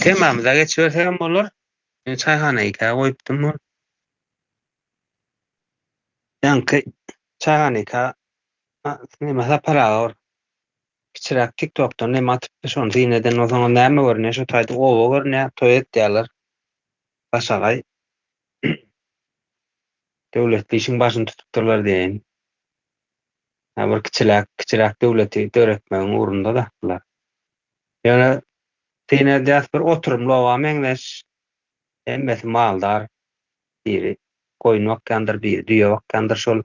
Temamyza geçibersegem bolar. Men çaýhana ikä goýupdym ol. Ýaňky çaýhana ikä neme Sapar aga bir kiçiräk TikTokdan neme atypdy şony syn eden bolsaňyz näme görünýär şo taýda oba görünýär toý etýärler. Başagaý döwletli işiň başyny tutupdyrlar diýeýin. Hä bir kiçiläk kiçiräk döwleti döretmegiň ugrunda-da bular. Ýöne syn edýäs bir oturymly oba meňzeş. Hemmesi maldar. Biri goýun bakýandyr, biri düýe bakýandyr. Şol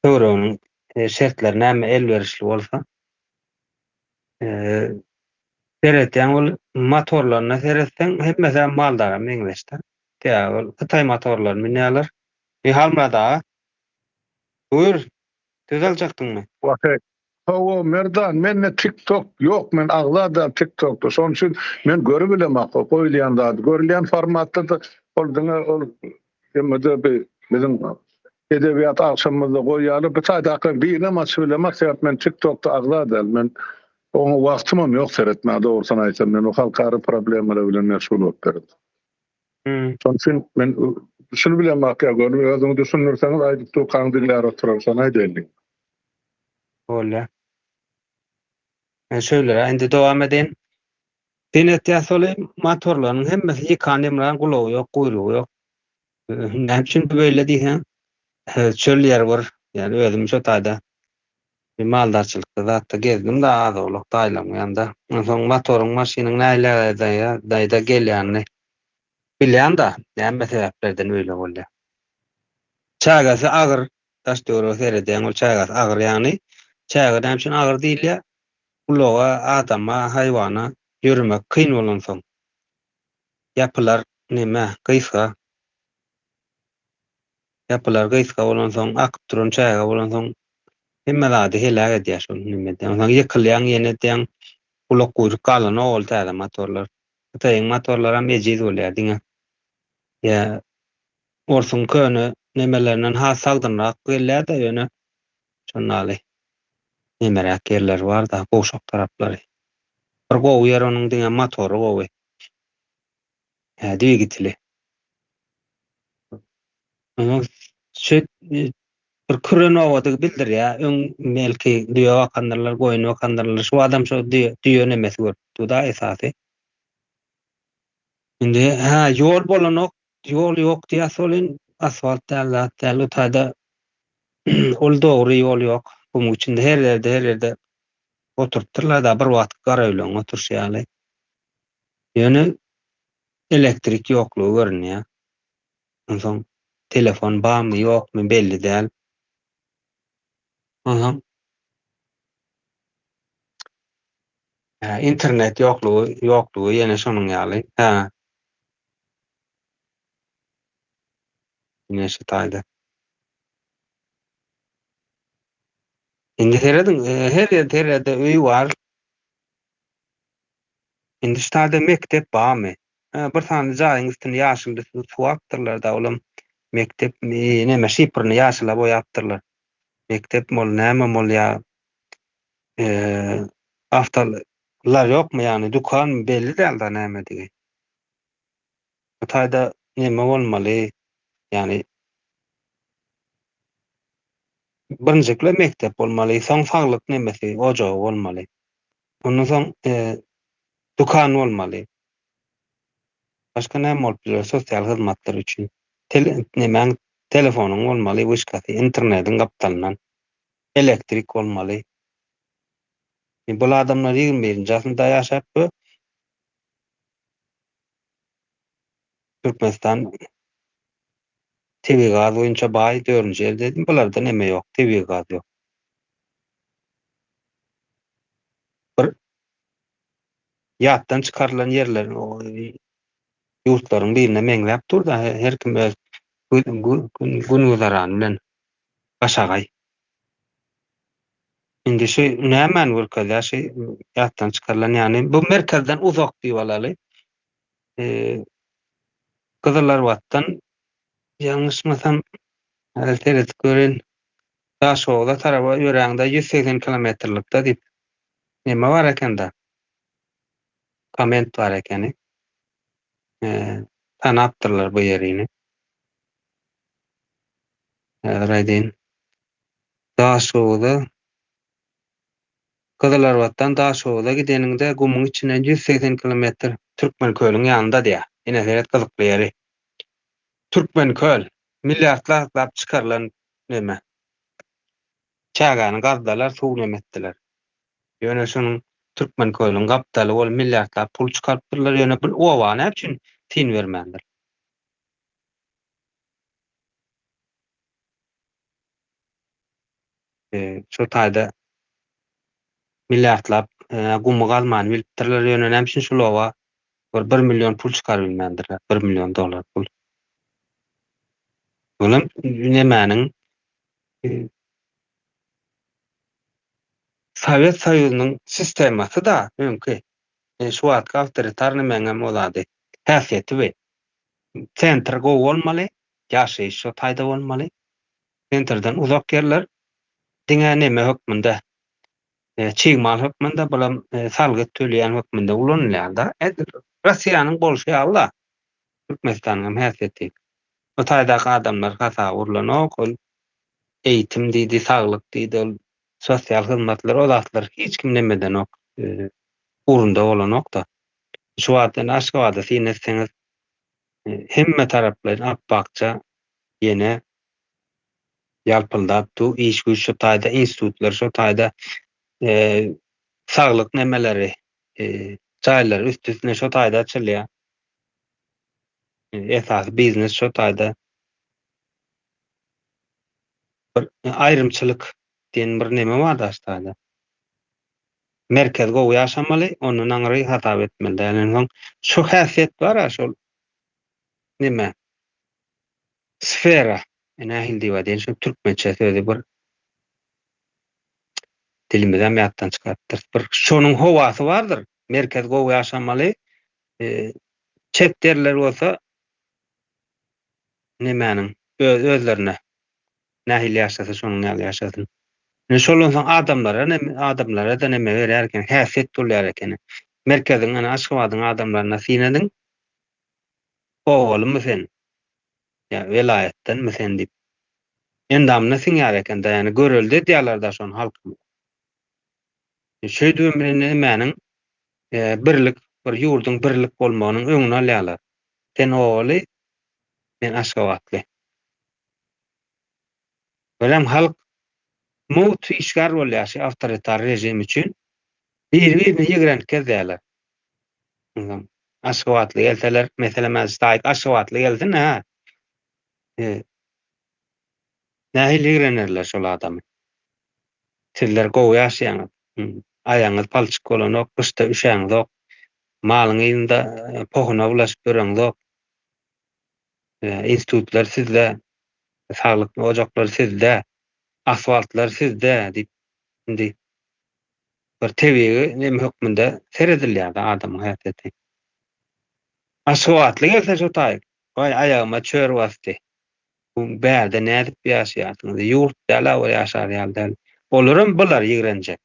töwereginiň şertleri näme elwerişli bolsa. Seretýäň ol motorlaryna seretseň hemmesi maldara meňzeşdir. Sebäbi ol hytaý motorlaryny münýärler. Halmyrat aga, buýur, söz aljakdyňmy? Wah-eý. Hawa Merdan mende tik tok ýok men agza däl tik tokda şonuň üçin men görübilemak o goýulýan zady görülýän formatda da ol diňe ol hemmede bi biziň edebiýat agşamymyzda goýýarlar bu taýdakylaryň birinem açyp bilemak sebäp men tik tokda agza däl men oňa wagtymam ýok seretmäge dogrusyny aýtsam men o halkara problemalar bilen meşgul bolup ýörün. Şonuň üçin men şuny bilemok ýa göni özüňiz düşündirseňiz aýdyp durkaň diňlär oturaryn şony aýdaýyn. Bolýar. Men şöýleräk indi dowam edeýin. Syn etýäs ol motorlaryň hemmesi ýykan ýymran gulagy ýok, guýrugy ýok. Näme üçin bu beýle diýseň, çöl ýer bir, ýani özüm şo taýda maldarçylykda zatda gezdim-de az-owlak daýylaryň ýanynda. Onsoň motoryň maşynyň nähili ýagdaýda gelýänini bilýän-de, näme sebäplerden beýle bolýar. Çägesi agyr, daş-töwerege seredýäň, ol çägesi agyr, ýagny çäge näme üçin agyr diýilýär? Ulaga, adama, haýwana ýöremek kyn bolansoň. Ýapylar neme, gysga. Ýapylar gysga bolansoň, akyp duran çäge bolansoň, hemme zady heläk edýär şol neme edýär. Onsoň ýykylýaň, ýene edýäň, gulak guýruk galanok ol täze motorlar. Hytaýyň motorlaram ejiz bolýar diňe. Ýa orsuň köne nemelerinden has sagdynrak gelýär-de, ýöne şondaly nemeräk ýerleri bar-da, gowşak taraplary. Bir gowy ýeri onuň diňe motory gowy. Hä, dwigateli. Onuň süýt bir küren obadygy bildirýär. Öň belki düýe bakandyrlar, goýun bakandyrlar. Şu adam şo düýe, düýe nemesi görüpdi-da esasy. Indi hä, ýol bolanok, ýol ýok diýýäs welin, asfalt däl, zat däl. O taýda ol dogry ýol ýok. Gumuň içinde her ýerde, her ýerde oturypdyrlar-da, bir wagtky garaöýleň oturyşy ýaly. Ýöne elektrik ýoklugy görünýär. Onsoň telefon barmy, ýokmy belli däl. Onsoň Hä, internet ýoklugy, ýoklugy ýene şonuň ýaly. Hä. Ine şu taýda. Indi serediň, e, her ýerde, her ýerde öý bar. Indi şu taýda mekdep barmy? Hä, bir sany jaýyň üstüni ýaşyl üstüni suwapdyrlar-da, olam mekdep, neme, şifrini ýaşyla boýapdyrlar. Mekdepmi ol, nämemi ol ýa awtolar ýokmy, ýagny dükanmy belli däl-de nämedigi. Bu taýda neme bolmaly, ýagny birinjilikle mekdep bolmaly, soň saglyk nemesi, ojagy bolmaly. Ondan soň dükan bolmaly. Başga näme bolup biler sosial hyzmatlar üçin? Tel nemäň telefonyň bolmaly, wyşkasy, internetiň gapdalyndan. Elektrik bolmaly. Bul adamlar 21-nji asyrda ýaşap bu Türkmenistan tebigy gaz boýunça baý dördünji ýerde dedim. Bularda neme ýok, tebigy gaz ýok. Bir ýatdan çykarylan ýerler ýurtlaryň birine meňzäp dur-da, her kim öz gün-güzerany bilen başagaý. Indi şu nämäni görkezýär şu ýatdan çykarylan ýagny bu merkezden uzak diýip alaly. Gyzylarbatdan ýalňyşmasam häzir seredip göreýin Daşhowuza taraba ýöräňde 180 kilometrlikde diýip neme bar ekende komment bar ekeni. Tanapdyrlar bu ýerini. Häzir aýdaýyn. Daşhowuza Gyzylarbatdan Daşhowuza gideniňde gumuň içinden 180 kilometr Türkmenkölüň ýanynda diýýär. Ine seret gyzykly ýeri. Türkmenköl milliardlap çykarylan neme. Çägäni gazdalar, suw neme etdiler. Ýöne şonuň Türkmenkölüň gapdaly bolup milliardlap pul çykarypdyrlar, ýöne bu oba näme üçin syn bermändir? Şu taýda milliardlap gumy gazmany bilipdirler, ýöne näme üçin şul oba bir bir million pul çykaryp bilmändirler, bir million dollar pul. Olam nemäniň Sowet Soýuzynyň sistemasy-da öňki. Şu wagtky awtoritar nemäňem o zady, häsiýeti bi. Sentr gowy bolmaly, ýaşaýyş şo taýda bolmaly. Sentrden uzak ýerler diňe neme hökmünde, çig mal hökmünde, bulam salgyt töleýän hökmünde ulanylýar-da. Edil Russiýanyň bolşy ýaly-da, Türkmenistanyň hem häsiýeti. O taýdaky adamlar hasaba urlanok, ol eýitim diýdi, saglyk diýdi, ol sosial hyzmatlar, o zatlar hiç kim neme edenok, ugrunda bolanok-da. Şu wagt indi Aşgabada syn etseňiz, hemme taraplaýyn ap-akja ýene ýalpyldap dur, iş-güýç şo taýda, institutlar şo taýda, saglyk nemeleri, jaýlar üst-üstüne şo taýda açylýar. Esasy biznes şo taýda. Bir aýrymçylyk diýen bir neme bar daş taýda. Merkez gowy ýaşamaly, ondan aňry hasap etmeli däl. Onsoň şu häsiýet bar-a şol neme sfera nähili diýip aýdaýyn şu türkmençe sözi bir dilimizem ýatdan çykarypdyrys. Bir şonuň howasy bardyr. Merkez gowy ýaşamaly, çet ýerler bolsa nemäniň öz özlerine nähili ýaşasa şonuň ýaly ýaşasyn. Ine şondan soň adamlara neme adamlara-da neme berýär eken, häsiýet bolýar ekeni. Merkeziň ine Aşgabadyň adamlaryna syn ediň. Obalymy sen? Ýa welaýatdanmy sen diýip. Endamyna siňýär eken-dä, ýagny görelde edýärler-dä şony halkymyza. Şeýdibem indi nemäniň birlik, bir ýurduň birlik bolmagynyň öňüni alýarlar. Sen obaly, men aşgabatly. Birem halk mugt işgär bolýar şu awtoritar režim üçin. Biri-birini ýigrenip gezýärler. Onsoň aşgabatly gelseler, meselem, häzir ştaýk aşgabatly gelsin, hä? Nähili ýigrenerler şol adamy. Sizler gowy ýaşaýaňyz. Aýagyňyz palçyk bolanok, gyşda üşäňzok. Malyň yzynda pohuna bulaşyp ýöreňzok. Institutlar sizde, saglyk ojaklary sizde, asfaltlar sizde diýip, indi bir tebigy neme hökmünde seredilýär-de adamyň häsiýeti. Aşgabatly gelse şo taýyk, Waý, aýagyma çör basdy. Bu bärde nädip ýaşaýarsyňyz? Ýurt däl-ä ol ýaşar ýaly däl. Olaram bular ýigrenjek.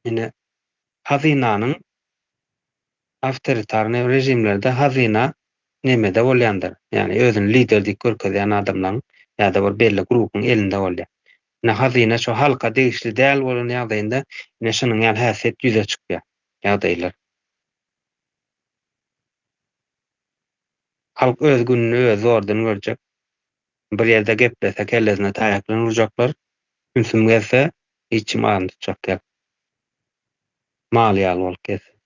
Ine, hazynanyň awtoritarnyý režimlerde hazyna nemede bolýandyr, ýagny özüni lider diýip görkezýän adamlaryň ýa-da bir belli grupuň elinde bolýar. Ine, hazyna şo halka degişli däl bolan ýagdaýynda ine şunuň ýaly häsiýet ýüze çykýar, ýagdaýlar. Halk öz gününi özi zordan görjek. Bir ýerde geplese kellesine taýak bilen urjaklar. Ümsüm gezse hiç kim aryny tutjak däl. Mal ýaly bolup gezsin.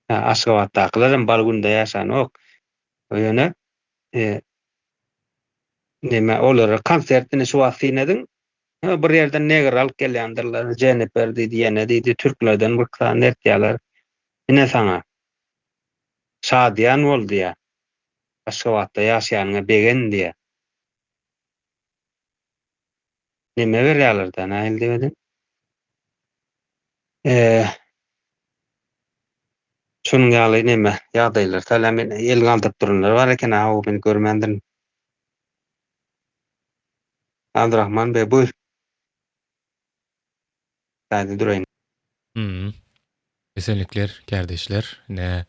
Hä, Aşgabatdakylar hem bal günde ýaşanok. Ýöne neme olara konsert ine şu wagt syn ediň. Bir ýerden negr alyp gelýändirler. Jennifer diýdi, ýene diýdi, türklerden bir sany ertýärler. Ine saňa. Şadyýan bol diýýär. Aşgabatda ýaşaýanyňa begen diýýär. Neme berýärler-dä, nähili diýip edin? Şonuň ýaly neme ýagdaýlar. Sälä men el galdyryp duranlar bar eken a o men görmändirin. Abdurahman beg buýr. Taýda duraýyn. Hum. Esenlikler kärdeşler. Ine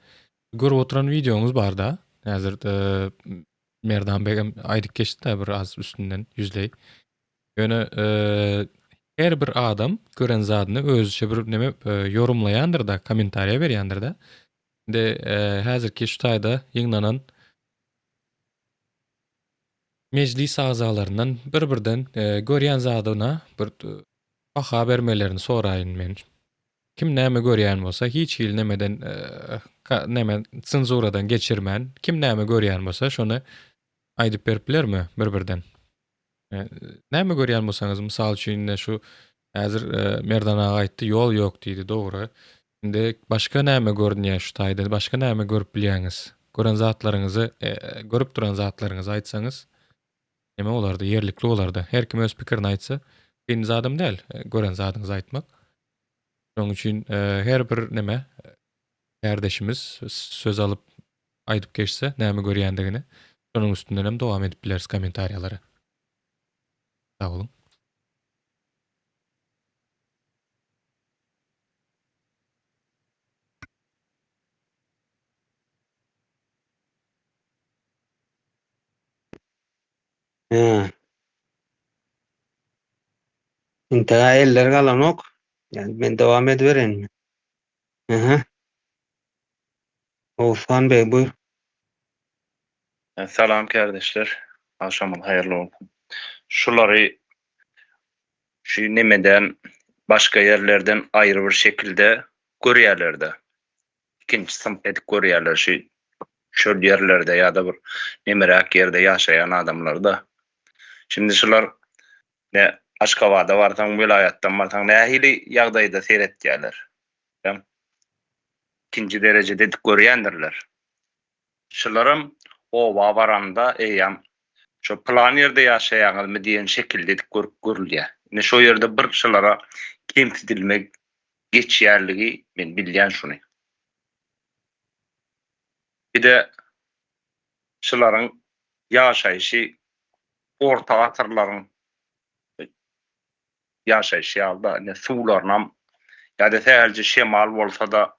görüp oturan wideoňyz barda. Häzir Merdan begem aýdyp geçdi-de bir az üstünden ýüzleý. Ýöne her bir adam gören zadyny özüçe bir neme ýorumlaýandyr-da, kommentariýa berýändir-de. Indi häzirki şu taýda ýygnanan mejlis agzalaryndan bir-birden görýän zadyna bir baha bermelerini soraýyn men. Kim näme görýän bolsa hiç hili nemeden neme senzuradan geçirmän kim näme görýän bolsa şony aýdyp berip bilermi bir-birden? Näme görýän bolsaňyz, mysal üçin indi şu häzir Merdan aga aýtdy, ýol ýok diýdi, dogry. Indi başga näme görünýär şu taýda, başga näme görüp bilýäňiz? Gören zatlaryňyzy, görüp duran zatlaryňyzy aýtsaňyz, neme bolardy, ýerlikli bolardy. Her kim öz pikirini aýtsa, kyn zadam däl, gören zadyňyzy aýtmak. Şonuň üçin her bir neme kärdeşimiz söz alyp aýdyp geçse näme görýändigini şonuň üstünden hem dowam edip bileris kommentariýalary. Sag boluň. Hä. Intäge eller galanok. Ýa men dowam ediberenmi? Aha. Oguzhan beg buýr. Salam kärdeşler. Agşamyňyz haýyrly bolsun. Şulary şu nemeden başga ýerlerden aýry bir şekilde görýärlerde. Ikinji synp edip görýärler şu çöl ýerlerde ýa-da bir nemeräk ýerde ýaşaýan adamlarda. Şimdi şular ne Aşgabada barsaň, welaýatdan barsaň nähili ýagdaýda seretýärler. Ikinji derejede edip görýändirler. Şularam oba baranda eýýäm şo pylan ýerde ýaşaýaňyzmy diýen şekilde edip görüp görülýär. Ine şo ýerde bir şulara kemsidilme geçýänligi men bilýän şuny. Bir-de şularyň ýaşaýşy orta asyrlaryň ýaşaýşy ýaly-da, ine suwlarynam ýa-da sähelçe şemal bolsa-da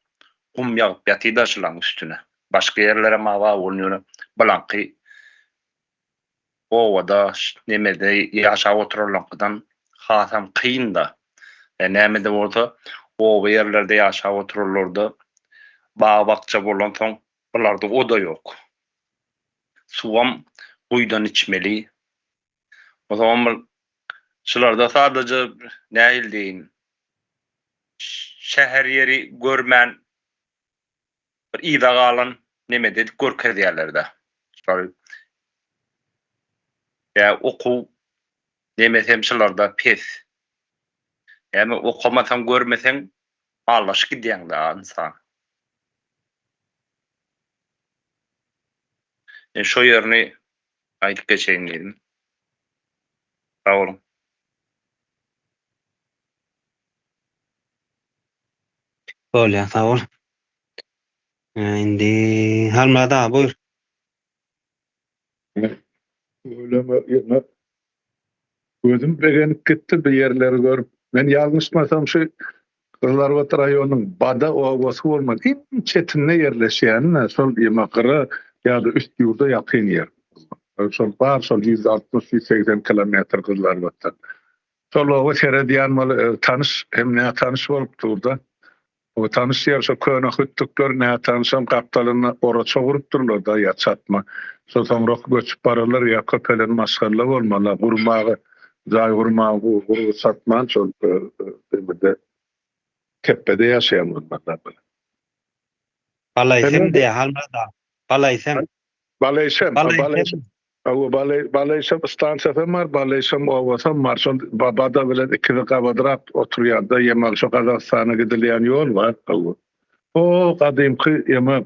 gum ýagyp ýatyr-da şularyň üstüne. Başga ýerlerem bar ol ýöne bulaňky obada nemede ýaşap oturanlaňkydan hasam kyn-da. Näme-de bolsa oba ýerlerde ýaşap oturanlarda bag-bakja bolansoň bularda o-da ýok. Suwam guýudan içmeli. Ozaňam bir şularda sadaja nähili diýeýin, şäher ýeri görmän bir yza galan nemede edip görkezýärler-de. Şulary ýa okuw nemesi hem şularda pes. Näme okamasaň, görmeseň aldaşyp gidýäň-de ynsan. Men şo ýerini aýdyp geçeýin diýdim. Sag boluň. Bolýar, sag bol. Indi Halmyrat aga buýur. Tüweleme ýöne gözüm begenip gitdi bu ýerleri görüp. Men ýalňyşmasam şu Gyzylarbat raýonynyň Bada obasy bolmaly iň çetinde ýerleşýänine şol ýeme gyra ýa-da üst ýurda ýakyn ýer. Şol bar şol 160 180 kilometr Gyzylarbatdan. Şol oba seredýän bol tanyş hem nätanyş bolup durda. O tanyş ýer şo köne hütdükler nätanyşam gapdalynda oraça gurupdyrlar-da ýa çatma. Şo soňrak göçüp bararlar ýa köpelen maşgala bolmaly gurmaga jaý gurmaga gurby çatman şol demede kepbede ýaşaýan bolmalylar bular. Balaýsem diýýär Halmyrat aga. Balaýsem. Balaýsem. Balaýsem. Hawa, Balaýşam stansiýasam bar, Balaýşam obasam bar. Şol Bada bilen ikisi gabadrak oturýar-da, ýemal şo Gazagystana gidilýän ýol bar. Hawa. O gadymky ýeme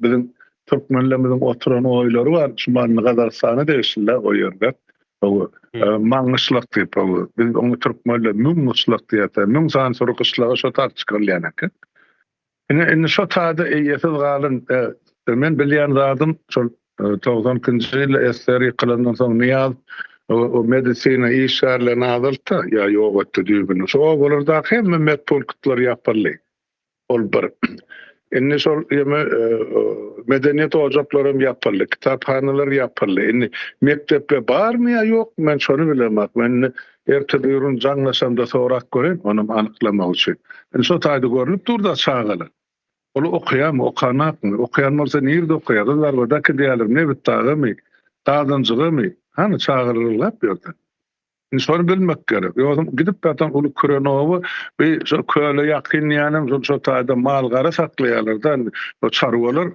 biziň türkmenlerimiziň oturan oýlary bar. Şu Manny Gazagystana degişli-de o ýerler. Hawa. Maňgyşlak diýip, hawa. Biz oňa türkmenler Müňgyşlak diýýäs. Müň sany süri gyşlagy şo tarap çykarylýan eken. Ine indi şo taýda eýesiz galan men bilýän zadym şol 92-nji ýylda SSR ýykylandan soň Nyýaz o medisina işgärlerini azaltdy ýa ýok etdi düýbünden. Şo obalardaky hemme medpunktlar ýapyldy. Ol bir. Indi şol ýeme medeniýet ojaklary hem ýapyldy, kitaphanalar ýapyldy. Indi mekdepler barmy ýa ýokmy men şony bilemok. Men indi erte birigün jaňlaşamda sorap göreýin, onam anyklamak üçin. Indi şo taýda görnüp dur-da çagalar. Ol okaýarmy, okanakmy? Okaýan bolsa nirde okaýar? Gyzlarbada äkidýärlermi, Nebitdagamy, Gazanjygamy? Hany çagalar ylgap ýörse. Indi şony bilmek gerek. Ýogsam gidip ýatan uly küren oba bir şo köle ýakyn diýýänem şol şo taýda mal-gara saklaýarlar-da indi. O çarwalar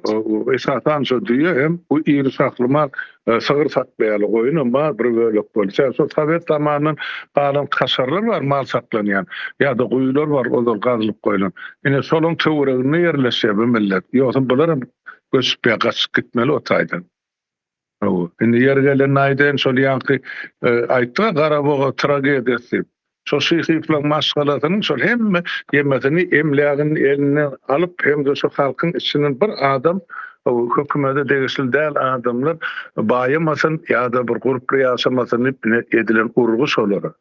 esasan şo düýe hem bu iri şahly mal sygyr saklaýarlar. Goýunam bar bir bölek bolsa. Şo sowet zamanyndan galan kaşarlar bar mal saklanýan ýa-da guýular bar ozal gazylyp goýlan. Ine şolaň töwereginde ýerleşýär bu millet. Ýogsam bularam göçüp ýa gaçyp gitmeli o taýdan. Hawa, indi ýeri gelende aýdaýyn, şol ýaňky aýtdyk-a Garaboga tragediýasy diýip. Şol Şyhyýewleriň maşgalasynyň şol hemme ýemesini, emlägini elinden alyp hem-de şu halkyň içinden bir adam hökümete degişli däl adamlar baýamasyn ýa-da bir gurply ýaşamasyn diýip ine edilen urgy şolara.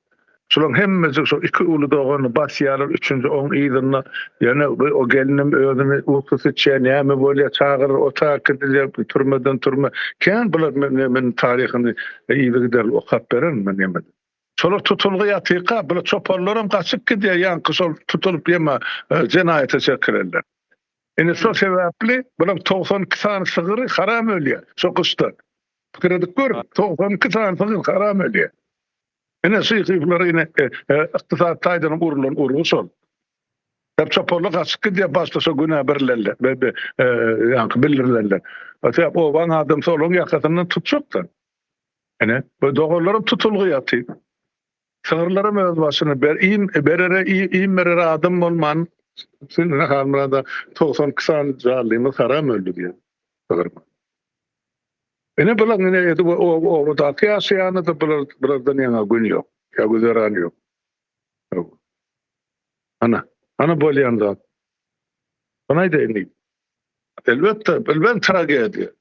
Şulaň hemmejik şo iki uly dogany basýarlar, üçünji oň yzynda, ýöne bu o gelinem özüni uksus içýär, näme bolýar, çagalar ota äkidilýär, türmeden türme. Kän bular men men taryhyny yzygiderli okap bererin men ýemede. Şolar tutulgy ýatyka, bular çopanlaram gaçyp gidýär, ýaňky şol tutulyp ýeme jenaýata çekilenler. Ine şo sebäpli bulaň 92 sany sygyry haram ölýär şo gyşda. Pikir edip gör, 92 sany sygyr haram ölýär. Ine şyhyflary ine ykdysady taýdan urlan urgy şol. Hep çopanlar gaçyp gidýär başda şo günä birilenler, ýaňky bildirilenler. Sebäp obaň adamsy olaryň ýakasyndan tutjakdyr. Ine bu doganlaram tutulgy ýatyr. Sygyrlaram öz başyna ber iým berere iým berere adam bolman ine Halmyrada 92 sany janlymyz haram öldi diýýär sygyrma. Ine bular ine edip obadaky ýaşaýany-da bular bulardan ýaňa gün ýok. Ýa güzeran ýok. Ana, ana bolýan zat. Şony aýdaýyn diýip. Elbetde, bilmem tragediýa.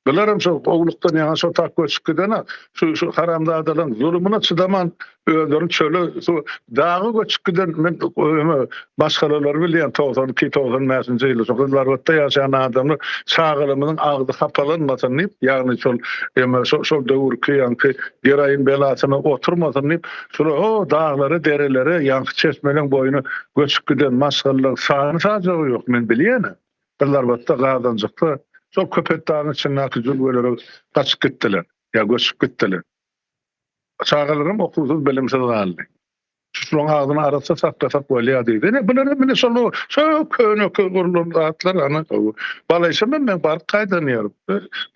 Bular hem şo owlukdan ýaňa şo tak göçüp gidene, şu şu haramzadalaryň zulumyna çydaman özlerini çöle, şu daga göçüp giden men öme maşgalalary bilýän 92 95-nji ýylda şo Gyzylarbatda ýaşaýan adamlar çagalarymyzyň agzy hapalanmasyn diýip, ýagny şol eme şo şol döwürki ýaňky geroin belasyna oturmasyn diýip, şolar o daglara, derelere, ýaňky çeşmeleň boýuna göçüp giden maşgalalaryň sany-sajagy ýok, men bilýän. Gyzylarbatda, Gazanjykda şol Köpetdagyň içindäki jülgelere gaçyp gitdiler ýa göçüp gitdiler. Çagalaram okuwsyz, bilimsiz galdy. Şularyň agzyny arassa saklasak bolýar diýdi. Ine bular hem ine şol şo köneki gurlan zatlar ana. Balaýşam hem men baryp gaýdan ýerim.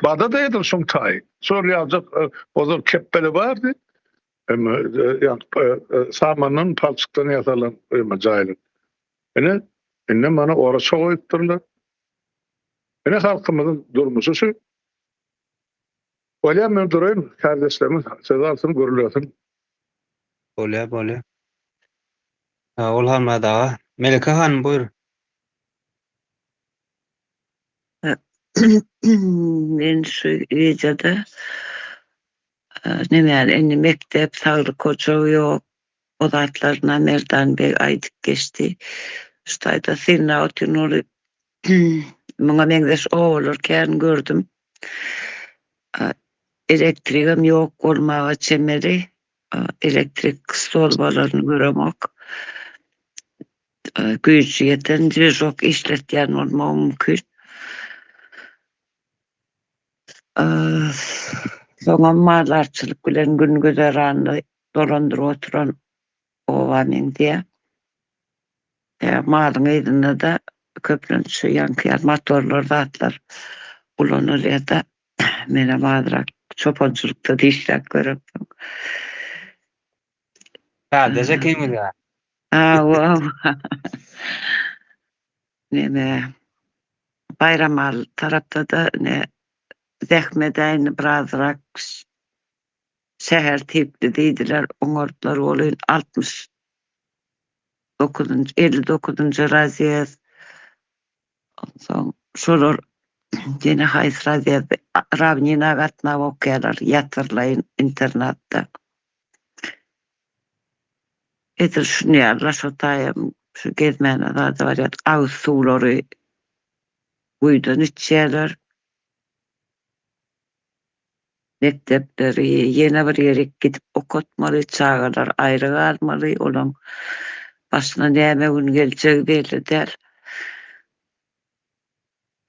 Bada-da edil şoň taýy. Şol ýaljak ozal kepbeli bardy. Emme samandan, palçykdan ýasalan emme jaýlar. Ine indi mana oraça goýupdyrlar. Ine halkymyzyň durmuşy şu. Bolýar men duraýyn kardeşlerimiz söz alsyn gürlesin. Bolýar bolýar. Sag bol Halmyrat aga. Melike hanym buýr. Men şu wideoda nemäni indi mekdep saglyk ojagy ýok o zatlaryna Merdan beg aýdyp geçdi. Şu taýda synlap otyryn ol muňa meňzeş obalar kän gördüm. Elektrigem ýok bolmaga çemeli. Elektrik stolbalaryny göremok. Güýji ýeten dwižok işletýän bolmagy mümkin. Soňam maldarçylyk bilen gün-güzeranyny dolandyryp oturan oba meňzeýär. Malyň yzynda-da köplenç şu ýaňky ýaly motorlar zatlar ulanylýar-da. Menem azrak çopançylykda dişläp göremsoň. Kardeş ekimiz-ä. Hawa. Neme Baýramaly tarapda-da ine zähmet-ä indi birazrak şäher tipli diýdiler, oňardylar welin 69-njy, 59-njy razýezd. Onsoň şolar ýene haýsy razýazda Rawnina gatnap okýarlar, ýatyrlaýyn internatda. Edil şuny ýaly şo taýam şu gezmäne zada barýar. Agyz suwlary guýudan içýärler. Mekdepleri ýene bir ýerik gidip okatmaly, çagalar aýry galmaly, olaň başyna näme gün geljegi belli däl.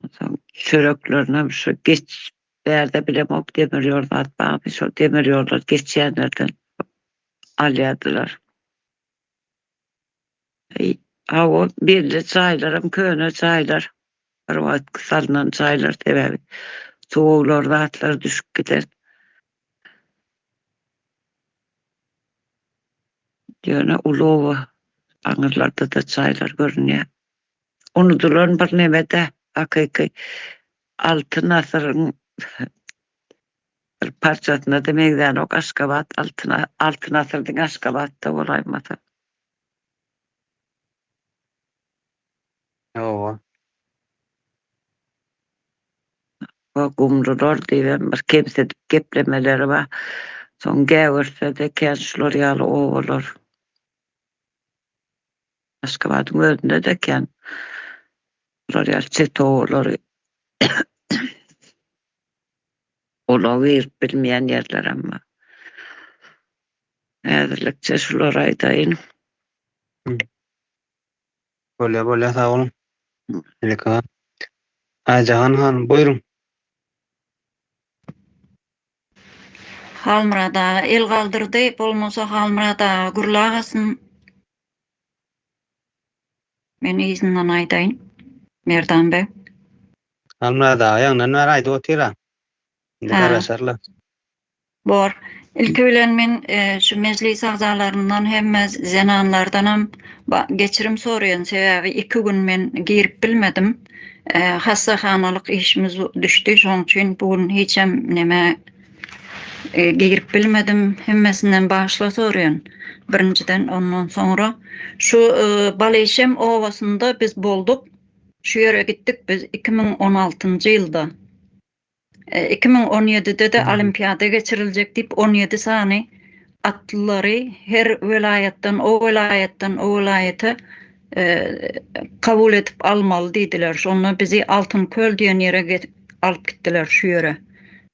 Onsoň çöreklerinem şu geç bärde bilemok demir ýol zat barmy, şol demir ýoldan geçýänlerden alýardylar. Hawa, belli jaýlaram köne jaýlar. Bir wagtky salnan jaýlar sebäbi suwlar zatlar düşüp giden. Ýöne uly oba aňyrlarda-da jaýlar görünýär. Unudylan bir neme-dä, hakyky Altyn asyryň bir parçasyna-da meňzänok Aşgabat Altyn Altyn asyr diňe Aşgabatda bolaýmasa. Hawa. O gumlular diýibem bir kemsidip geplemeleri bar. Soň gäwürse-de kän şular ýaly obalar. Aşgabadyň özünde-de kän şular ýaly çet obalary ulag girip bilmeýän ýerlerem bar. Häzirlikçe şulary aýdaýyn. Bolýa bolýa sag boluň. Melike Aýjahan hanym buýruň. Halmyrat aga el galdyrdy, bolmasa Halmyrat aga gürlagasyn. Men yzyndan aýdaýyn. Merdan beg. Halmyrat aga ýaňdan bäri aýdyp otyr-a. Indi garaşarlar. Bor. Ilki bilen men şu mejlis agzalaryndan hemme zenanlardanam geçirim soraýan sebäbi iki gün men girip bilmedim. Hassahanalyk işimiz düşdi şoň üçin bu gün hiçem neme girip bilmedim. Hemmesinden bagyşla soraýan birinjiden ondan soňra şu Balyşem obasynda biz bolduk. Şu ýere gitdik biz 2016-njy ýylda. 2017-de-de olimpiada geçiriljek diýip, 17 sany atlylary her welaýatdan, o welaýatdan, o welaýata kabul edip almaly diýdiler. Şonda bizi Altyn köl diýen ýere alyp gitdiler şu ýere.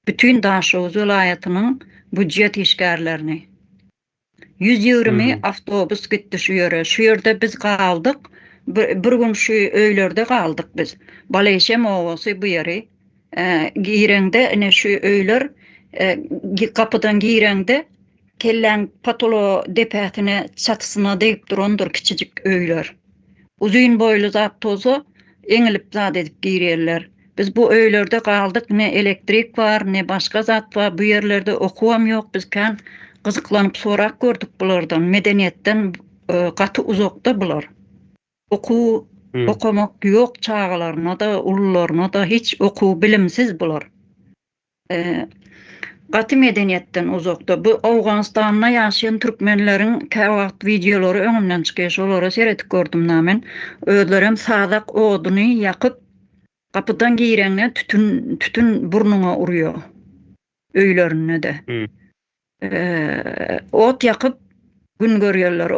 Bütin Daşoguz welaýatynyň býujet işgärlerini. 120 awtobus gitdi şu ýere. Şu ýerde biz galdyk. Bir gün şu öýlerde galdyk biz. Baleýşem obasy bu ýeri. Gireňde ine şu öýler gapydan gireňde kelläň potolo depäsine çatysyna degip durandyr kiçijik öýler. Uzyn boýly zat bolsa eňilip zat edip girýärler. Biz bu öýlerde galdyk ne elektrik bar ne başga zat bar bu ýerlerde okuwam ýok biz kän gyzyklanyp sorap gördük bulardan medeniýetden gaty uzakda bular. Okuw okamak ýok çagalaryna-da ulularyna-da hiç okuw bilimsiz bular. Gaty medeniýetden uzakda. Bu Owganystanda ýaşaýan türkmenleriň käwagt wideolary öňümden çykýar. Şolara seredip gördüm da men. Özlerem sazak oduny ýakyp, gapydan gireňde tütün tütün burnuňa urýar. Öýlerinde-de. Ot ýakyp gün görýärler.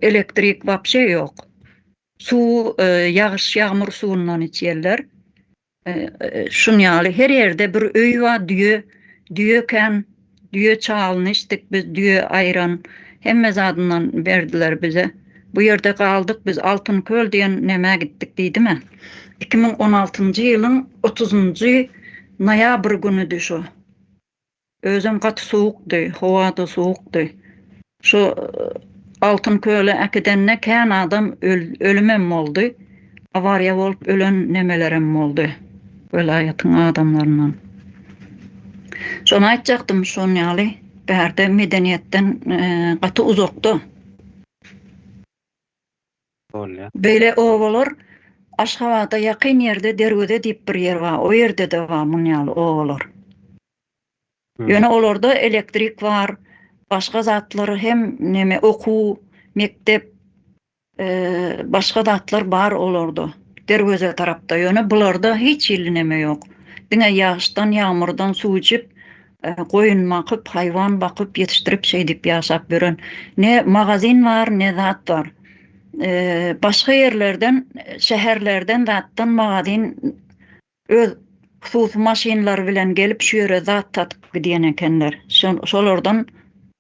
Elektrik wapşe ýok. Suw ýagyş ýagmyr suwundan içýärler. Şun ýaly her ýerde bir öý bar, düýe, düýe kän, düýe çalyny içdik biz, düýe aýran, hemme zadyndan berdiler bize. Bu ýerde galdyk biz, Altyn köl diýen nämä gitdik diýdim-ä. 2016-njy ýylyň otuzynjy noýabr günüdi şo. Özem gaty sowukdy, howa-da sowukdy. Şo Altyn köle äkidende kän adam ölümem boldy. Awariýa bolup ölen nemelerem boldy welaýatyň adamlaryndan. Şony aýtjakdym, şon ýaly bärde medeniýetden gaty uzakda. Bolýar. Beýle obalar Aşgabada ýakyn ýerde Derweze diýip bir ýer bar, o ýerde-de bar muny ýaly obalar. Ýöne olarda elektrik bar, başga zatlar hem neme okuw, mekdep, başga zatlar bar olarda. Derweze tarapda. Ýöne bularda hiç hili neme ýok. Diňe ýagyşdan, ýagmyrdan suw içip, goýun bakyp, haýwan bakyp, ýetişdirip şeýdip ýaşap ýören. Ne magazin bar, ne zat bar. Başga ýerlerden, şäherlerden zatdan magazin Öz hususy maşynlary bilen gelip şu ýere zat satyp gidýän ekenler. Şolardan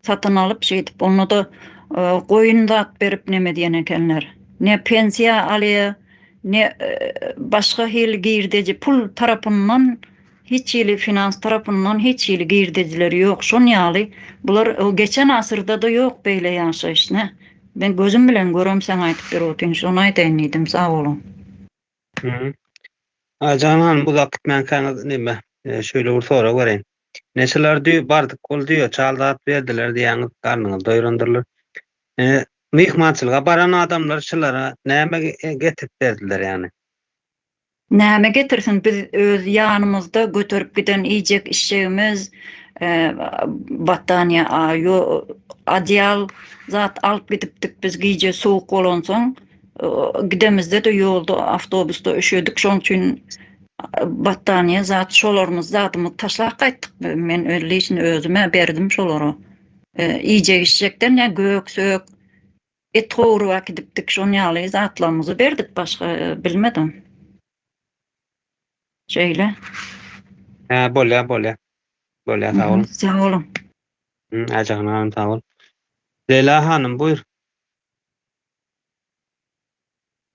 satyn alyp şeýdip onda-da goýun zat berip neme edýän ekenler. Ne pensiýa alýa, ne başga hili girdeji pul tarapyndan hiç hili finans tarapyndan hiç hili girdejileri ýok. Şon ýaly bular geçen asyrda-da ýok beýle ýaşaýyş ne. Men gözüm bilen göremseň aýdyp berip otyryn şony aýdaýyn diýdim sag boluň. Aýjan hanym uzak gitmänkäňiz neme, şeýle bir sorag bereýin. Neçeler düýe bardyk ol düýe çal zat berdiler diýýäňiz, garnyňyzy doýurandyrlar. Myhmançylyga baran adamlar şulara näme getirip berdiler ýagny? Näme getirsin biz öz ýanymyzda göterip giden iýjek içjegimiz, battaniýa, odýal zat alyp gidipdik biz gije sowuk bolansoň. Gidemizde-de ýolda awtobusda üşedik, şonuň üçin battaniýa zat şolarymyzy zadymyzy taşlap gaýtdyk. Men öz liçni özüm-ä berdim şolara. Iýjek-içjekden ýa gök-sök, et gowrup äkidipdik, şon ýaly zatlarymyzy berdik, başga bilmedim. Şeýle. Hä, bolýar, bolýar. Bolýar, sag boluň. Sag boluň. Aýjahan hanym, sag bol. Leýla hanym, buýur.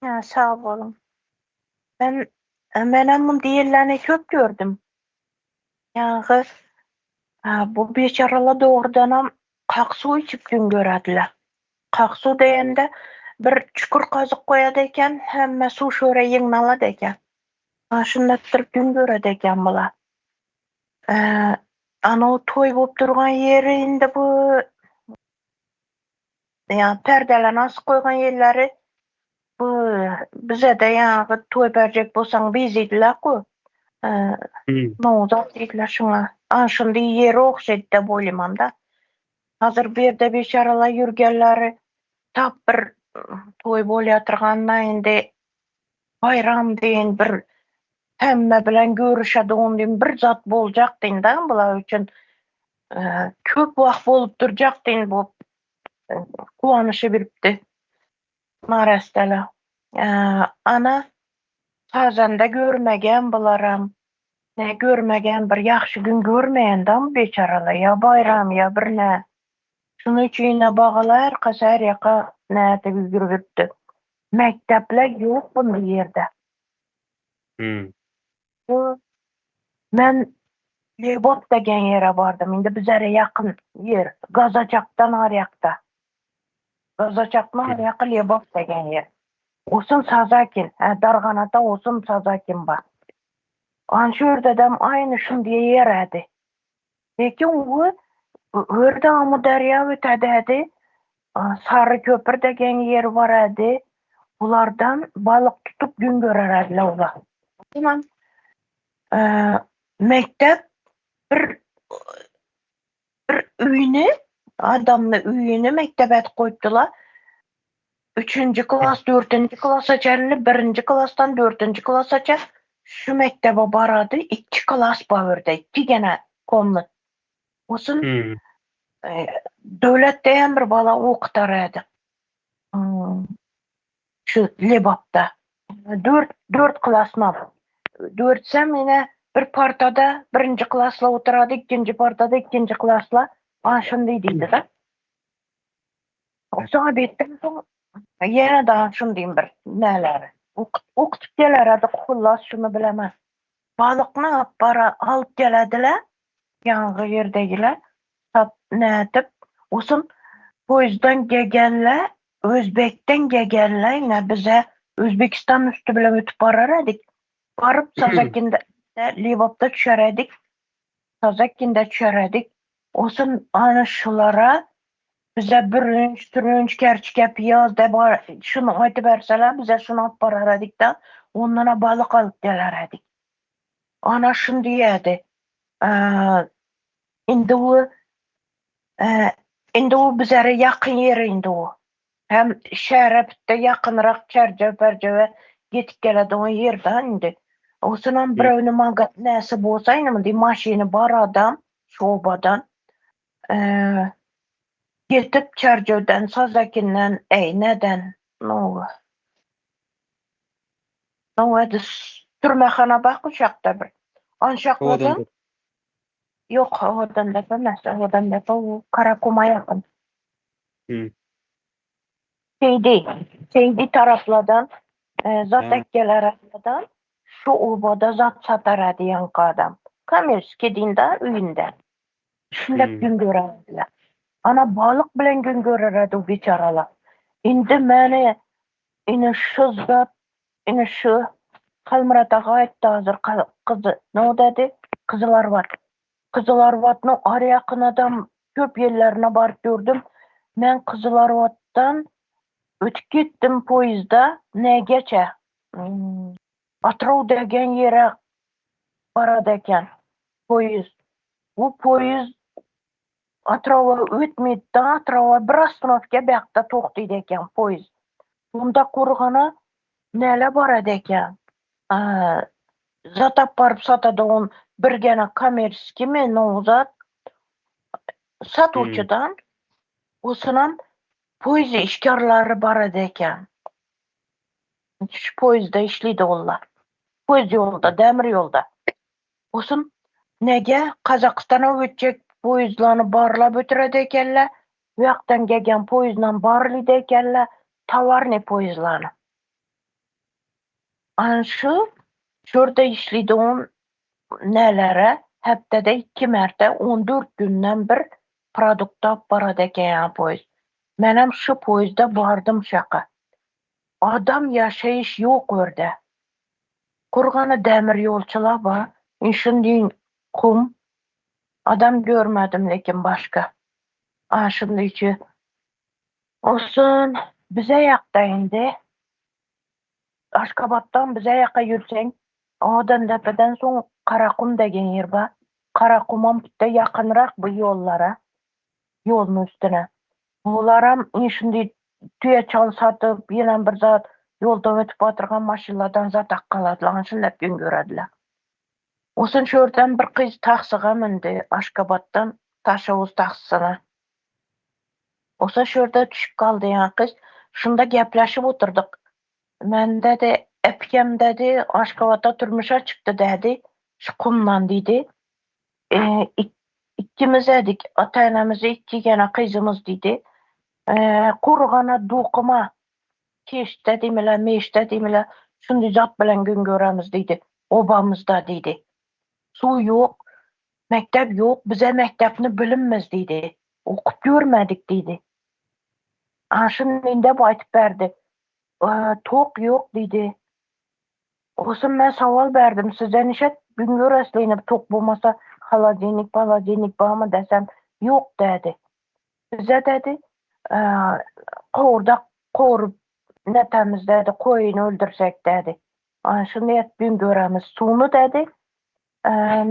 Hä, sag boluň. Men menem muny diýileni köp gördüm. Ýaňky bu biçaralar dogrudanam kak suw içip gün görerdiler. Kak suw diýende bir çukur gazyp goýady eken, hemme suw şöre ýygnalady eken. Şunda etdirip gün göredi eken bular. Anau toý bolup durgan ýeri indi bu Ýa perdelerni asyp goýgan ýerleri bu bize-de ýaňky toý berjek bolsaň bizidiler-ku. Nowzat diýdiler şuňa. Ana şunda ýeri ogşaýdy dep oýlaýman-da. Hazir bu ýerde biçäreler ýürgenleri tap bir toý bolýatyrganda indi baýram deýin bir hemme bilen görüşedigin deýin bir zat boljak deýin-de bular üçin köp wagt bolup durjak deýin bu guwanyşy bilipdi narastele. Ana sazanda görmegen bularam ne görmegen bir ýagşy gün görmeýän-dä bu biçäreler ýa baýram ýa bir nä. Şunuň üçin-de bagalar arkasy her ýaka nädip ýüwrüpdi. Mekdepler ýok bunda ýerde. Bu men Lebap degen ýere bardym. Indi bizlere ýakyn ýer. Gazaçakdan arýakda. Gazaçakdan arýaky Lebap degen ýer. Osun Sazakin, hä Darganata Osun Sazakin bar. An şu ýerdedem aýny şundiýe ýer ädi. Lekin u ýerde Amyderýa ötädädi. Sary köpür degen ýer bar ädi. Bulardan balyk tutup gün görer ädiler olar. Onam mekdep bir bir öýüni, adamny öýüni mekdep edip goýupdylar. Üçünji klas, dördünji klasa çenli, birinji klasdan dördünji klasa şu mekdebe barady. Ikki klas bar ýerde, ikki gene komnat. Osun döwlet diýen bir bala okutar edi. Şu Lebapda. Dört, dört klasma. Dörtsem ine bir partada birinji klasla oturady, ikinji partada ikinji klasla. Ana şunday diýdi-de. Soň obedden soň ýene daha şunday bir näleri. Okutyp gelerdi, hullas şuny bilemän. Balykny alyp bara alyp gelediler. Ýaňky ýerdegiler sap nädip osun poýuzdan gegenler Özbekden gegenler ine bize Özbekistan üsti bilen ötüp barar edik. Baryp Sazakinde Lebapda düşer edik. Sazakinde düşer edik. Osun ana şulara bize bürünç, türünç, kerçike, piýaz de bar, şuny aýdyp berseler bize şuny alyp barar edik de ondan balyk alyp geler edik. Ana şuny diýerdi. Indi bu indi bu bizlere ýakyn ýer indi bu. Hem şähere bitde ýakynrak Çerjew-Perjewe. Ýetip geledi o ýerde indi. Osunam birewini maga näse bolsa indi muny maşyny bar adam şu obadan. Ýetip Çärjewden, Sazakinden, eý neden, no. No edi türmehana bak uşakda bir. Onşakladan Ýok, Owadandepe emes, Owadandepe o Karakuma ýakyn. Hmm. Seýdi, Seýdi tarapladan, e, zat ekgeler şu obada zat satar diýen adam. Kommerski dinda öýünde. Şundak hmm. gün görerdiler. Ana balyk bilen gün görerdi o biçaralar. Indi meni ine şu zat, ine şu Halmyrat aga aýtdy hazir gyzy, ne dedi? Kyzylarbat. Kyzylarbatnyň arýakynadam köp ýerlerine baryp gördüm. Men Kyzylarbatdan ötüp gitdim poýezda nägeçe. Hmm, Atyraw degen ýere barady eken poýez. Bu poýez Atyrawa ötmedi-de, Atyrawa bir ostanowka bäkde togtydy eken poýez. Munda Kurgana näle barady eken. Zat aparyp satadygyň bir gene kommerskimi no zat satuwçydan osunam poýez işgärleri barady eken. Şu poýezde işlidi onlar. Poýez ýolda, demir ýolda. Osun nege Kazakystana ötjek poýezlany barlap ötüredi ekenler. Bu ýakdan gelýän poýezdam barlydy ekenler, towarnyý poýezlany. Ana şu şurada işlediğim nelere hepdede iki merte 14 günden bir produkt alyp barady eken poýez. Menem şu poýezde bardym şaka. Adam ýaşaýyş ýok orada. Kurgany demir ýolçular bar. Şundiň kum. Adam görmedim lekin başga. A şunda içi. Olsun bize ýakda indi. Aşgabatdan bize ýaka ýürseň, Owadandepeden soň Karakum degen ýer bar. Karakumam bitte ýakynrak bu ýollara. Ýoluň üstüne. Bularam şindi tüýe çal satyp, ýene bir zat ýoldan ötüp batyrgan maşynlardan zat akgaladylar, şindep gün görediler. Olsun şurdan bir gyz taksyga mündi Aşgabatdan Taşoguz taksyna. Olsa şurada düşüp galdy ýa gyz. Şunda gepleşip oturdyk. Men dedi, epkem dedi, Aşgabatda turmuşa çykdy dedi. Şu kumdan dedi. E, ikimiz edik, ata-enemiz iki gene gyzymyz dedi. E, kurgana dokuma keşde diýmele, meşde diýmele, şundy zat bilen gün göremiz diýdi. Obamyzda diýdi. Suw ýok, mekdep ýok, bize mekdepni bilinmez diýdi. Okup görmedik diýdi. A şuny indi bu aýtyp berdi. Tok ýok diýdi. Olsun men sowal berdim, size nişet gün göresleýinip tok bolmasa holodilnik, polodilnik barmy desem, ýok dedi. Bize dedi, gowurdak gowurup netemiz dedi, koýuny öldürsek dedi. Ana şuny et gün göremiz, suwny dedi,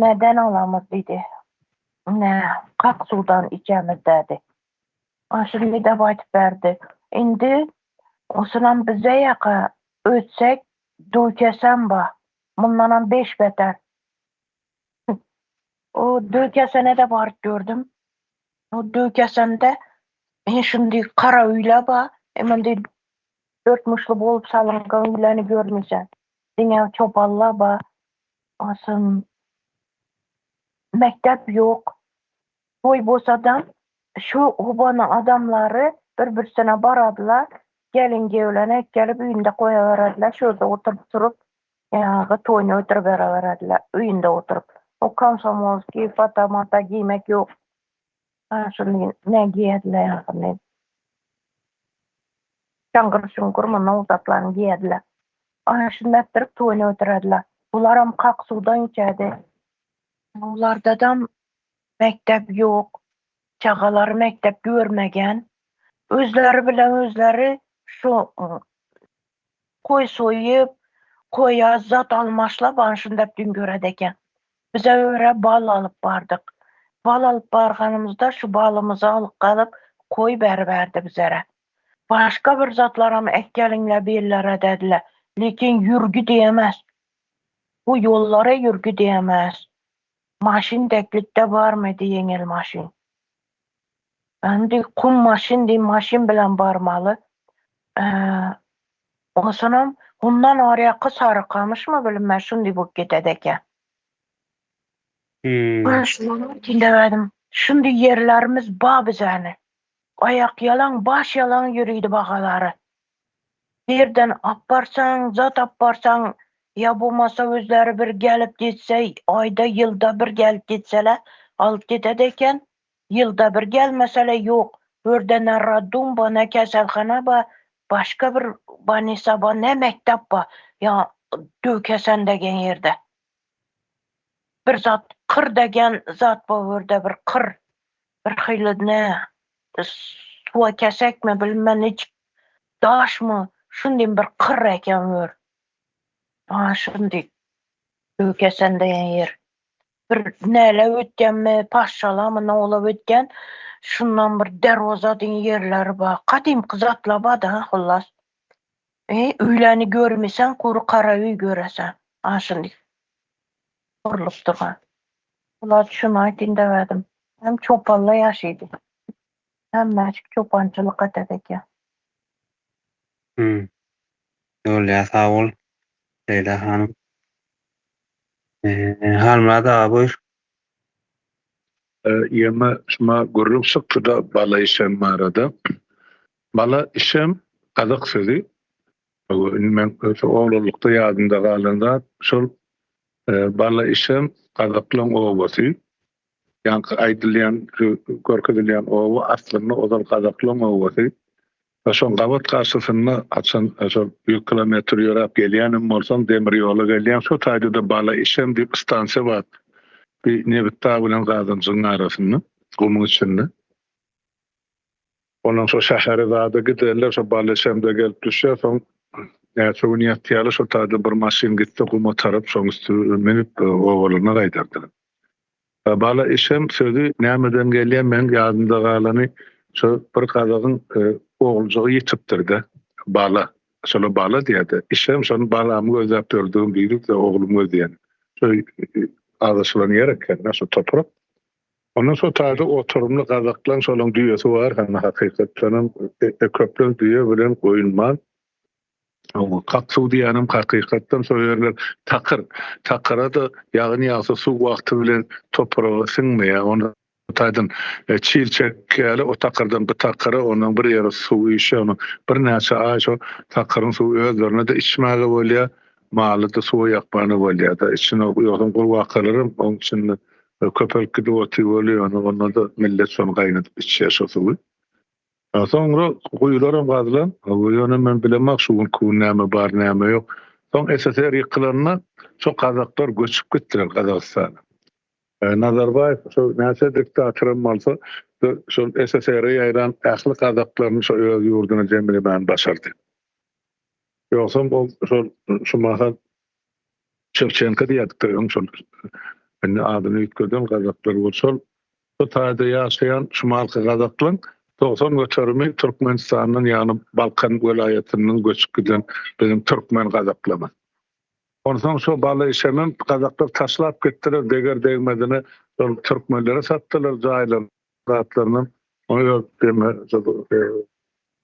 neden alamyz diýdi. Ne, kak suwdan içemiz dedi. Ana şuny dep aýtyp berdi. Indi osunam bize ýaka ötsek Döwkesen bar. Mundanam beş beter. O Döwkesene de baryp gördüm. O Döwkesende men şundi kara öýle bar. Emende dörtmuşly bolup salyngan öýlerini görmeysen. Diňe çopanlar bar. Asyn mektep ýok. Toý bolsadam şu obanyň adamlary bir-birsine baradylar, gelin gewlene gelip öýünde goýaberediler, şu ýerde oturyp turup, ýaňky toýuny ötürip beraberediler, öýünde oturyp. O komsomolskiý fata-mata giýmek ýok. Ha, şuny ne giýediler ýaňky. Şaňgyr-şuňgur mundan uzatlaryny giýediler. Ana şunda etdirip toýuny ötürediler. Bularam kak suwdan içerdi. Bulardadam mekdep ýok. Çagalary mekdep görmegen. Özleri bilen özleri şu koý soýup, koýa zat almaşlap ana şundap gün göredi eken. Bize öre bal alyp bardyk. Bal alyp barganymyzda şu balymyzy alyp galyp koý beriberdi bizlere. Başga bir zatlaram äkgeliňle bir ýerlere dediler. Lekin ýürgi diýemez. Bu ýollara ýürgi diýemez. Maşyn deklikde barmydy ýeňil maşyn. Indi kum maşyn diý maşyn bilen barmaly. Onsoňam ondan arýaky Sarykamyşmy bilinmez şundy bolup ketedi eken. Hmm. Şuny diňlemedim. Şundy ýerlerimiz ba bizäni. Aýak ýalaň, baş ýalaň ýöridi bagalary. Birden apbarsaň, zat apbarsaň, ýa bolmasa özleri bir gelip gitse, aýda, ýylda bir gelip gitseler, alyp gidedi eken. Ýylda bir gelmesele ýok. Börde ne rodum ba, ne keselhana ba, başga bir bolnisa ba, ne mekdep ba. Ýa Döwkesen degen ýerde. Bir zat kyr degen zat ba börde bir kyr. Bir hili ne suwa kesekmi bilmen niçik daşmy şundy bir kyr eken bör. A şundy Döwkesen degen ýer. Bir näle ötýänmi, paşşalamy, nowlap ötýän, şundan bir derwaza diýen ýerleri bar. Gadymky zatlar bar-da, hullas. E, öýläni görmeseň, gury gara öý göresen. A şundy gurlup durgan. Hullas şuny aýtyn diýip Hem çopanla ýaşaýdy. Hemmäjik çopançylyk etedi eken. Hmm. Bolýar, sag bol. Leýla hanym. Halmyrat aga buýur. Ýeme şuma gürrüň çykdy-da bala işem barada. Bala işem gazak sözi. Indi men şu oglanlykda ýadymda galan zat şol bala işem gazaklaň obasy. Ýaňky aýdylýan şu görkezilýän oba aslynda ozal gazaklaň obasy. Şoň gabat garşysynda haçan şol ýüz kilometr ýöräp gelýänem bolsaň demir ýola gelýäň şo taýda-da Bala işem diýip stansiýa bar. Bir Nebitdag bilen Gazanjygyň arasynda gumuň içinde. Ondan şo şähere zada giderler şo Bala işemde gelip düşýär soň näçe gün ýatýarlar şo taýda bir maşyn gitse guma tarap şoň üsti münüp obalaryna gaýdardylar. Bala işem sözi nämeden gelýär meň ýadymda galany şo bir gazagyň oglujagy ýitipdirde bala şola bala diýýärdi işem şony balamy gözläp ýördügim diýdi oglum gözleýän şo azaşylan ýer eken şo toprak ondan şo taýda oturymly gazaklaň şolaň düýesi bar hany hakykatdanam köplenç düýe bilen goýun bar Kak suw diýýänim hakykatdan şol ýerler takyr. Takyra-da ýagyn ýagsa suw wagty bilen topraga siňmeýär. Ony taýdan e, çil çekýärler, o takyrdan bu takyra, ondan bir ýere suw üýşýär. Onuň birnäçe aý şol takyryň suwy özlerine-de içmäge bolýar, maly-da suwa ýakmana bolýar-da. Içine ýogsam gurbakalaram onuň içinde köpelip gidip otyr bolýar. Onda-da millet şony gaýnadyp içýär şo suwy. Soňra guýularam gazylan, ýöne men bilemok şu günki gün näme bar, näme ýok. Soň SSR ýykylanda şo gazaklar göçüp gitdiler Gazagystana. Nazarbaýew şo näçe diktatoram bolsa, şol SSR-e ýaýran ähli gazaklaryny şo öz ýurduna jemlemäni başardy. Ýogsam ol şol şu mahal Şewçenko diýýärdik-de öň şol indi adyny üýtgeden gazaklar bol şol bu taýda ýaşaýan şumalky gazaklaň 90 göterimi Türkmenistandan ýagny Balkan welaýatyndan göçüp giden biziň türkmen gazaklarymyz. Onsoň şo bala işemem gazaklar taşlap gitdiler deger degmezine şol türkmenlere satdylar jaýlaryny zatlarynam ony öz deme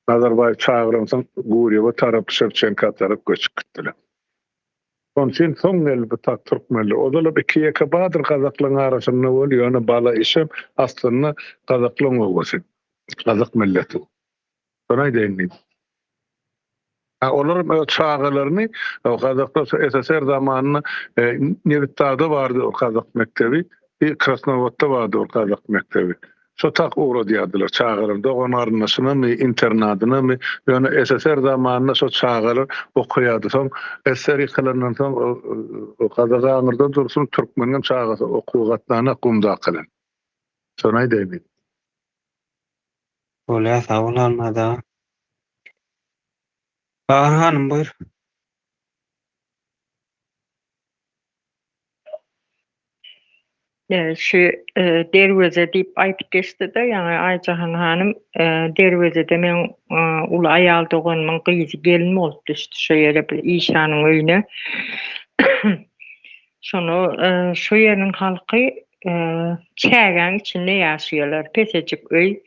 Nazarbaýew çagyransoň Gurýewe tarap Şewçenka tarap göçüp gitdiler. Şonuň üçin soň geldi bu tak türkmenler. Ozalam iki-ýeke bardyr gazaklaryň arasynda bol, ýöne bala işem aslynda gazaklaryň obasy. Gazak milleti. Şony aýdaýyn diýdim. Ha olaram öz çagalaryny gazaklar şu SSR zamanynda Nebitdagda bardy o gazak mekdebi, bir Krasnowodda bardy ol gazak mekdebi. Şo tak ugradýardylar çagalaryny, dogan-garyndaşynamy, internadynamy, ýöne SSR zamanynda şo çagalar okaýardy. Soň SSR ýykylandan soň gazak aňyrda dursun, türkmeniňem çagasy okuwa gatnanak gumdakylar. Şony aýdaýyn diýdim. Bolýar, sag bol Almaz aga. Bahar hanym buýur. Şu derweze diýip aýdyp geçdi-de, ýaňy Aýjahan hanym, derwezede meň uly aýal doganymyň gyzy gelin bolup düşdi şo ýere bir işanyň öýüne. Şony şo ýeriniň halky çägäň içinde ýaşaýarlar, pesejik öý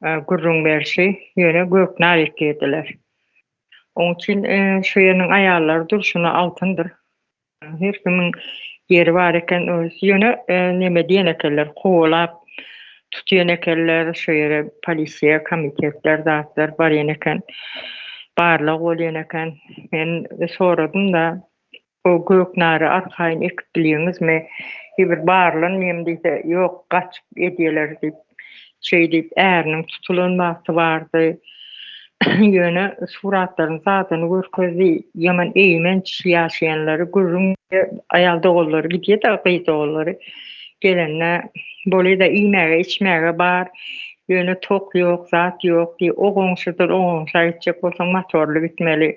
gürrüň berşi, ýöne göknar ekýärdiler. Oň üçin şo ýeriniň aýallary durşuna altyndyr. Her kimiň ýeri bar eken, ýöne neme diýen ekenler, kowalap tutýan ekenler, şo ýere polisiýa, komitetler, zatlar barýan eken, barlag bolýan eken. Men soradym-da, o göknary arkaýyn ekip bilýäňizmi, bir barlanmaýam diýse, ýok, gaçyp edýäler diýip, şeý diýip, äriniň tutulan wagty bardy. Ýöne suratlaryň zadyny görkezdi. Ýaman eýmenç ýaşaýanlary gürrüň aýal doganlary gidýär-de, gyz doganlary. Gelende bolýa-da iýmäge, içmäge bar. Ýöne tok ýok, zat ýok diý. O goňşudyr, o goňşa gitjek bolsaň motorly gitmeli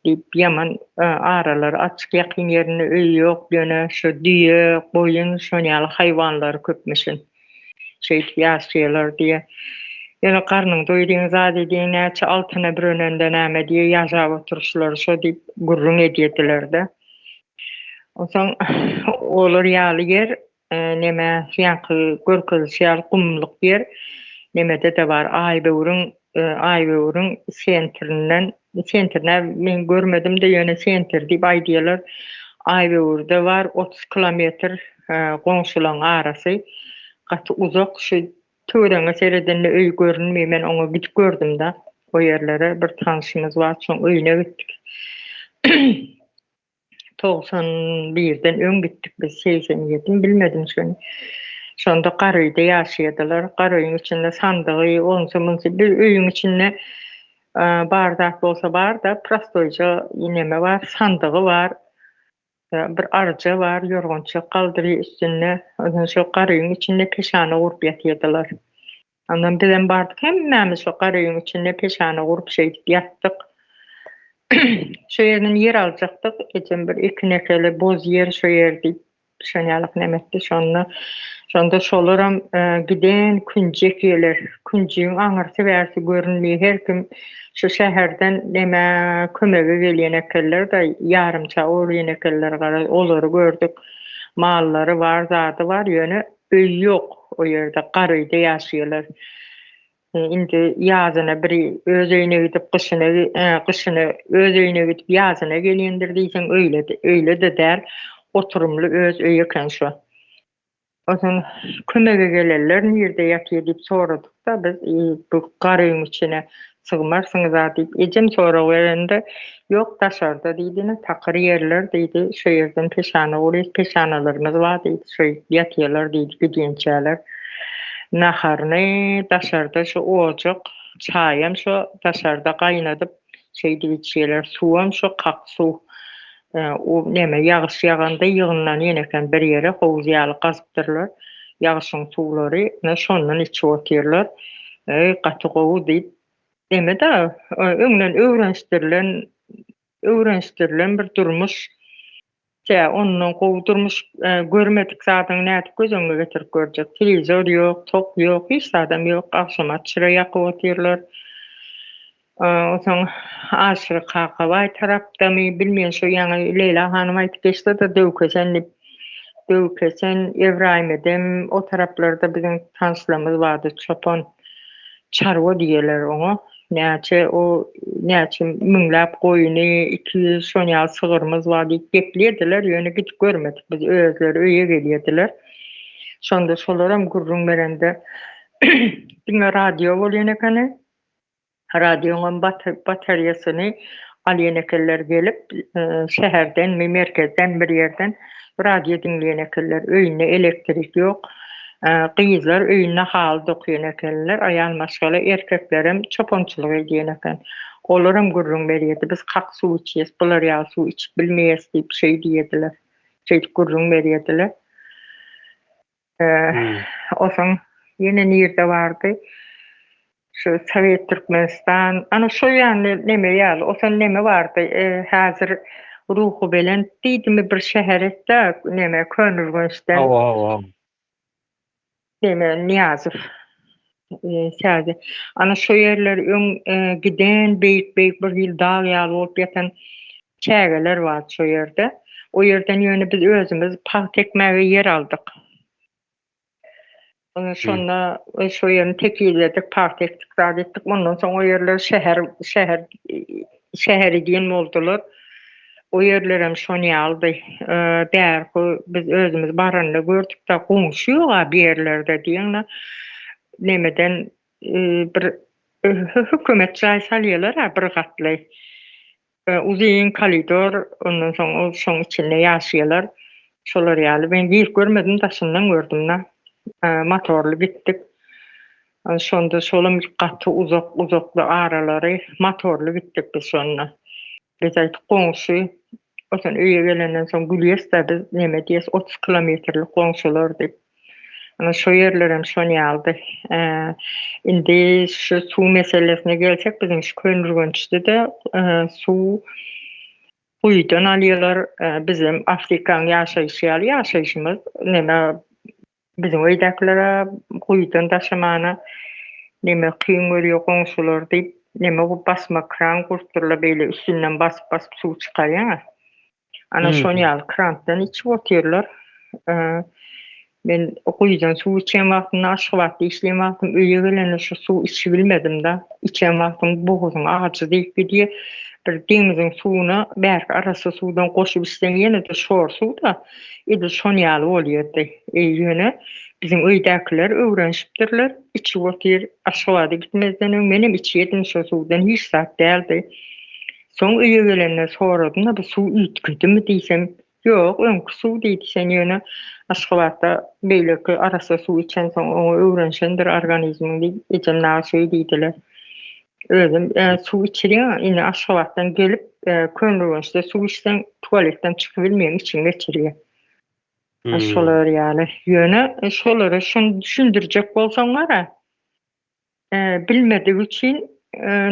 diýip, ýaman aralary açyk, ýakyn ýerinde öý ýok. Ýöne şu düýe, goýun şon ýaly haýwanlary köpmüşin. Şeýdip ýaşaýarlar diýýär. Ýöne garnyň doýurýan zat edýän näçe altyna bürenende näme diýýär, ýaşap oturyşlary şo diýip gürrüň edýärdiler-de. Onsoň olar ýaly ýer neme ýaňky görkezilişi ýaly gumluk ýer nemede-de bar Aýböwrüň Aýböwrüň sentrinden sentrine men görmedim-de ýöne sentr diýip aýdýarlar. Aýböwürde bar 30 kilometr goňşulaň arasy gaty uzak şu töweregiňe seredende öý görünmeýär men oňa gidip gördüm-de o ýerlere bir tanşymyz bar şoň öýüne gitdik. 91-den öň gitdik biz 87-mi bilmedim şony. Şonda Garöýde ýaşaýardylar. Garöýüň içinde sandygy, onsy munsy bir öýüň içinde bar zat bolsa bar-da, prostoýja neme bar, sandygy bar. Bir arja bar, ýorgançak galdyrýar üstünde. Ondan şo garöýüň içinde peşana gurup ýatyrdylar. Ondan bizem bardyk, hemmämiz şo garöýüň içinde peşana gurup şeýdip ýatdyk. Şo ýerden ýer aljakdyk. Ejem bir ekin ekeli, boz ýer şo ýer diýip, şon ýalyk neme etdi. Şonda şonda şolaram giden künji ekýärler. Künjiň aňyrsy bärsi görünmeýär. Her kim şu şäherden neme kömege gelýän ekenler-de, ýarymça orýan ekenler garaz, olary gördük. Mallary bar, zady bar, ýöne öý ýok o ýerde, gar öýde ýaşaýarlar. Indi ýazyna biri öz öýüne gidip, gyşyna gyşyna öz öýüne gidip, ýazyna gelýändir diýseň, öýle öýle-de däl, oturymly öz öýi eken şo. Onsoň kömege gelenler nirde ýatyr diýip soradyk-da biz, bu gar öýüň içine sygmarsyňyz-a diýip, ejem sorag berende, ýok, daşarda diýdi, ine, takyr ýerler diýdi, şo ýerden peşana gurýas, peşanalarymyz bar diýdi, şo ýatyrlar diýdi gidýänçäler. Naharyny daşarda şu ojak, çaýam şo daşarda gaýnadyp, şeýdip içýärler, suwam şo kak suw. O neme ýagyş ýaganda ýygnanýan eken bir ýere howuz ýaly gazypdyrlar. Ýagyşyň suwlary ine şondan içip otyrlar. Eý gaty gowy diýip neme-de öňden öwrenişdirilen öwrenişdirilen bir durmuş. Tä ondan gowy durmuş görmedik zadyňy nädip göz öňüne getirip görjek. Telewizor ýok, tok ýok, hiç zadam ýok. Agşama çyra ýakyp otyrlar. Onsoň Aşyr Kakabaý tarapdamy, bilmeýän, şo ýaňy Leýla hanym aýdyp geçdi-de, Döwkesen diýip. Döwkesen, Ebraýym Edem, o taraplarda biziň tanyşlarymyz bardy, çopan, çarwa diýerler oňa. Näçe o, näçe müňläp goýuny, 200 şon ýaly sygyrymyz bar diýip gepleýärdiler, ýöne gidip görmedik biz, özleri öýe gelýärdiler. Şonda şolaram gürrüň berende, diňe radio bolýan ekeni. Radioňam batareýasyny alýan ekenler gelip, şäherdenmi, merkezden bir ýerden radio diňleýän ekenler. Öýünde elektrik ýok. Gyzlar öýünde haly dokaýan ekenler, aýal maşgala, erkeklerem çopançylyk edýän eken. Olaram gürrüň berýärdi, biz kak suw içýäs, bular ýaly suw içip bilmeýäs diýip şeý diýerdiler. Şeýdip gürrüň berýärdiler. Onsoň ýene nirde bardy? Şu Sowet Türkmenistan, ana şo ýany neme ýaly, osan neme bardy? Häzir. Ruhubelent diýdimi bir şäher etde neme Köneürgençden. Hawa hawa. Neme Nyýazow täze. Ana şo ýerler öň giden beýik beýik bir hili dag ýaly bolup ýatan çägeler bar şo ýerde. O ýerden ýöne biz özümiz pagta ekmäge ýer aldyk. Şonda şo ýerini tekizledik, pagta ekdik, zat etdik. Ondan soň o ýerler şäher, şäher, şäheri diýen boldular. O ýerlerem şon ýalydy. Bärki biz özümiz baranda gördük-de, goňşy ýog-a bu ýerlerde diýeňde, nemeden bir hökümet jaý salýarlar-a bir gatly. Uzyn koridor, ondan soň ol şoň içinde ýaşaýarlar. Şolar ýaly. Men girip görmedim, daşyndan gördüm-de. Motorly gitdik. Şonda şolam gaty uzak, uzakly aralary motorly gitdik biz şonda. Biz aýtdyk goňşy, osan öýe gelenden soň gülýäs-de biz neme diýýäs, 30 kilometrlik goňşular diýip. Ana şo ýerlerem şon ýalydy. Indi şu suw meselesine gelsek, biziň şu Köneürgençde-de suw guýudan alýarlar. Bizem Afrikaň ýaşaýşy ýaly ýaşaýşymyz. Neme biziň öýdäkilere guýudan daşamana neme kyn görýär goňşular diýip, neme basma kran gurupdyrlar beýle üstünden basyp-basyp suw çykarýar. Ana şon ýaly krantdan içip otyrlar. Men guýudan suw içen wagtymda Aşgabatda işleýän wagtym öýe gelende şu suw içi bilmedim-de. Içen wagtyň boguzyň ajy diýip gidýär. Bir deňiziň suwuna bärki arassa suwdan goşup içseň ýene-de şor suw-da. Edil şon ýaly bolýardy. Ýöne biziň öýdäkiler öwrenişipdirler, içip otyr. Aşgabada gitmezden öň menem içýärdim şo suwdan hiç zat däldi. Soň öýe gelende soradym-da, bu suw üýtgedimi diýsem, Ýok, öňki suw diýdi, sen ýöne Aşgabatda beýleki arassa suw içensoň oňa öwrenişendir organizmiň diýip, ejem dagy şeý diýdiler. Özüm suw içirýän, indi Aşgabatdan gelip, Köneürgençde suw içseň, tualetden çykybilmeýäň, içiň geçirýär. Şolar ýaly. Ýöne şolara şuny düşündirjek bolsaň bar-a, Bilmedigi üçin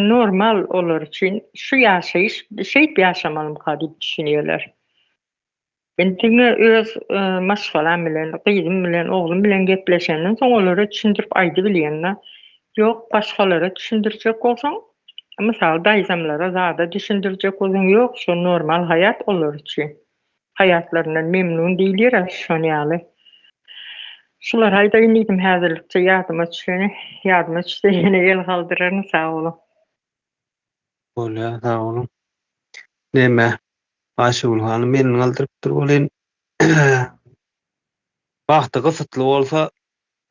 normal olar üçin şu ýaşaýyş şeýdip ýaşamalymyka diýip düşünýärler. Men diňe öz maşgalam bilen, gyzym bilen, oglum bilen gepleşenden soň olara düşündirip aýdybilýän-de. Ýok, başgalara düşündirjek bolsaň, mysal daýzamlara zada düşündirjek bolsaň, ýok, şo normal haýat olar üçin. Haýatlaryndan memnun diýilýär-ä şon ýaly. Şulary aýdaýyn diýdim häzirlikçe ýadyma düşeni. Ýadyma düşse ýene el galdyraryn sag boluň. Bolýar sag boluň. Neme Aýşegül hanym elini galdyrypdyr welin wagty gysytly bolsa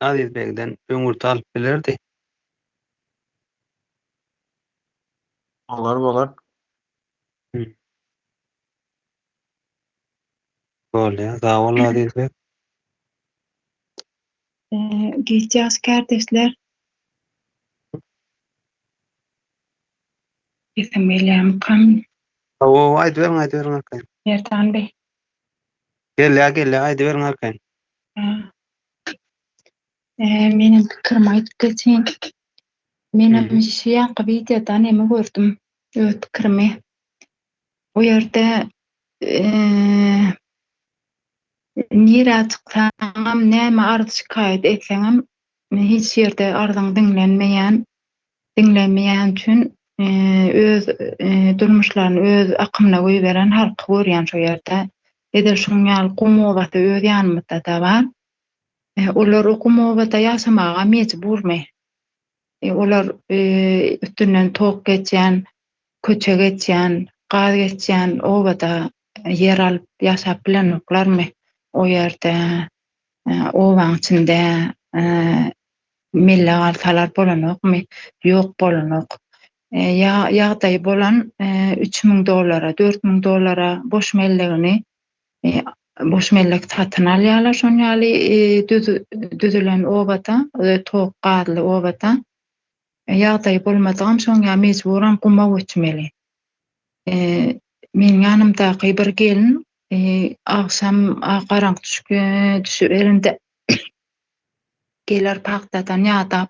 Aziz begden öňürti alyp bilerdi. Bolar bolar. Bolýar. Sag bol Aziz beg. Giç ýaş kärdeşler. Sesim gelýärmikam? Hawa, aýdyberiň, aýdyberiň arkaýyn. Merdan beg. Gelýär, gelýär, aýdyberiň arkaýyn. Menem pikirimi aýdyp geçeýin. Menem şu ýaňky wideoda neme gördüm, öz pikirimi. O ýerde nirä çyksaňam, näme arz-şikaýat etseňem, hiç ýerde arzyň diňlenmeýän, diňlenmeýän üçin öz durmuşlaryny öz akymyna goýberen halky görýän şo ýerde. Edil şonuň ýaly gum obasy öz ýanymyzda-da bar. Olar o gum obada ýaşamaga mejburmy? Olar üstünden tok geçýän, köçe geçýän, gaz geçýän obada ýer alyp ýaşap bilenoklarmy? O ýerde obaň içinde mellek alsalar bolanokmy? Ýok bolanok. Ýa ýagdaýy bolan 3000 dollara, 4000 dollara boş mellegini boş mellek satyn alýarlar şon ýaly düzülen obada, tok gazly obada. Ýagdaýy bolmadygam şoň ýaly mejburam guma göçmeli. Meniň ýanymdaky bir gelin agşam garaňky düşüp düşüberende geler pagtadan ýadap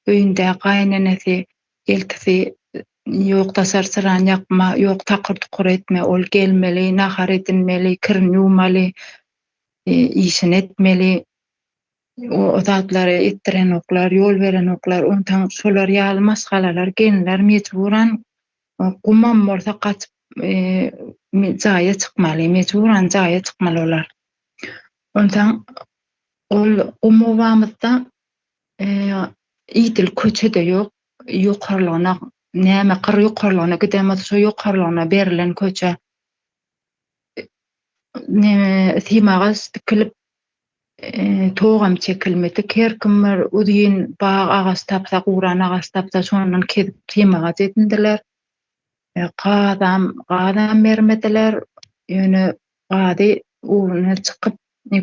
öýünde gaýynenesi, eltisi. Ýok daşary çyrany ýakma, ýok takyr-tukur etme, ol gelmeli, nahar edinmeli, kirini ýuwmaly, işini etmeli. O zatlary etdirenoklar, ýol berenoklar. Onsoň şolar ýaly maşgalalar, gelinler mejburan gumam bolsa gaçyp jaýa çykmaly, mejburan jaýa çykmaly olar. Onsoň ol gum obamyzda idil köçe-de ýok, ýokarlygyna näme gyr ýokarlygyna giden bolsa şo ýokarlygyna berlen köçe neme simagaç dikilip togam çekilmedik her kim bir uzyn bag agaç tapsa guran agaç tapsa şondan kesip simagaç edindiler gazam gazam bermediler ýöne gazy ugruna çykyp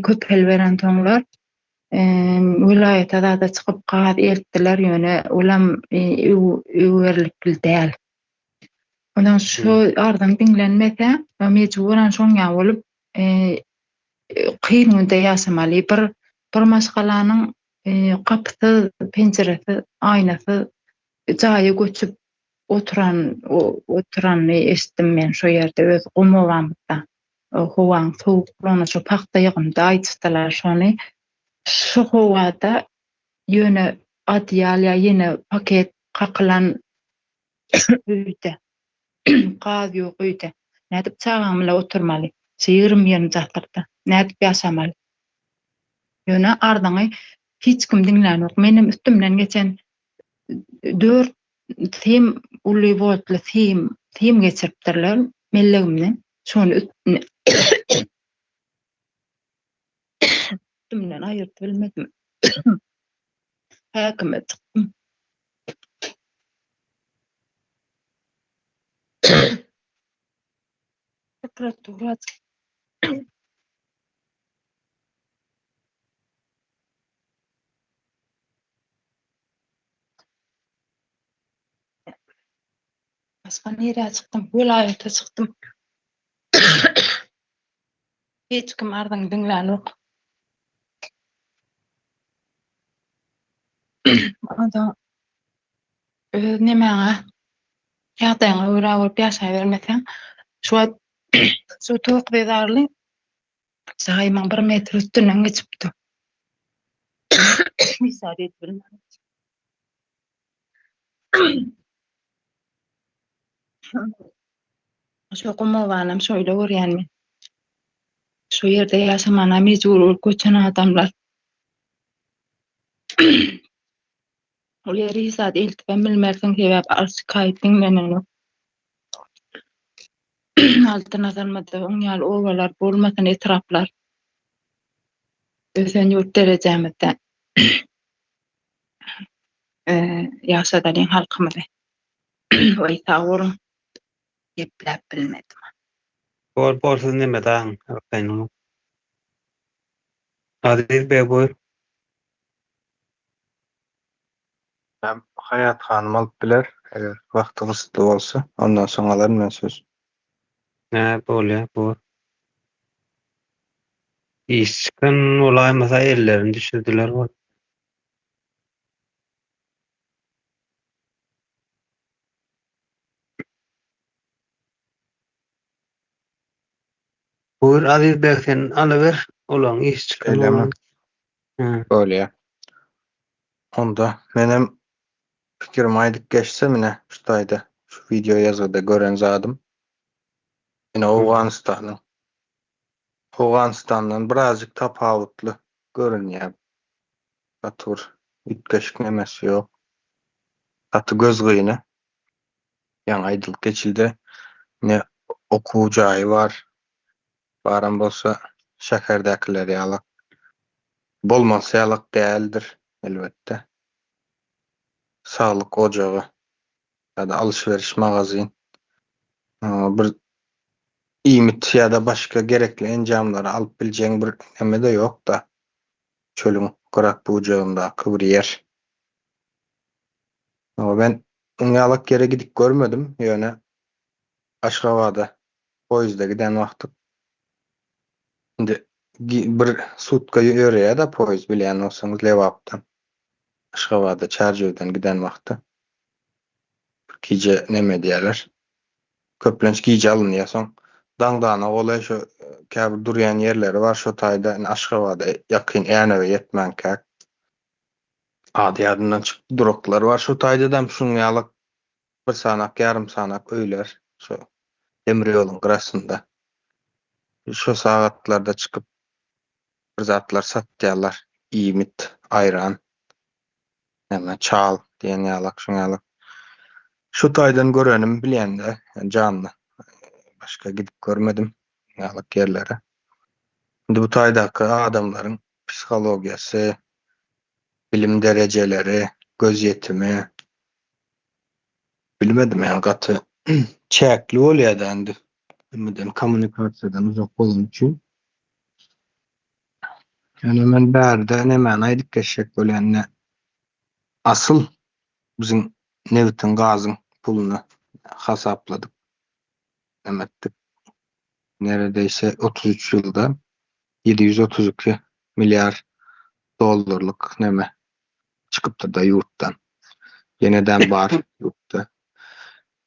köpeliberensoňlar Welaýata zada çykyp gaz eltdiler, ýöne olam öwerlikli däl. Ondan şu arzyň diňlenmese, mejburan şoň ýaly bolup, kyn günde ýaşamaly. Bir bir maşgalanyň gapysyz, penjiresiz, aýnasyz jaýa göçüp oturan oturanyny eşitdim men şo ýerde öz gum obamyzda. Howaň sowuklygyna şo pagta ýygymda aýdyşdylar şony. Şu howada ýöne odýal ýa ýene paket kakylan öýde gaz ýok öýde nädip çagaň bile oturmaly şu 21-nji asyrda nädip ýaşamaly. Ýöne arzyňy hiç kim diňlänok. Menem üstümden geçen dört sim uly woltly sim sim geçiripdirler mellegimden. Şony üstüne üstümden aýyryp bilmedim. Häkime çykdym. Prokuratura çykdym. Başga nirä çykdym? Welaýata çykdym. Hiç kim arzyňy diňlänok. Onsoň öz nemäňe, ýagdaýyňa görä bolup ýaşabermeseň, şu wagt şu tok zerarly jaýymyň bir metr üstünden geçipdi. Hiç zat edip bilmedim. Şo gumawanam şoýle görýän men. Şu ýerde ýaşamana mejbur bolup göçen adamlar. Ol ýere hiç zat eltibem bilmersiň, sebäp arz-şikaýat diňlenenok. Altyn asyrymyzda oň ýaly obalar bolmasyn, etraplar. Ösen ýurt derejämizde. Ýaşadalyň halkymyzy. Waý sag boluň. Gepläp bilmedim. Bor bor siz neme dagyň arkaýyn boluň. Aziz beg buýur. Hem Haýat hanym alyp biler, eger wagty gysytly bolsa, ondan soň alaryn men söz. Hä bolýa bor. Iş çykan bolaýmasa ellerini düşürdiler bol. Buyur Aziz beg sen alyber olaň iş çykan Şeýlemi? bolan. Hä. Bolýa. Onda menem pikirimi aýdyp geçsem ine şu taýda şu wideo ýazgyda gören zadym. Ine Owganystanyň Owganystandan birazjyk tapawutly görünýär. Gaty bir üýtgeşik nemesi ýok. Gaty gözgyny. Ýaňy aýdylyp geçildi. Ine okuw jaýy bar. Baram bolsa şäherdäkiler ýalak. Bolmalysy ýalak däldir, elbetde. Saglyk ojagy ýa-da alyş-beriş magazin. Bir iýmit ýa-da başga gerekli enjamlary alyp biljegiň bir neme-de ýok-da. Çölüň gyrak-bujagyndaky bir ýer. Men oň ýalak ýere gidip görmedim, ýöne Aşgabada poýezde giden wagtyk indi bir sutka ýöreýär-de poýezd bilýän bolsaňyz Lebapdan Aşgabada Çärjewden giden wagty. Gije neme edýärler. Köplenç gije alynýar. Soň daňdana golaý şo käbir durýan ýerleri bar şo taýda indi Aşgabada ýakyn Änewe ýetmänkäk. Ady ýadymdan çykdy duraklar bar şo taýdadam şuň ýaly bir sanak ýarym sanak öýler şo demir ýoluň gyrasynda. Şo sagatlarda çykyp bir zatlar satýarlar iýmit aýran näme çal diýen ýalak şuň ýalak. Şu taýdan görenim bilýän-de janly başga gidip görmedim ýalak ýerlere. Indi bu taýdaky adamlaryň psihologiýasy, bilim derejeleri, gözýetimi bilmedim ýani gaty çäkli bolýada indi ümiden kommunikasiýadan uzak bolany üçin. Ýöne men bärde nemäni aýdyp geçjek bolýan ine asyl biziň nebitiň gazyň puluny hasapladyk neme etdik neredeýse 33 ýylda 732 milliard dollarlyk neme çykypdyr-da ýurtdan. Ýenedem bar ýurtda.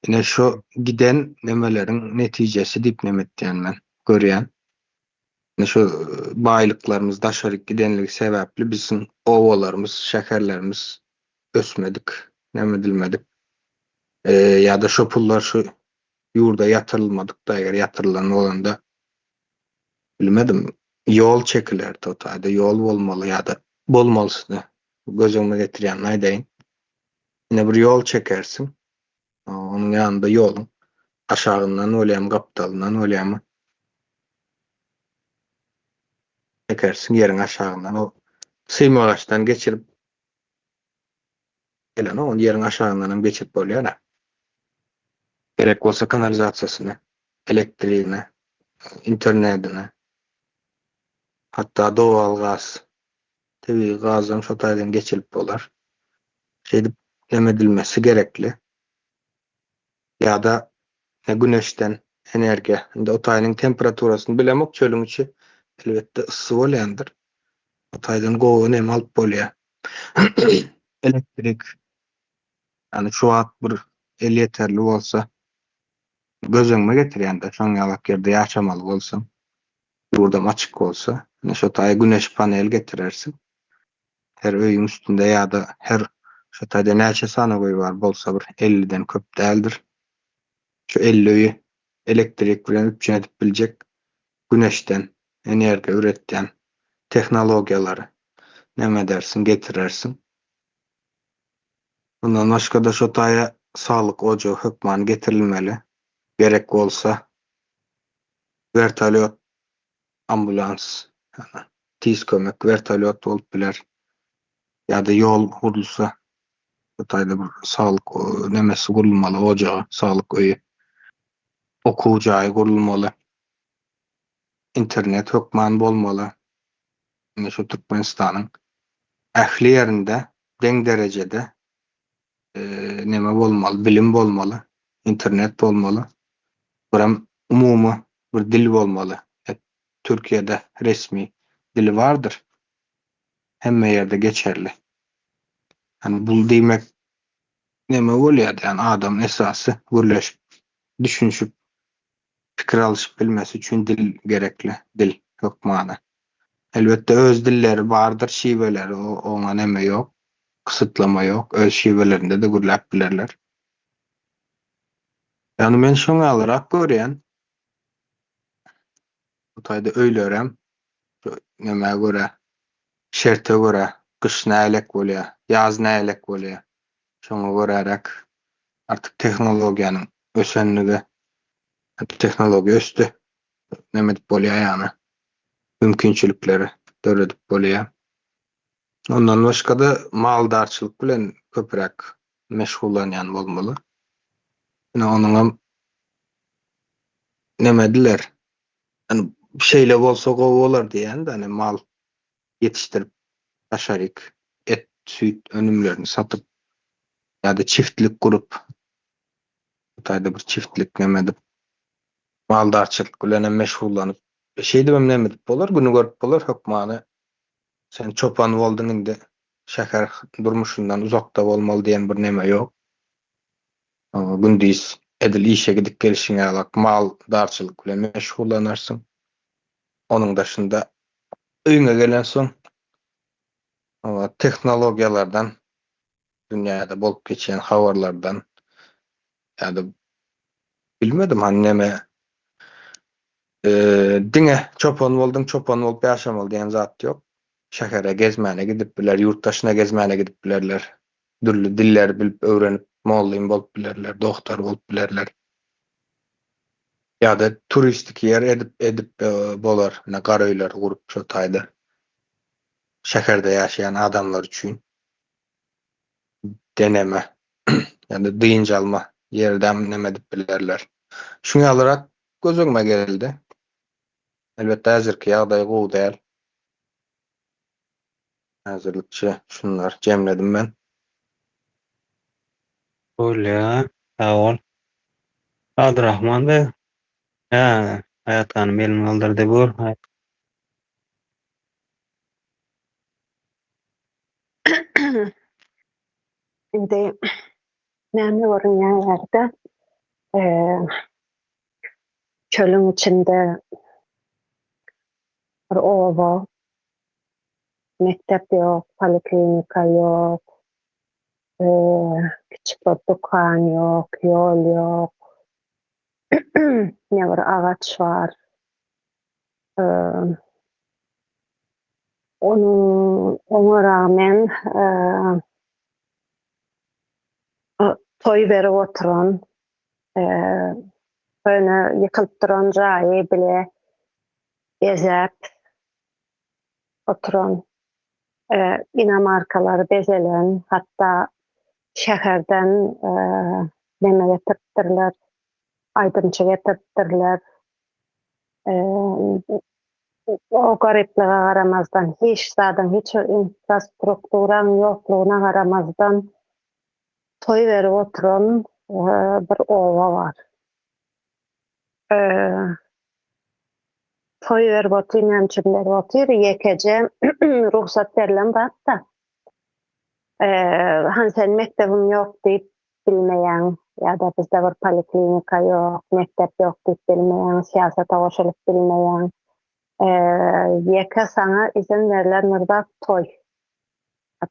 Ine şu giden nemeleriň netijesi diýip neme etýän men görýän. Ine şu baýlyklarymyz daşaryk gidenligi sebäpli biziň obalarymyz, şäherlerimiz ösmedik, näme edilmedik. Ýa-da şo pullar şu ýurda ýatyrylmadyk-da, eger ýatyrylan bolanda bilmedim, ýol çekilerdi o taýda, ýol bolmaly ýa-da bolmalysyny göz öňüme getirýänini aýdaýyn. Ine bir ýol çekersiň, onuň ýanynda ýoluň aşagyndan bolýamy, gapdalyndan bolýamy çekersiň ýeriň aşagyndan o symagaçdan geçirip gelenok, ony ýeriň aşagyndan hem geçirip bolýar-a. Gerek bolsa kanalizasiýasyny, elektrigini, internetini, hatda dogal gaz, tebigy gazam şo taýdan geçirip bolar. Şeýdip neme edilmesi gerekli. Ýa-da güneşden energiýa. Indi o taýynyň temperaturasyny bilemok, çölüň içi elbetde yssy bolýandyr. O taýdan gowy neme alyp bolýar. Elektrik ýani şu wagt bir elýeterli bolsa göz öňüme getirýän-de şoň ýalak ýerde ýaşamaly bolsam, ýurdam açyk bolsa, ine şo taýa güneş panel getirersiň. Her öýüň üstünde ýa-da her şo taýda näçe sany öý bar bolsa bir elliden köp däldir. Şu 50 öýi elektrik bilen üpjün edip biljek güneşden energiýa üretýän tehnologiýalary näme edersiň getirersiň. Mundan başga-da şo taýa saglyk ojagy hökman getirilmeli. Gerek bolsa wertolýot ambulans, tiz kömek wertolýot bolup biler. Ýa-da ýol gurulsa, bu taýda bir saglyk nemesi gurulmaly, ojagy, saglyk öýi, okuw jaýy gurulmaly. Internet hökman bolmaly. Ine şu Türkmenistanyň ähli ýerinde deň derejede neme bolmaly, bilim bolmaly, internet bolmaly. Birem umumy bir dil bolmaly. Türkiýede resmi dili bardyr. Hemme ýerde geçerli. Ýani bul diýmek neme bolýar ýani adam esasy gürleşip, düşünişip, pikir alyşyp bilmesi üçin dil gerekli, dil hökmany. Elbetde öz dilleri bardyr, şiweleri oňa neme ýok, kysytlama ýok, öz şiwelerinde-de gürläp bilerler. Ýagny men şoň ýalyrak görýän. Bu taýda öýlerem şu nämä görä, şerte görä, gyş nähilek bolýar, ýaz nähilek bolýar, şoňa göräräk artyk tehnologiýanyň ösenligi, tehnologiýa ösdi, näme edip bolýar ýagny mümkinçilikleri döredip bolýar. Ondan başga-da maldarçylyk bilen köpräk meşgullanýan bolmaly. Ine onuňam nemediler. Ýani şeýle bolsa gowy bolar diýýän-de, ýani mal ýetişdirip daşaryk et, süýt önümlerini satyp ýa-da çiftlik gurup, bu taýda bir çiftlik neme edip, maldarçylyk bilen hem meşgullanyp, şeýdibem neme edip bolar, güni görüp bolar hökmany. Sen çopan bolduň indi şäher durmuşyndan uzakda bolmaly diýen bir neme ýok. Gündiz edil işe gidip gelşiň ýalak maldarçylyk bilen meşgullanarsyň. Onuň daşynda öýüňe gelensoň tehnologiýalardan, dünýäde bolup geçýän habarlardan ýa-da bilmedim hany neme diňe çopan bolduň, çopan bolup ýaşamaly diýen zat ýok. Şähere gezmäne gidip biler, ýurt daşyna gezmäne gidip bilerler. Dürli dilleri bilip öwrenip mollym bolup bilerler, dogtar bolup bilerler. Ýa-da turistiki ýer edip edip bolar, ine gar öýleri gurup şo taýda. Şäherde ýaşaýan adamlar üçin deneme ýa-da dynç alma ýerdem neme edip bilerler. Şuň ýalyrak göz öňüme geldi. Elbetde häzirki ýagdaý gowy däl. Häzirlikçe şunlar jemledim men. Bolýa, sag bol. Abdurahman beg. Hä, Aýat hanym elini galdyrdy, bur. Indi näme görünýär ýerde? Çölüň içinde bir oba, mekdep ýok, poliklinika ýok, kiçi bir dükan ýok, ýol ýok, ne bir agaç bar. Onuň oňa ragmen toý berip oturan, köne ýykylyp duran jaýy bile bezäp oturan, inomarkalary bezelen, hatda şäherden neme getiripdirler, aýdymçy getiripdirler. O garyplyga garamazdan, hiç zadyň, hiç bir infrastrukturaň ýoklugyna garamazdan toý berip oturan bir oba bar. Toý berip otyr, näme üçin berip otyr? Ýekeje rugsat berlen zat-da. Hany sen mekdebiň ýok diýip bilmeýäň ýa-da bizde bir poliklinika ýok, mekdep ýok diýip bilmeýäň, syýasata goşulyp bilmeýäň. Ýeke saňa izin berlen bir zat toý.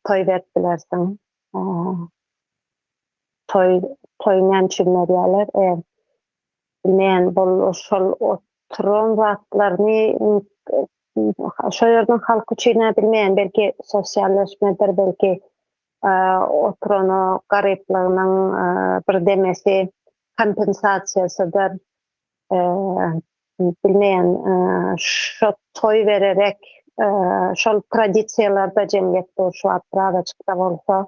Toý berip bilersiň. Toý, toý näme üçin berýärler? Bilmeýän bol şol oturan zatlaryny şo ýerden halk üçin-ä bilmeýän belki sosialleşmedir, belki oturany garyplygynyň bir demesi kompensasiýasydyr. Bilmeýän şo toý bererek şol tradisiýalarda jemgyýet dur şu wagt birazajyk-da bolsa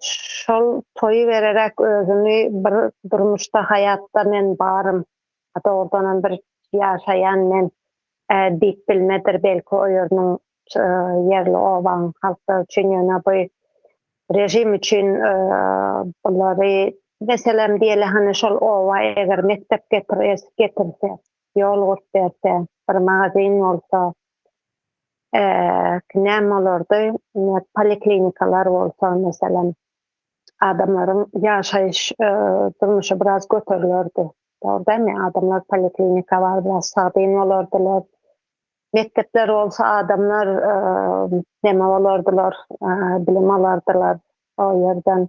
şol toýy bererek özümi bir durmuşda haýatda men barym dogrudanam bir ýaşaýan men diýip bilmedir belki o ýeriniň ýerli obaň halklary üçin ýöne bu režim üçin bulary meselem diýeli hany şol oba eger mekdep getir getirse ýol gurup berse bir magazin bolsa näme bolardy poliklinikalar bolsa meselem adamlaryň ýaşaýyş durmuşy biraz göterilerdi dogry dälmi adamlar poliklinika bar biraz sagdyn bolardylar Mekdepler bolsa adamlar neme bolardylar, bilim alardylar o ýerden.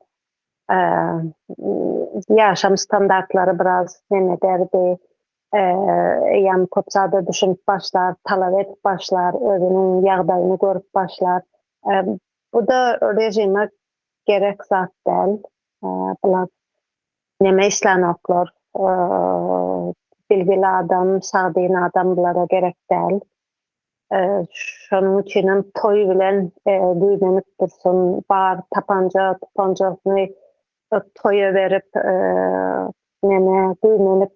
Ýaşam standartlary biraz neme ederdi. Eýýäm köp zada düşünip başlar, talap edip başlar, özüniň ýagdaýyny görüp başlar. Bu-da režime gerek zat däl. Bular neme islänoklar. Bilgili adam, sagdyn adam bulara gerek däl. Şonuň üçinem toý bilen güýmenip dursun, bar tapanja, tupanjasyny toýa berip, neme güýmenip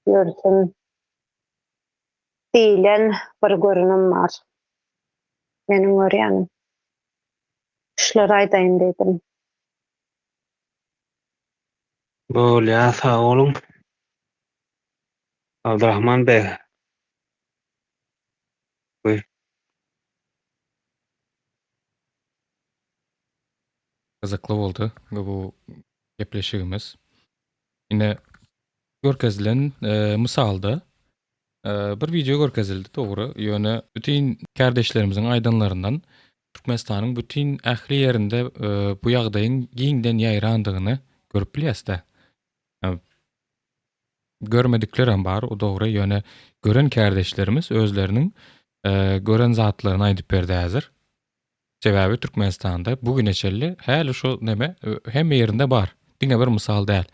ýörsün diýlen bir görünim bar. Meniň görýänim. Şulary aýdaýyn diýdim. Bolýa sag boluň. Abdurahman beg. Buý. Gyzykly boldy bu gepleşigimiz. Ine görkezilen mysalda bir wideo görkezildi dogry, ýöne bütin kärdeşlerimiziň aýdanlaryndan Türkmenistanyň bütin ähli ýerinde bu ýagdaýyň giňden ýaýrandygyny görüp bilýäs-dä. Görmediklerem bar, o dogry, ýöne gören kärdeşlerimiz özleriniň gören zatlaryny aýdyp berdi häzir. Sebäbi Türkmenistanda bu güne çenli häli şu neme hemme ýerinde bar. Diňe bir mysal däl.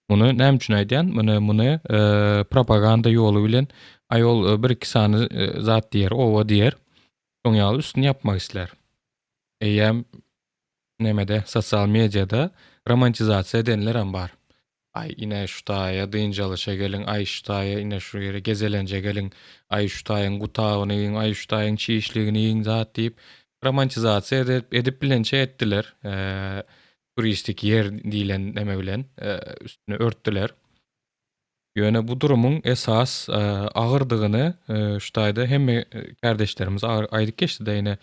Muny näme üçin aýdýan? Muny muny propaganda ýoly bilen aý ol bir-iki sany zat diýer, oba diýer. Şoň ýaly üstüni ýapmak islär. Eýýäm nemede sosial mediada romantizasiýa edenlerem bar. Aý ine şu taýa dynç alyşa geliň, aý şu taýa ine şu ýere gezelenje geliň, aý şu taýyň gutabyny iýiň, aý şu taýyň çişligini iýiň zat diýip romantizasiýa edip, edip bilençe etdiler. Turistik ýer diýlen neme bilen üstüni örtdüler. Ýöne bu durumyň esas agyrdygyny şu taýda hemme kärdeşlerimiz aýdyp geçdi-de ine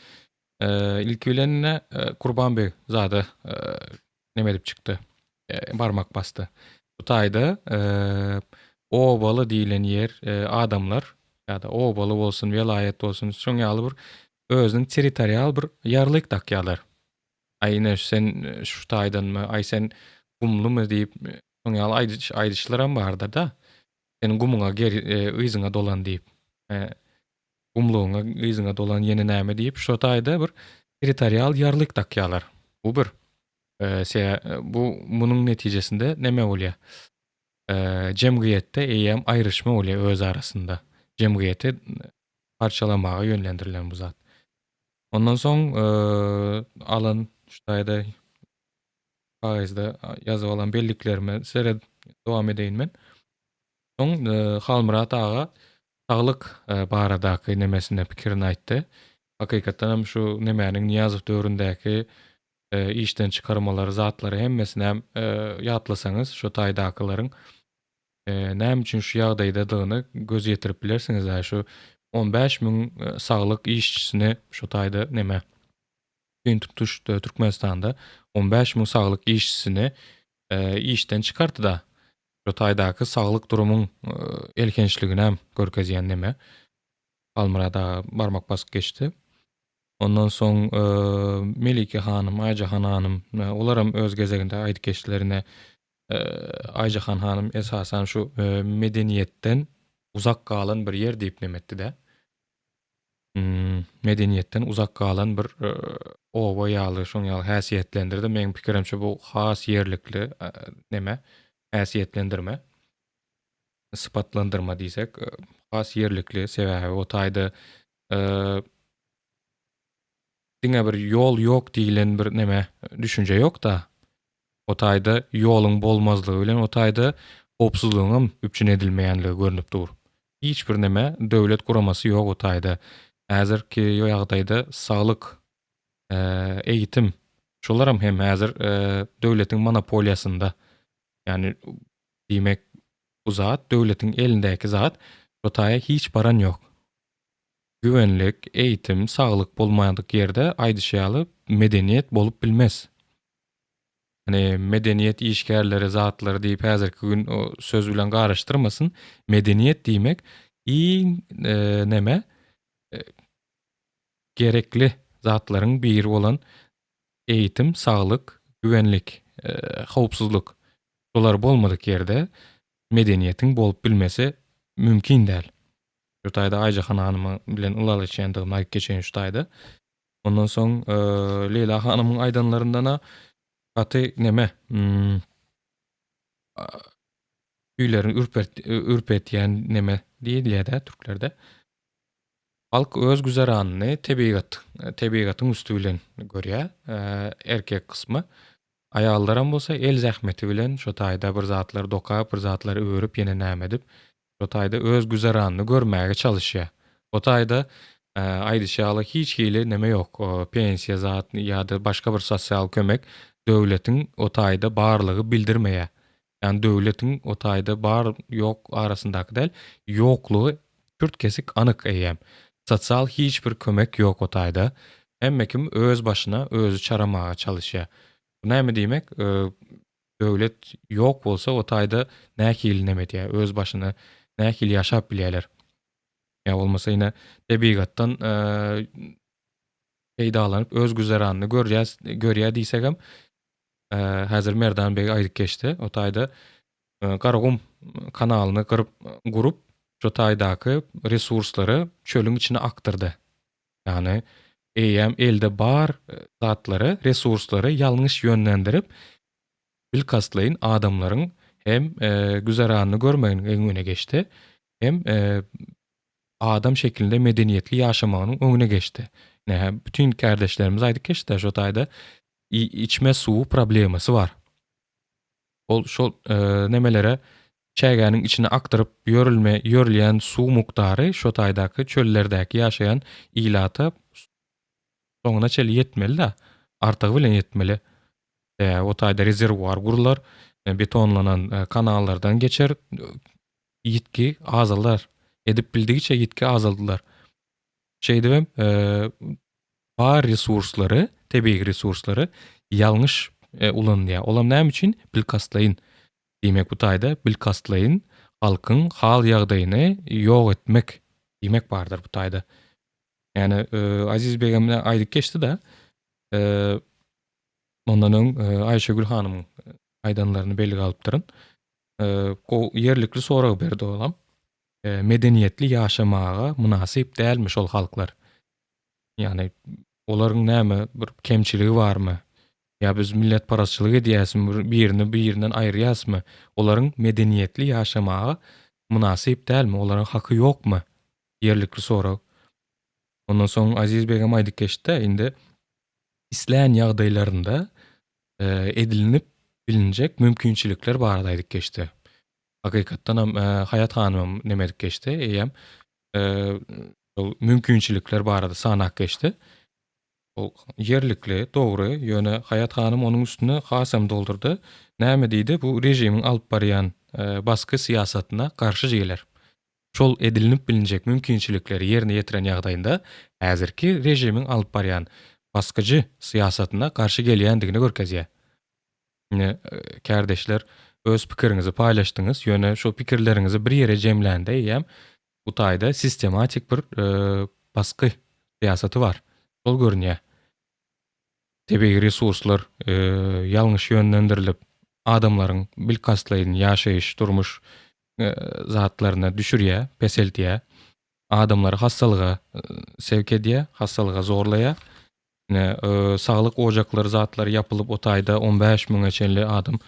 Ilki bilen ine Kurban beg zada neme edip çykdy. Barmak basdy. Bu taýda obaly diýlen ýer adamlar ýa-da obaly bolsun, welaýat bolsun, şoň ýaly bir özüniň territorial bir ýarlyk dakýarlar. Aý ine sen şu taýdanmy, aý sen gumlumy diýip, şoň ýaly aýdyş aýdyşlaram bardyr-da. Seniň gumuňa geri yzyňa dolan diýip. Gumlugyňa yzyňa dolan ýene näme diýip şo taýda bir territorial ýarlyk dakýarlar. Bu bir. Se bu munuň netijesinde neme bolýar? Jemgyýetde eýýäm aýryşma bolýar öz arasynda. Jemgyýeti parçalamaga ýönlendirilen bu zat. Ondan soň alan şu taýda kagyzda ýazyp alan belliklerime seret dowam edeýin men. Soň Halmyrat aga saglyk baradaky nemesinde pikirini aýtdy. Hakykatdan hem şu nemäniň Nyýazow döwründäki işden çykarmalary zatlary hemmesinem ýatlasaňyz şu taýdakylaryň näme üçin şu ýagdaýdadygyny göz ýetirip bilersiňiz. Şu 15 müň saglyk işçisini şu taýda neme bütin tutuş Türkmenistanda 15 müň saglyk işçisini işden çykardy-da. Şu taýdaky saglyk durumyň elhençliginem görkezýän neme. Halmyrat aga barmak basyp geçdi. Ondan soň Melike hanym, Aýjahan hanym, olaram öz gezeginde aýdyp geçdiler ine Aýjahan hanym esasan şu medeniýetden uzak galan bir ýer diýip neme etdi-de. Medeniýetden uzak galan bir oba ýaly şoň ýaly häsiýetlendirdi. Meň pikirimçe bu has ýerlikli neme häsiýetlendirme. Sypatlandyrma diýsek has ýerlikli sebäbi o taýda diňe bir ýol ýok diýlen bir neme düşünje ýok-da. O taýda ýoluň bolmazlygy bilen o taýda howpsuzlygyňam üpjün edilmeýänligi görnüp dur. Hiç bir neme döwlet guramasy ýok o taýda. Häzirki ýagdaýda saglyk, eýitim şolaram hem häzir döwletiň monopoliýasynda. Ýagny diýmek bu zat döwletiň elindäki zat şo taýa hiç baran ýok. Güvenlik, eýitim, saglyk bolmadyk ýerde aýdyşy ýaly medeniýet bolup bilmez. Hani medeniýet işgärleri zatlary diýip häzirki gün o söz bilen garyşdyrmasyn. Medeniýet diýmek iň e, neme e, gerekli zatlaryň biri bolan eýitim, saglyk, güvenlik, e, howpsuzlyk. Bular bolmadyk ýerde medeniýetiň bolup bilmesi mümkin däl. Şu taýda Aýjahan hanym bilen ylalaşýandygymy aýdyp geçeýin şu taýda. Ondan soň Leýla hanymyň aýdanlaryndan-a gaty neme, tüýlerini ürpetýän neme diýilýär-dä türklerde. Halk öz güzeranyny tebigat, tebigatyň üsti bilen görýär, erkek kysmy. Aýallaram bolsa el zähmeti bilen şo taýda bir zatlar dokap, bir zatlar örüp, ýene näme edip, Şo taýda öz güzeranyny görmäge çalyşýar. O taýda aýdyşy ýaly hiç hili neme ýok, pensiýa zat ýa-da başga bir sosial kömek döwletiň o taýda barlygy bildirmeýär. Ýagny döwletiň o taýda bar ýok arasyndaky däl, ýoklugy çürt-kesik anyk eýýäm. Sosial hiç bir kömek ýok o taýda. Hemme kim öz başyna özi çaramaga çalyşýar. Bu näme diýmek? Döwlet ýok bolsa o taýda nähili neme edýär, öz başyna nähili ýaşap bilýärler. Ýa bolmasa ine tebigatdan peýdalanyp öz güzeranyny görýäs, görýär diýsegem, häzir Merdan beg aýdyp geçdi, o taýda Garagum kanalyny gyryp gurup, şo taýdaky resurslary çölüň içine akdyrdy. Ýagny eýýäm elde bar zatlary, resurslary ýalňyş ýönlendirip, bilkastlaýyn adamlaryň hem güzeranyny görmeginiň öňüne geçdi, hem adam şekilinde medeniýetli ýaşamagynyň öňüne geçdi. Ine, bütin kärdeşlerimiz aýdyp geçdi, şo taýda içme suwy problemasy bar. Ol şol nemelere çägäniň içine akdyryp ýörülme ýörülýän suw mukdary şo taýdaky çöllerdäki ýaşaýan ilata soňuna çenli ýetmeli-dä. Artygy bilen ýetmeli. Sebäbi o taýda rezerwuar gurlar, betonlanan kanallardan geçer, ýitgi azalar. Edip bildigiçe ýitgi azaldylar. Şeýdibem bar resurslary, tebigy resurslary ýalňyş ulanylýar. Olam näme üçin? Bilkastlaýyn. Diýmek bu taýda bilkastlaýyn halkyň hal-ýagdaýyny ýok etmek diýmek bardyr bu taýda. Ýani Aziz begem aýdyp geçdi-de, ondan öň Aýşegül hanymyň aýdanlaryny bellige alypdyryn. Gowy ýerlikli sorag berdi olam. Medeniýetli ýaşamaga mynasyp dälmi şol halklar? Ýagny olaryň näme bir kemçiligi barmy? Ýa biz milletparazçylyk edýäsmi, bir birini birinden aýyrýasmy? Olaryň medeniýetli ýaşamaga mynasyp dälmi? Olaryň haky ýokmy? Ýerlikli sorag. Ondan soň Aziz begem aýdyp geçdi-de, indi islän ýagdaýlarynda edilnip bilinjek mümkinçilikler barada aýdyp geçdi. Hakykatdanam Haýat hanymam neme edip geçdi, eýýäm şol mümkinçilikler barada sanap geçdi. Ol ýerlikli, dogry, ýöne Haýat hanym onuň üstüne hasam doldurdy. Näme diýdi, bu režimiň alyp barýan basky syýasatyna garşy geler. Şol edilinip bilinjek mümkinçilikleri ýerine ýetiren ýagdaýynda häzirki režimiň alyp barýan baskyjy syýasatyna garşy gelýändigini görkezýär. Ine, kärdeşler, öz pikiriňizi paýlaşdyňyz, ýöne şo pikirleriňizi bir ýere jemlände eýýäm bu taýda sistematik bir basgy syýasaty bar. Şol görünýär. Tebigy resurslar ýalňyş ýönlendirilip, adamlaryň bilkastlaýyn ýaşaýyş, durmuş zatlaryna düşürýär, peseltýär. Adamlary hassalyga sevk edýär, hassalyga zorlaýar. Ine, saglyk ojaklary zatlary ýapylyp o taýda 15 müňe çenli adam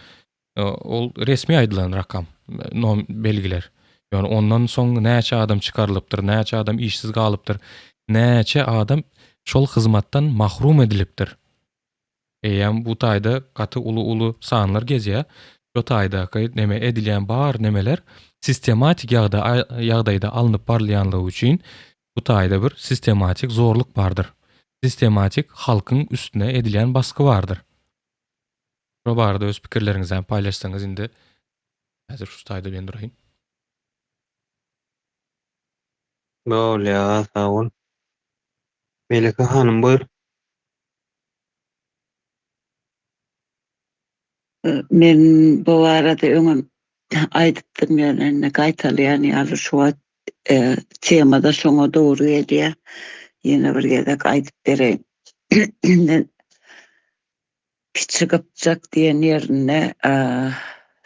ol resmi aýdylan rakam, nom belgiler. Ýöne ondan soň näçe adam çykarylypdyr, näçe adam işsiz galypdyr, näçe adam şol hyzmatdan mahrum edilipdir. Eýýäm bu taýda gaty uly-uly sanlar gezýär. Şo taýdaky neme edilýän bar nemeler sistematik ýagdaýda alnyp barylýanlygy üçin bu taýda bir sistematik zorluk bardyr. Sistematik halkyň üstüne edilýän basgy bardyr. Şo barada öz pikirleriňizi hem paýlaşsaňyz indi häzir şu taýda men duraýyn. Bolýa sag bol. Melike hanym buýr. Men bu barada öňem aýdypdym ýöne indi gaýtalaýan ýaly şu wagt temada şoňa dogry gelýär. Ýene bir gezek aýdyp bereýin. Men Kiçi Gypjak diýen ýerinde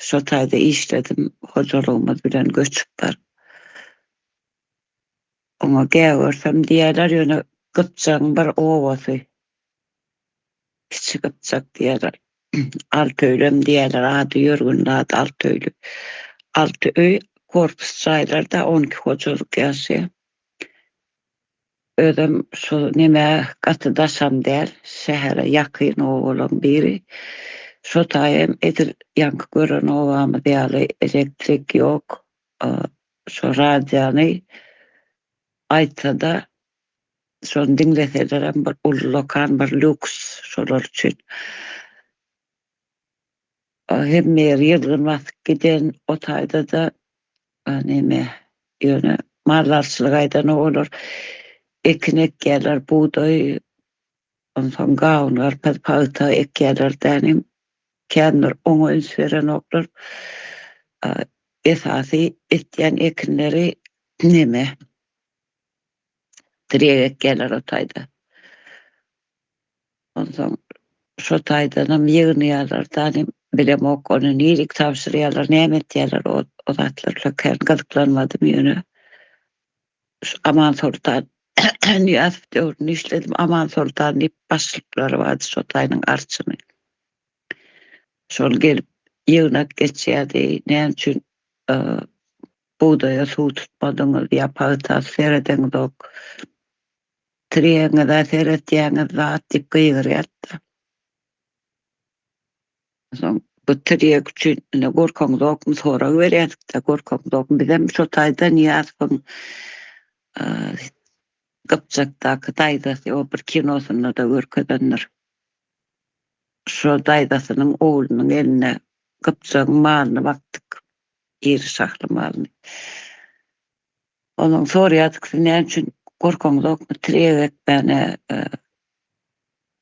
şo taýda işledim, hojalygymyz bilen göçüp baryp. Oňa Gäwürsem diýýärler, ýöne Gypjagyň bir obasy. Kiçi Gypjak diýýärler. Altyöýlem diýýärler, ady ýörgünli ady Altyöýli. Alty öý, korpus jaýlarda 12 hojalyk ýaşaýar. Özem şu neme gaty daşam däl, şähere ýakyn obalaryň biri. Şo taýam edil ýaňky gören obamyz ýaly elektrik ýok. Şo radiony aýtsa-da, şony diňleselerem bir ullakan bir lýuks şolar üçin. Hemme ýeri ýylgyn basyp giden, o taýda-da neme, ýöne maldarçylyk aýdana olar ekin ekýärler, bugdaý, onsoň gawun, garpyz, pagta ekýärler dänim. Känler oňa üns berenoklar. Esasy etýän ekinleri neme? Tirýek ekýärler o taýda. Onsoň şo taýdanam ýygnaýarlar da, bilemok ony nirik tabşyrýarlar, näme etýärler o, o zatlarla kän gyzyklanmadym ýöne. Şu Amansoltan Nyýazow döwründe işledim. Amansoltan diýip başlyklary bardy şo taýynyň arçyny. Şol gelip ýygnak geçýärdi. Näme üçin bugdaýa suw tutmadyňyz ýa pagta seredeňzok. Tirýegiňize seretýäňiz zat diýip gygyrýardy. Soň bu tirýek üçin ine gorkaňzokmy sorag berýärdik-de, gorkaňzokmy bizem şo taýda Nyýazowyň Gypjakdaky daýzasy o bir kinosynda-da görkezendir. Şo daýzasynyň oglunyň eline Gypjagyň malyny bakdyk. Iri şahly malyny. Ondan soraýardyk siz näme üçin gorkaňzokmy tirýek ekmäne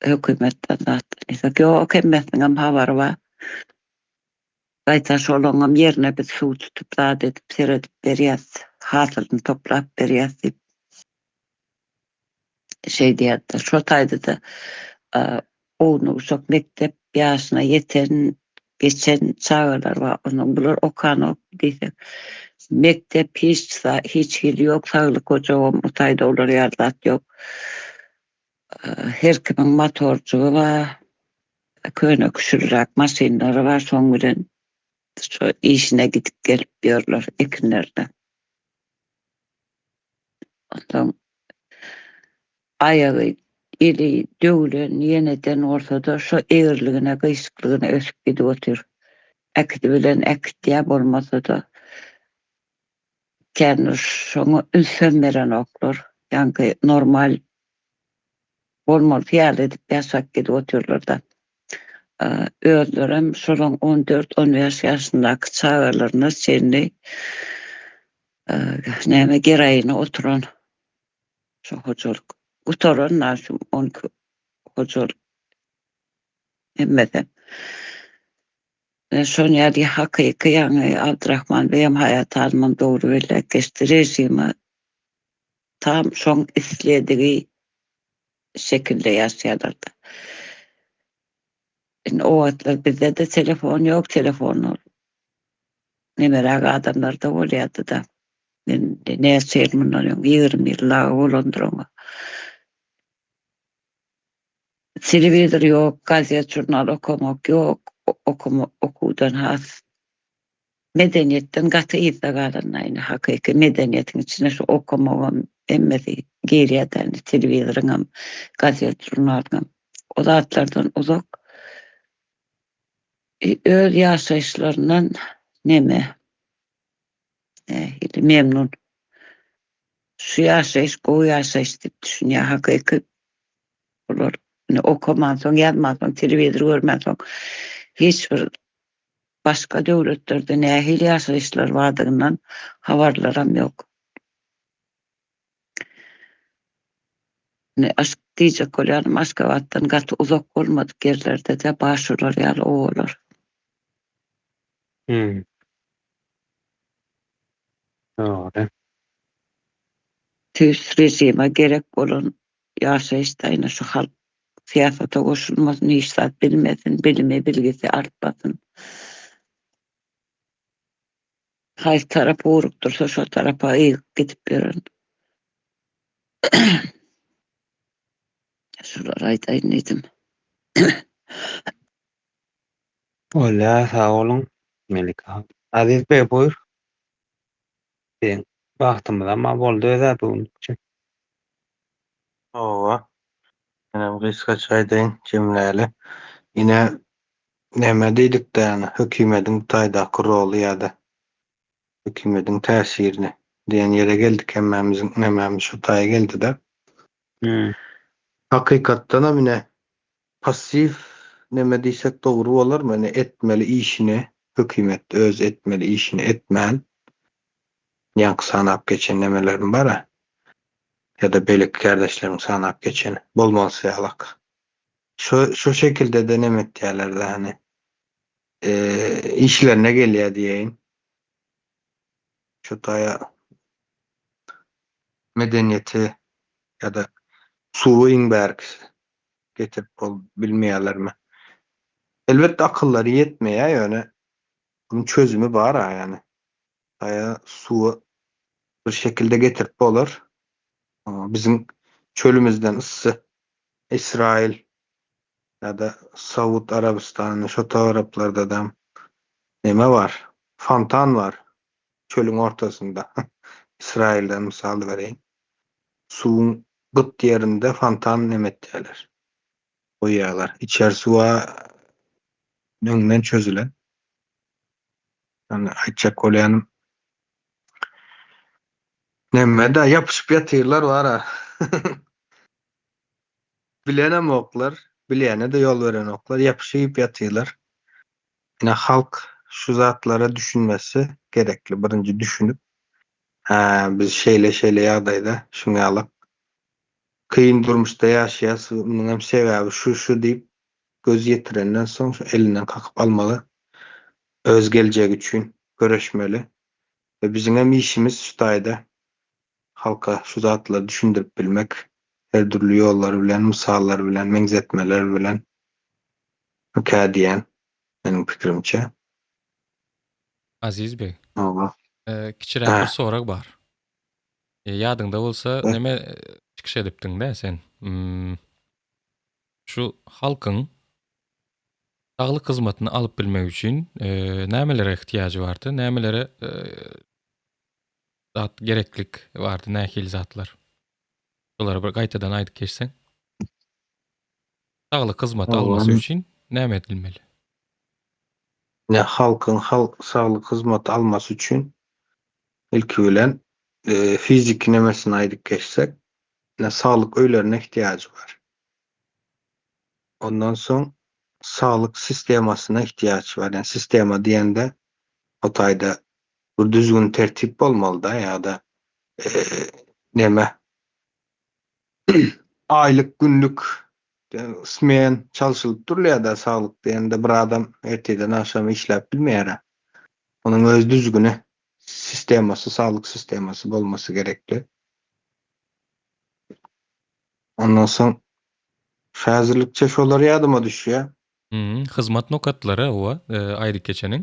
hökümetden zatdan diýsek, ýok hemmesiniňem habary bar. Gaýta şolaňam ýerine biz suw tutup zat edip seredip berýäs, hasylyny toplap berýäs diýip şeý diýýärdiler. Şo taýda-da ownuk-uşak mekdep ýaşyna ýeten, geçen çagalar bar. Onsoň bular okanok diýsek, mekdep hiç hiç hili ýok, saglyk ojagam o taýda olar ýaly zat ýok. Her kimiň motorjygy bar, köne küşülräk maşynlary bar, şoň bilen şo işine gidip gelip ýörler ekinlerine. Onsoň aýagy, eli döwlen ýeneden bolsa-da şo egriligine, gyşyklygyna ösüp gidip otyr. Äkidibilen äkitýär, bolmasa-da kän şoňa ünsem berenoklar. Ýaňky normal bolmalysy ýaly edip ýaşap gidip otyrlar-da. Özlerem şolaň on dört, on bäş ýaşyndaky çagalaryna çenli näme geroina oturan şo hojalyk gutaran da şu 12 hojalyk hemmesi. Şon ýaly hakyky ýaňy Abdurahman beýem Haýat hanymam dogry belläp geçdi režime tam şoň isledigi şekilde ýaşaýarlar-da. Indi o wagtlar bizde-de telefon ýok, telefon nemeräk adamlarda bolýardy-da. Men näçe ýyl mundan öň, 20 ýyl dagy bolandyr oňa. Telewizor ýok, gazet, žurnal okamak ýok, okama, okuwdan has medeniýetden gaty yzda galan indi hakyky medeniýetiň içine şu okamagam hemmesi girýär-de indi telewizoryňam, gazet, žurnalyňam. O zatlardan uzak öz ýaşaýyşlaryndan neme nähili memnun. Şu ýaşaýyş gowy ýaşaýyş diýip düşünýär hakyky olar indi okamansoň, ýazmansoň, telewizor görmänsoň hiç bir başga döwletlerde nähili ýaşaýyşlar bardygyndan habarlaram ýok. Indi aşk diýjek bolýanym Aşgabatdan gaty uzak bolmadyk ýerlerde-de bar şular ýaly obalar. Hmm. Dogry. Tüýs režime gerek bolan ýaşaýyş daýna şu halk syýasata goşulmasyn, hiç zat bilmesin, bilimi, bilgisi artmasyn. Haýsy tarapa ugrukdyrsa şo tarapa ygyp gidip ýören. Şulary aýdaýyn diýdim. Bolýar, sag boluň, Melike han. Aziz beg buýur. Biziň bagtymyzam-a boldy öz-ä bu günlükçe. Hawa. Menem gysgaça aýdaýyn, jemläli. Ine, näme diýdik-dä, ýagny hökümediň bu taýdaky roly ýa-da hökümediň täsirini diýen ýere geldik, hemmämiziň nämämiz şu taýa geldi-de. Hakykatdanam ine, passiw neme diýsek dogry bolarmy, ine, etmeli işini, hökümet öz etmeli işini etmän, ýaňky sanap geçen nemelerim bar-a, ýa-da beýleki kärdeşleriň sanap geçeni, bolmalysy ýalak. Şo, şo şekilde-de neme etýärler-de, hany. Işlerine gelýär diýeýin. Şu taýa medeniýeti ýa-da suwy iň bärkisi getirip bol bilmeýärlermi? Elbetde akyllary ýetmeýär ýöne bunuň çözümi bar-a ýagny. Taýa suwy bir şekilde getirip bolar. Biziň çölümizden yssy Ysraýyl ýa-da Saud Arabystany şo taraplardadam neme bar, fontan bar çölüň ortasynda. Ysraýyldan mysal bereýin. Suwuň gyt ýerinde fontan neme etýärler, goýýarlar. Içer suwa öňden çözülen. Ýagny aýtjak bolýanym neme-de ýapyşyp ýatyrlar bar-a. Bilenemoklar, bilýäne-de ýol berenoklar, ýapyşyp ýatyrlar. Ine halk şu zatlara düşünmesi gerekli, birinji düşünip, hä biz şeýle-şeýle ýagdaýda, şuň ýaly kyn durmuşda ýaşaýas, munuň hem sebäbi şu-şu diýip göz ýetirenden soň şu elinden kakyp almaly, öz geljegi üçin göreşmeli we biziň hem işimiz şu taýda halka şu zatlary düşündirip bilmek, her dürli ýollar bilen, mysallar bilen, meňzetmeler bilen kä diýen meniň pikirimçe. Aziz beg. Hawa. Kiçiräk bir sorag bar. Ýadyňda bolsa neme çykyş edipdiň-dä sen? Şu halkyň saglyk hyzmatyny alyp bilmegi üçin nämelere ihtiýajy bardy? Nämelere zat gereklik bardy nähili zatlar? Şolary bir gaýtadan aýdyp geçseň. Saglyk hyzmaty almasy üçin näme edilmeli? Ne halkyň halk saglyk hyzmaty almasy üçin ilki bilen fiziki nemesini aýdyp geçsek, ne saglyk öýlerine ihtiýajy bar. Ondan soň saglyk sistemasyna ihtiýaç bar. Ýani sistema diýende o taýda bir düzgün tertip bolmalyda ýa-da neme aýlyk günlük smen çalşylyp durulýar-da saglyk diýende bir adam ertirden agşama işläp bilmeýär. Onuň öz düzgüni sistemasy saglyk sistemasy bolmasy gerekli. Ondan soň häzirlikçe şolar ýadyma düşýär. Hyzmat nokatlary hawa, aýdyp geçeniň.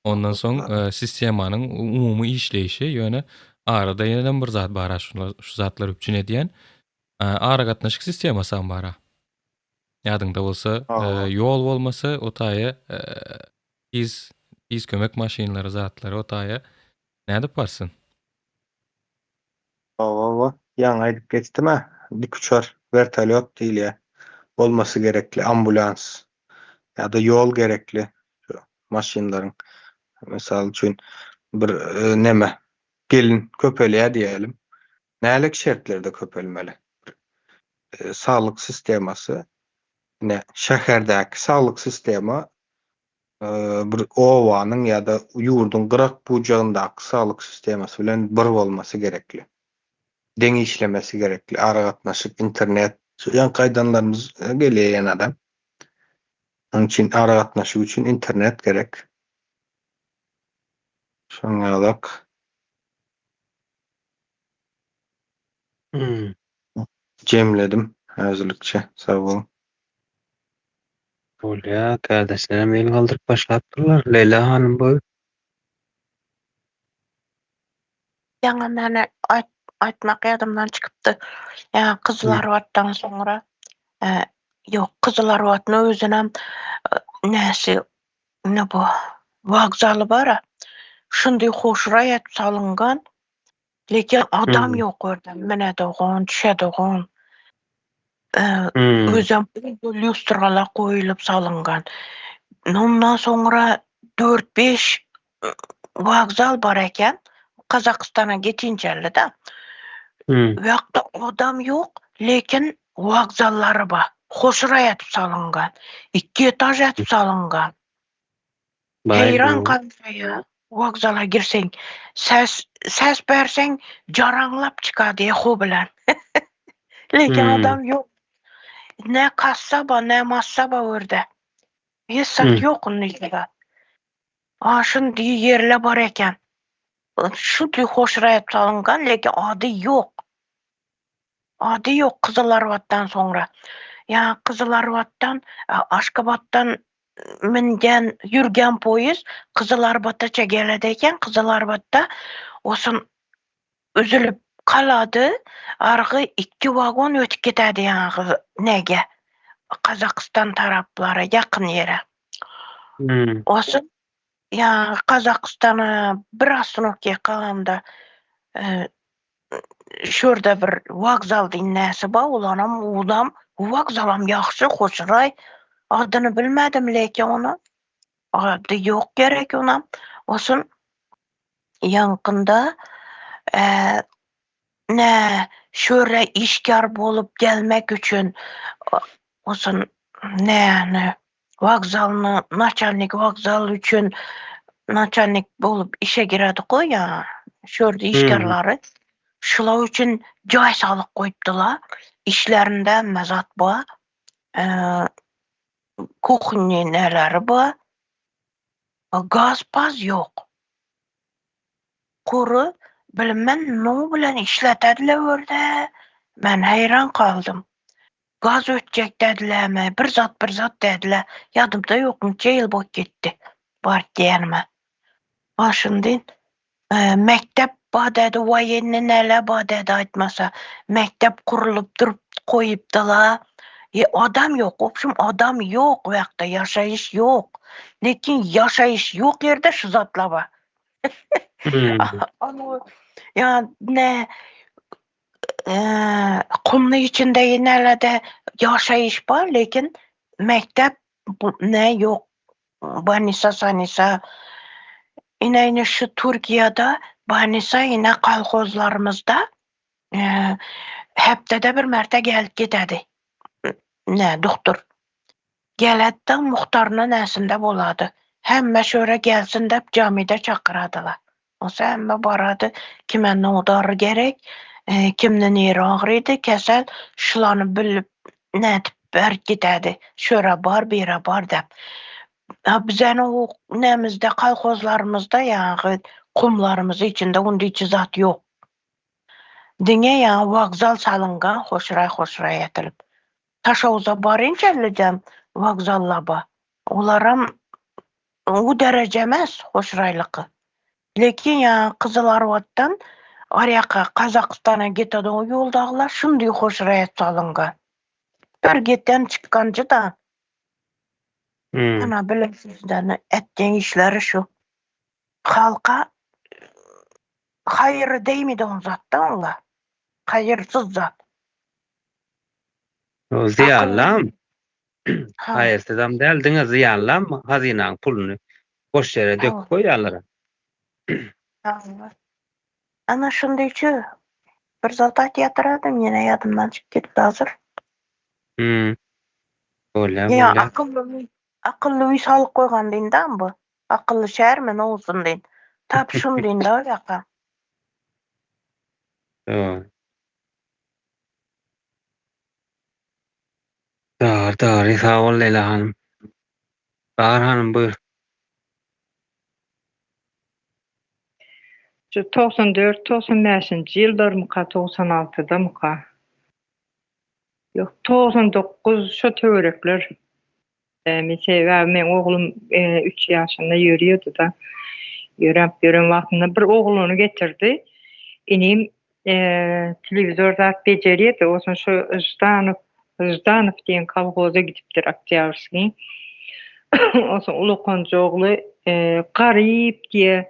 Ondan soň sistemanyň umumy işleýşi, ýöne arada ýenem bir zat bar-a, şu zatlary üpjün edýän aragatnaşyk sistemasam bar-a. Ýadyňda bolsa, ýol bolmasa o taýa tiz tiz kömek maşynlary zatlary o taýa nädip barsyn? Hawa, ýaňy aýdyp geçdim-ä, dikuçar, wertolýot diýilýär, bolmasy gerekli, ambulans ýa-da ýol gerekli şu maşynlaryň. Mysal üçin, bir neme, gelin köpelýär diýelim. Nälik şertlerde köpelmeli? Bir saglyk sistemasy, ine, şäherdäki saglyk sistema bir obanyň ýa-da ýurduň gyrak-bujagyndaky saglyk sistemasy bilen bir bolmasy gerekli. Deň işlemesi gerekli. Aragatnaşyk, internet, şu ýaňky aýdanlarymyz gelýär ýene-de. Onuň üçin aragatnaşyk üçin internet gerek. Şonuň ýalak. Jemledim häzirlikçe. Sag boluň. Bolýa, kärdeşlerem el galdyryp başlapdyrlar. Leýla hanym bu. Ýaňy meni aýtmak ýadymdan çykypdy. Ýa Gyzylarbatdan soňra, ýok, Gyzylarbatnyň özünem näsi, ne bu, wokzaly bar-a. Şundy hoşraý edip salyngan. Lekin adam ýok o ýerde. Müne-dogan, düşe-dogan. Özem lýustralar goýulyp salyngan. Ondan soňra dört-beş wokzal bar eken. Gazagystana geçinçeli-de. U ýakda adam ýok, lekin wokzallary bar. Hoşraý edip salyngan. Ikki etaž edip salyngan. Heýran galsaýa, wokzala girseň, ses ses berseň jaraňlap çykady eho bilen. Lekin adam ýok. Ne kassa bar, ne massa bar o ýerde. Hiç zat ýok indi zat. A şundy ýerle bar eken. Şundy hoşraýat salyngan, lekin ady ýok. Ady ýok Gyzylarbatdan soňra. Ýa Gyzylarbatdan, Aşgabatdan mingen, ýürgen poýez Gyzylarbataça geledi eken, Gyzylarbatda osun üzülip galady, argy ikki wagon ötüp gidädi ýaňy nege, Gazagystan taraplara, ýakyn ýere. Osun ýa Gazagystana bir ostanowka galanda şurda bir wokzal diýen näse bar, olanam ulam, wokzalam ýagşy, hoşraý. Adyny bilmedim lekin ony. Ady ýok gerek onam. Osun ýaňkynda nä şöre işgär bolup gelmek üçin osun näni wokzalyny naçalnik wokzal üçin naçalnik bolup işe giredi goýa şörde işgärleri şular üçin jaý salyp goýupdylar işlerinde hemme zat bar kuhny neleri bar gaz paz ýok Gury bilmen nu bilen işletediler örde men haýran galdym. Gaz ötjek dedilermi bir zat bir zat dediler ýadymda ýok niçe ýyl bolup gitdi baryp diýenime. A şindi mekdep bar dedi woýenni näle bar dedi aýtmasa mekdep gurulyp durup goýupdylar. E adam ýok wobşem adam ýok bu ýakda ýaşaýyş ýok. Lekin ýaşaýyş ýok ýerde şu zatlar bar. Ýa ne kumny içinde ýenelerde ýaşaýyş bar, lekin mekdep ne ýok. Banisa sanisa. Ine ine şu Türkiýede banisa ine kolhozlarymyzda hepdede bir märte gelip gidedi. Ne doktor. Geletde muhtaryna näsinde bolady. Hemme şöre gelsin dep camide çakyradylar. Olsa hemme barady. Kime nodary gerek, kimde neri agrydy, kesel, şulany bilip nädip berip gidädi. Şöre bar, bire bar dep. Ha bizeni o nämizde kolhozlarymyzda ýaňy kumlarymyz içinde undiçi zat ýok. Diňe ýaňy wokzal salyngan hoşraý-hoşraý etilip. Taşauza barynçallyjam wokzalla bar. Olaram o dereje emes hoşraýlyky. Lekin ýa Gyzylarbatdan arýaka Gazagystana gitediň ýoldagylar şundy hoşraý salyngan. Bir gitden çykganjy-da. Ana bilimsizden etýän işleri şu. Halka haýyry degmediň zatda olar. Haýyrsyz zat. Zyýanlam. Haýyrsyzam däl, diňe zyýanlam hazynaň puluny boş ýere döküp goýýarlar. Ana şundaýçy bir zat aýtýatyradym, ýene ýadymdan çykyp gitdi hazir. Hmm. Bolýar, Ýa bolýar. akylly akylly uý salyp goýgan diýndam bu. Akylly şähermi nowzun diýn. Tap şun diýn-de o ýaka. Dogry. Dogry, dogry. Sag bol Leýla hanym. Bahar hanym buýur. Şu 94, 95-nji ýyllarmyka, 96-damyka? Ýok, 99 şo töwerekler. Men sebäbi meň oglum 3 ýaşynda ýörýärdi-de. Ýöräp ýören wagtynda bir oglany getirdi. Inim telewizor zat bejerýärdi. Onsoň şu Ždanow, Ždanow diýen kolhoza gidipdir Oktýabrskiý. Onsoň ulakanjy ogly garyp diýe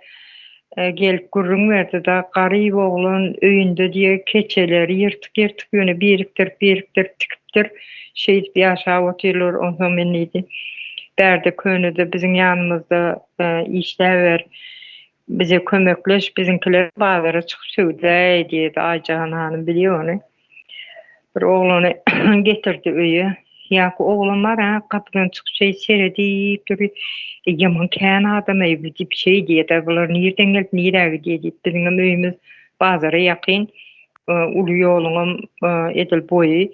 gelip gürrüň berdi-de, garyp oglan öýünde diýe keçeleri ýyrtyk-ýyrtyk ýöne birikdirip-birikdirip tikipdir. Şeýdip ýaşap otyrlar. Onsoň men diýdi, bärde könede biziň ýanymyzda işläber, bize kömekleş, biziňkiler bazara çykyp söwda edýärdi. Aýjahan hanym bilýär ony. Bir oglany getirdi öýe. Ýaňky oglan bar a, gapydan çykyp şeý seredip dur. E, ýaman kän adam eý bu diýip şeý diýýär-de, bular nirden gelip nirä gidýär diýip. Biziňem öýümiz bazara ýakyn, e, uly ýoluňam e, edil boýy.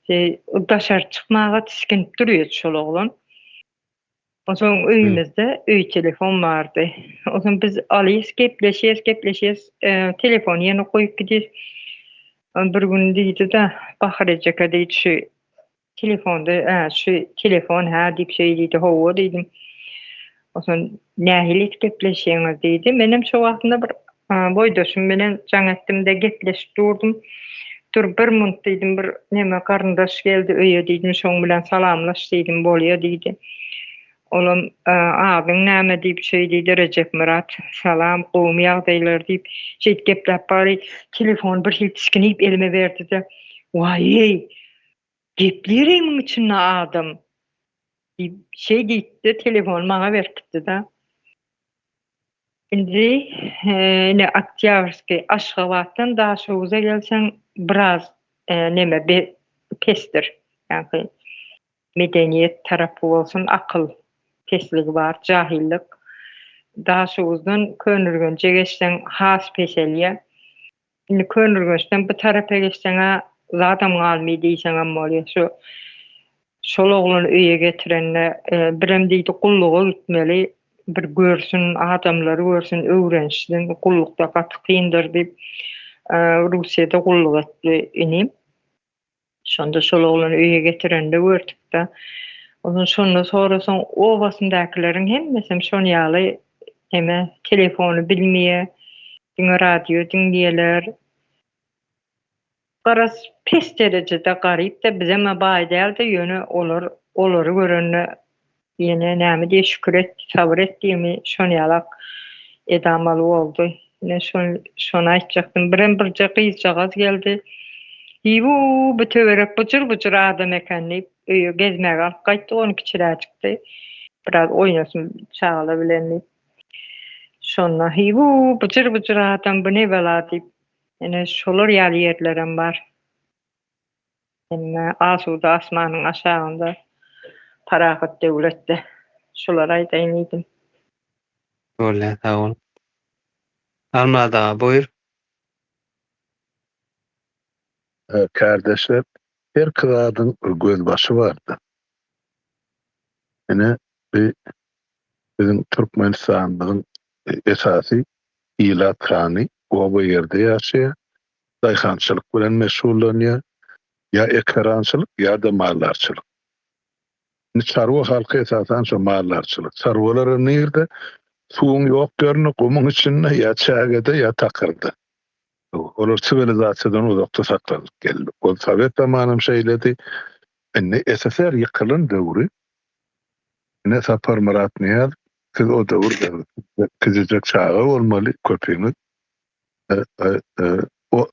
E, daşary çykmaga tisginip durýar şol oglan. Onsoň öýümizde öý telefon bardy. Onsoň biz alýas, gepleşýäs, gepleşýäs, telefony ýene goýup gidýäs. Bir gün diýdi-de, Bahyr ejeke diýdi, şu telefonda, hä, şu telefon hä diýip şeý diýdi, hawa diýdim. Onsoň nähili edip gepleşýäňiz diýdi. Menem şo wagtynda bir boýdaşym bilen jaň etdim-de gepleşip durdum. Dur bir munt diýdim, bir neme garyndaş geldi öýe diýdim, şoň bilen salamlaş diýdim, bolýa diýdi. Olam adyň näme diýip şeý diýdi, Rejepmyrat, salam, gowumy ýagdaýlar diýip, şeýdip gepläp bary telefony bir hili tisginip elime berdi-de, Waý-eý, geplir-eý muň içinde adam diýip, şeý diýdi-de, telefony maňa berip gitdi-de. Indi ine Oktýabrskiý Aşgabatdan Daşoguza gelseň biraz neme pesdir. Ýagny medeniýet tarapy bolsun akyl pesligi bar, jahyllyk. Daşoguzdan Köneürgenje geçseň has peselýär. Indi Köneürgençden bu tarapa geçseň-ä zadam galmaý diýseňem bolýar. Şu şol oglany öýe getirende birem diýdi gulluga gitmeli, bir görsün, adamlary görsün, öwrenişsin, gullukda gaty kyndyr diýip, Russiýada gulluk etdi inim. Şonda şol oglany öýe getirende gördük-de. Ondan şonda sorasaň obasyndakylaryň hemmesem şon ýaly neme telefony bilmeýär, diňe radio diňleýärler. Garaz pes derejede garyp-da bizem-ä baý däl-de ýöne olar olary görende Ýene näme diý şükür et, sabyr et diými şon ýalak edamaly boldy. Ine şon şony aýtjakdym. Birem birje gyzjagaz geldi. Hiwuu bu töwerek bujur-bujur adam eken diýip öýe gezmäge alyp gaýtdyk ony kiçiräjikdi. Biraz oýnasyn çagalar bilen diýip. Şonda hiwuu bujur-bujur adam bu ne bela diýip. Ine şolar ýaly ýerlerem bar. Indi asuda asmanyň aşagynda parahat döwletde şulary aýdaýyn diýdim. Bolýar sag bol. Halmyrat aga buýur. Kärdeşler herki zadyň bir gözbaşy bardyr. Ine bi biziň Türkmenistanymyzyň esasy ilat sany oba ýerde ýaşaýar. daýhançylyk bilen meşgullanýar, ýa ekerançylyk ýa-da maldarçylyk. Indi çarwa halky esasan şo maldarçylyk. Çarwalaram nirde? Suwuň ýok ýerinde, gumuň içinde, ýa çägede, ýa takyrda. Olar siwilizasiýadan uzakda saklanyp geldi. Ol sowet zamanam şeýledi. Indi SSR ýykylan döwri ine Saparmyrat Nyýazow siz o döwür kiçijek çaga bolmaly köpüňiz.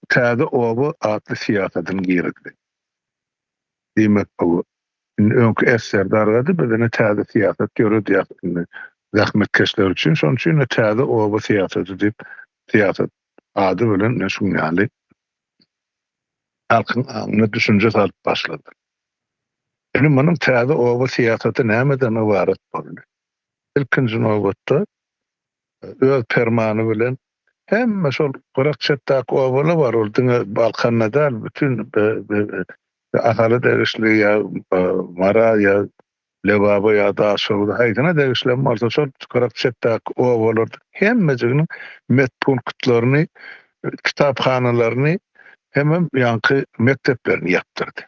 Täze oba atly syýasatyny girizdi. Diýmek, bu indi öňki SSR dargady, biz ine täze syýasat ýöredýäris indi zähmetkeşler üçin, şonuň üçin täze oba syýasaty diýip syýasat ady bilen ine şuň ýaly halkyň aňyna düşünje salyp başlady. Indi munuň täze oba syýasaty nämeden ybarat boldy? Ilkinji nobatda öz permany bilen hemme şol gyrak çetdäki obalar bar, ol diňe Balkanda däl, bütin Ahala degişli ýa Mara ýa Lebaba ýa Daşoguz haýsyna degişli hem bolsa şol gyrak çetdäki obalarda hemmejiginiň medpunktlaryny, kitaphanalaryny hemem ýaňky mekdeplerini ýapdyrdy.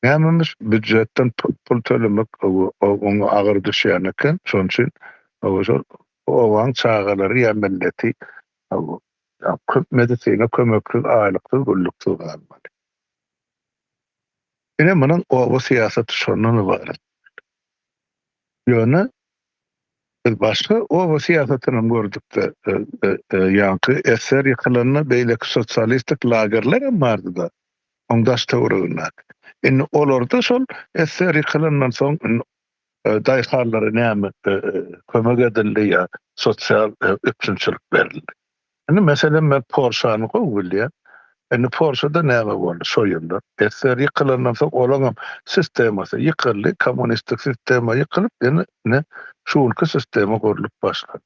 Nämemiş, býujetden pul tölemek oňa agyr düşýän eken, şonuň üçin şol obaň çagalary ýa milleti köp medisina kömeksiz, aýlyksyz, günlüksiz galmaly. Ine munuň oba syýasaty şondan ybarat. Ýöne biz başga oba syýasatynam gördük-de, ýaňky SSR ýykylanda beýleki sosialistik lagerlerem bardy-da. oň daş-töweregindäki. Indi olarda şol SSR ýykylandan soň indi daýhanlara näme kömek edildi ýa sosial üpjünçilik berildi. Indi meselem men Polşany gowy bilýän. Indi Polşada näme boldy şo ýyllar? SSR ýykylandan soň olaňam sistemasy ýykyldy, kommunistik sistema ýykylyp, indi ine şu günki sistema gurlup başlady.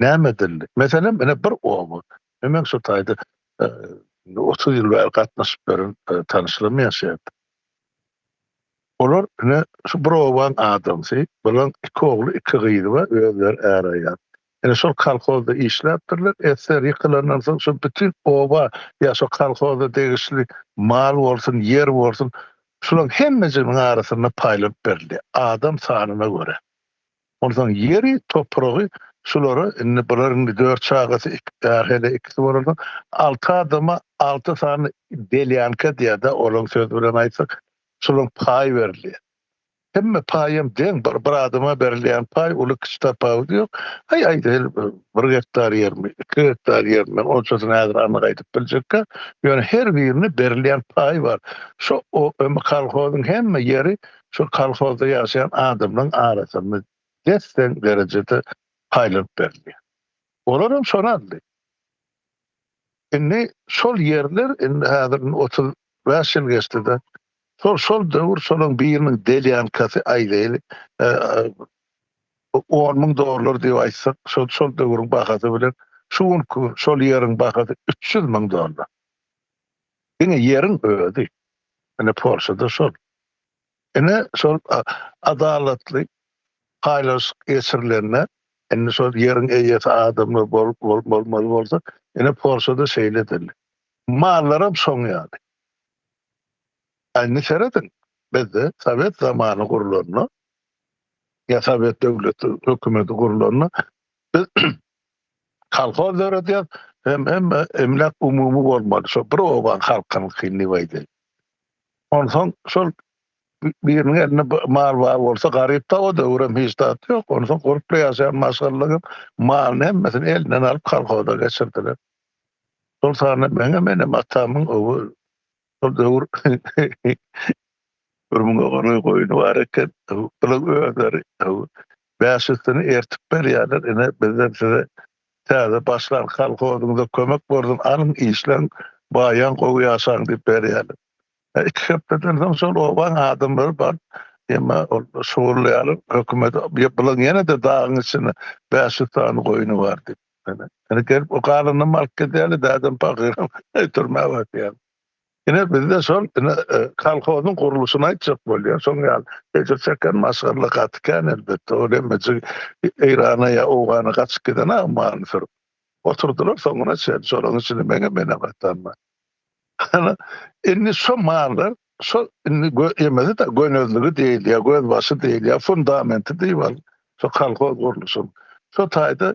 Näme edildi? Meselem ine bir oba. Men şo taýda 30 ýyl bäri gatnaşyp ýören tanyşlarym ýaşaýardy. Olar ine şu bir obaň adamsy, bulaň iki ogly, iki gyzy bar, özleri är-aýal. Ine şol kolhozda işläpdirler, SSR ýykylandan soň şo bütin oba ýa şo kolhoza degişli mal bolsun, ýer bolsun, şulaň hemmejiginiň arasynda paýlanyp berilýär, adam sanyna görä. Onsoň ýeri, topragy şulara indi bular indi dört çagasy, iki är hele ikisi bolansoň alty adama alty sany delýanka diýýär-de, olaň sözi bilen aýtsak, şolaň paý berilýär. Hemme paýam deň, bir bir adama berilýän paý uly-kiçi tapawudy ýok. Aý aýdaýly bir gektar ýermi, iki gektar ýermi, men onçasyny häzir anyk aýdyp biljekkä, ýöne her birine berilýän paý bar. Şo o kolhozyň hemme ýeri şol kolhozda ýaşaýan adamlaryň arasynda des-deň derejede paýlanyp berilýär. Olaram şony aldy. Indi şol ýerler indi häzir indi 35 ýyl geçdi-de, şol şol döwür şolaryň biriniň delýankasy aýdaýly 10 müň dollar diýip aýtsak, şol şol döwrüň bahasy bilen şu günki şol ýeriň bahasy 300 müň dollar. Diňe ýeriň özi. Ine Polşada şol. Ine şol adalatly paýlaşyk geçirilende indi şol ýeriň eýesi adamlar bolup bolmaly bolsa, ine Polşada şeýle edildi. Mallaram şoň ýaly. Indi serediň, bizde sowet zamany gurlanda ýa sowet döwleti hökümeti gurlanda biz kolhoz döredýäs, hem hemme emläk umumy bolmaly, şo bir obaň halkynyňky diýip aýdaýyn. Onsoň şol biriniň elinde mal bar bolsa garyp-da o döwürem hiç zat ýok. Onsoň gurply ýaşaýan maşgalalaryň malyny hemmesini elinden alyp kolhoza geçirdiler. Şol sanda meňem enem-atamyň şol döwür bir müňe golaý goýny bar eken. Bulaň özleri bäşisini ertip berýärler. Ine bizden size täze başlan kolhozyňyza kömek bolsun, alyň işläň, baýaň, gowy ýaşaň diýip berýärler. Iki hepdeden soň şol obaň adamlary baryp, emma ol şugurlaýarlar, hökümete, bulaň ýene-de dagyň içinde 500 sany goýny bar diýip. Ýöne gelip o galanynam alyp gidýärler, dädem pahyram türmä batýar. Ine bizde şol ine e, kolhozyň gurluşyny aýtjak bolýar. Şoň ýaly ejir çeken maşgala gaty kän elbetde. Ol hemmejik Eýrana ýa Owgana gaçyp giden a malyny sürüp. Oturdylar soňuna çenli. Şolaryň içinde meňem enem-atam bar. Ana indi şo mallar şo indi emesi-de gönezligi diýilýär, gözbaşy diýilýär, fundamenti diýip al. Şo kolhoz gurluşyň. Şo taýda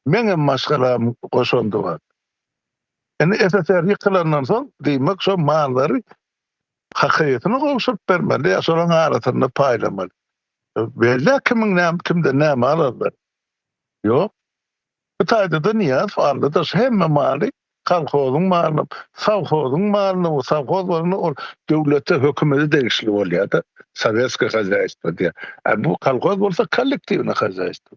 meňem maşgalamyň goşandy bar. Indi SSR ýykylandan soň, diýmek, şo mallary hakykysyna gowşuryp bermeli ýa şolaryň arasynda paýlamaly. Belli kimiň näme, kimden näme alarlar. Ýok. Bu taýda-da Nyýazow aldy-da şu hemme maly kolhozyň malyny, sowhozyň malyny, o sowhoz bolanda ol döwlete, hökümete degişli bolýar-da, sowetskiý hozýaýstwo diýýär. A bu kolhoz bolsa kollektiwnyý hozýaýstwo.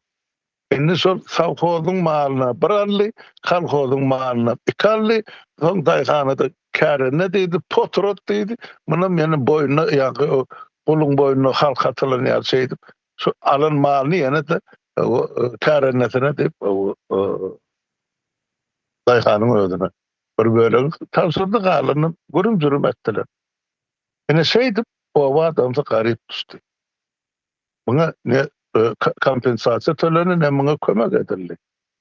Indi şol sowhozyň malyna bir aldy, kolhozyň malyna iki aldy, soň daýhana-da kärende diýdi, potrat diýdi. Munam ýene boýnuna ýaňky guluň boýnuna halka atylan ýaly şeýdip, şu alan malyny ýene-de kärendesinä diýip, daýhanyň özüne bir bölegini tabşyrdy, galanyny gürüm-jürüm etdiler. Ine şeýdip oba adamsy garyp düşdi. Muňa ne kompensasiýa tölendi, ne muňa kömek edildi.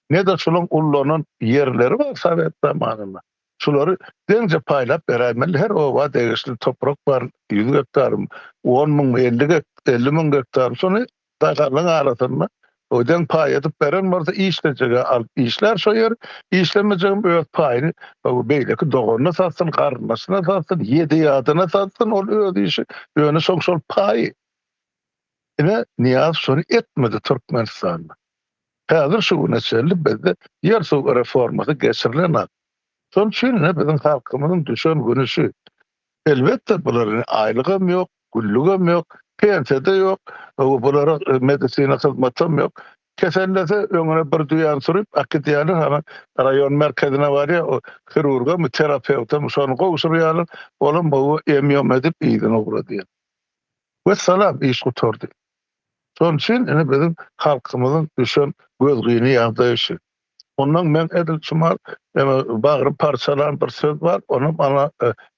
Ne-de şulaň ullanan ýerleri bar sowet zamanynda. Şulary deňje paýlap beräýmeli. Her oba degişli toprak bar, 100 gektarmy, 10 müňmi, 50 50 müň gektarmy, şony daýhanlaryň arasynda deň paý edip beren bolsa işlejege alyp işlär şo ýeri, işlemejegem öz paýyny beýleki doganyna satsyn, garyndaşyna satsyn, ýedi ýadyna satsyn, ol öz işi, ýöne şoň şol paýy. Ine, Nyýazow şony etmedi Türkmenistanda. Häzir şu güne çenli bizde ýer-suw reformasy geçirilenok. Şonuň üçin ine biziň halkymyzyň düşen güni şu. Elbetde bular ine aýlygam ýok, günlügem ýok, pensiýa-da ýok, bulara medisina hyzmatam ýok. Kesellese öňüne bir düýäni sürüp äkidýärler, hany raýon merkezine barýar, o hirurgamy, terapewtamy şony gowşurýarlar, olam em-ýom edip yzyna ugradýar. Wessalam, iş gutardy. Şonuň üçin ine biziň halkymyzyň düşen gözgyny ýagdaýy şu. Ondan men edil şumal eme bagrym parçalan bir söz bar, onam ana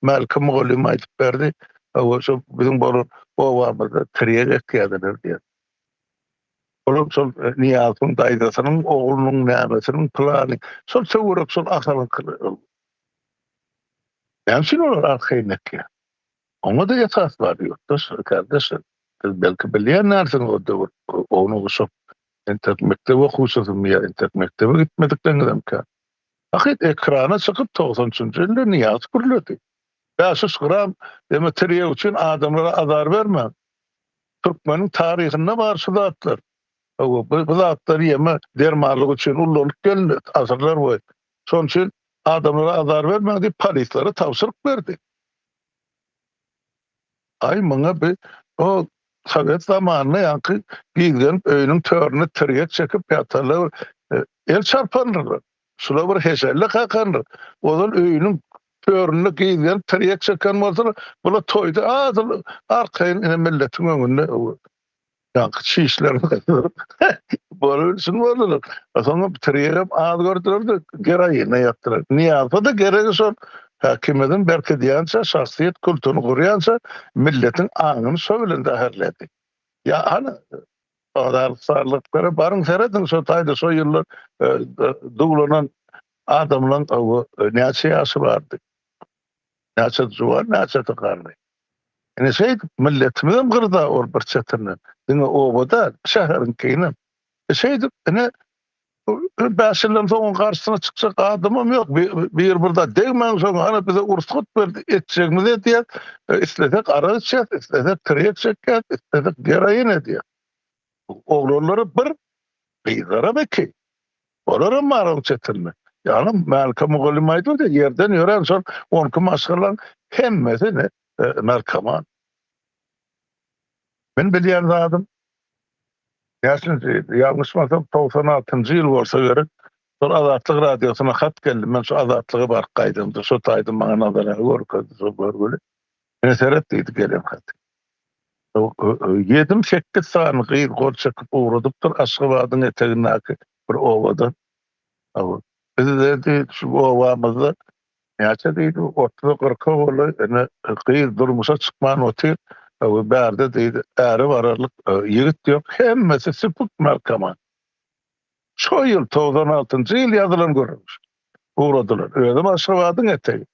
Mälki mugallym aýdyp berdi. Hawa, şo biziň bolan obamyzda tirýek ekýärdiler diýýär. Olam şol Nyýazowyň daýzasynyň oglunyň nämesiniň plany. Şol töwerek şol Ahalyňky. Näme üçin olar arkaýyn ekýär? Oňa-da esas bar ýurtdaş, kardeşler. Siz belki bilýän dälsiňiz o döwür ownuk uşak entek mekdep okuwçysymy ýa entek mekdebe gitmedikleriňizem kän. Hakyt ekrana çykyp 93-nji ýylda Nyýazow gürledi. Bäş-üç gram deme tirýek üçin adamlara azar bermäň. Türkmeniň taryhynda bar şu zatlar. Hawa, bu, bu zatlar ýeme dermanlyk üçin ullanyp gelindi asyrlar boýy. Şonuň üçin adamlara azar bermäň diýip polislere tabşyryk berdi. Aý muňa bi o sowet zamanynda ýaňky gizlenip öýüniň töründe tirýek çekip ýatanlar bir el çarpandyrlar. Şular bir heşelle kakandyr. Ozal öýüniň töründe gizlenip tirýek çeken bolsalar, bular toýda azyl arkaýyn ine milletiň öňünde ýaňky çişlerini gyzyryp bolubilsin boldular. Soňam tirýegem az gördüler-de geroine ýatdylar. Nyýazowa-da geregi şol häkimiýetini berkidýänçä, şahsyýet kultuny gurýança milletiň aňyny şo bilen zäherledi. Ýa hany Bazarlyklara baryň serediň şo taýda şo ýyllar duwlanan adamlaň näçe ýaşy bardy. Näçesi juwan, näçesi garry. Ine şeýdip milletimizem gyrda ol bir çetinden. Diňe oba däl, şäheriňkinem. E şeýdip ine bäş ýyldan soň oň garşysyna çykjak adamam ýok. Bir bir zat degmäň soň hany bize ursgat berdi, etjegimizi edýäs. Islesek arak içýäs, islesek tirýek çekýäs, islesek geroin edýäs. Oglanlara bir, gyzlaram iki. Olaram bar oň çetinde. Ýagny Mälike mugallym aýdypdy, ýerden ýörän şol onki maşgalaň hemmesi ne narkoman. Men bilýän zadym, näçinji ýyl, ýalňyşmasam 96-njy ýyl bolsa gerek, şol Azatlyk radiosyna hat geldi, men şu Azatlyga baryp gaýdamda, şo taýda maňa Nazar aga görkezdi şol görgüli. Ine seret diýdi gelen haty. Ýedim-sekiz sany gyz gol çekip ugradypdyr Aşgabadyň etegindäki bir obadan. Biz diýdi şu obamyzda näçe diýdi, otuza-kyrka golaý ine gyz durmuşa çykman otyr. Bärde diýdi äre bararlyk ýigit ýok, hemmesi süpük narkoman. Şo ýyl 96-njy ýyl ýazylan gürrüň. Ugradylar. Özem Aşgabadyň etegi.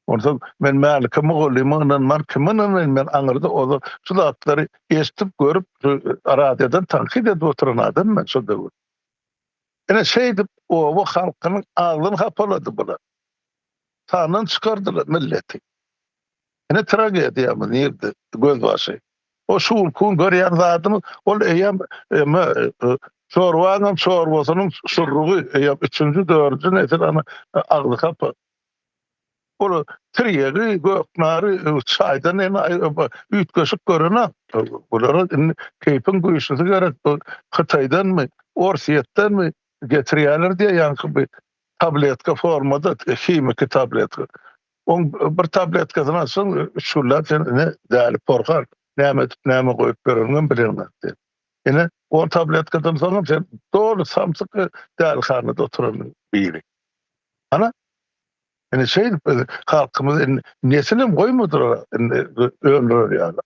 Onsoň men Mälike mugallyma ynanman kime ynanaýyn men aňyrda ozal şu zatlary eşidip görüp şu radiodan tankyt edip oturan adam men şo döwür. Ine şeýdip oba halkynyň agzyny hapalady bular. Sandan çykardylar milleti. Ine tragediýamyz nirde gözbaşy. O şu günki gün görýän zadymyz ol eýýäm eme çorbaňam çorbasynyň şurrugy eýýäm üçünji dördünji nesil ana agzy hapa. Ol tirýegi, göknary çaýdan ene üýtgeşik görenok. Bulara indi keýpiň güýçlüsi gerek. Bu Hytaýdanmy, Orsýetdenmi getirýärler diýýär ýaňky bir tabletka formada himiki tabletka. Oň bir tabletkasyny alsaň üç günläp sen ine däli porhan näme edip näme goýup bereniňem bileňok diýip. Ine on tabletkadan soňam sen doly samsyk dälihanada oturan biri. Ana Indi şeýdip biz halkymyz indi nesilem goýmadylar indi öldürer ýaly.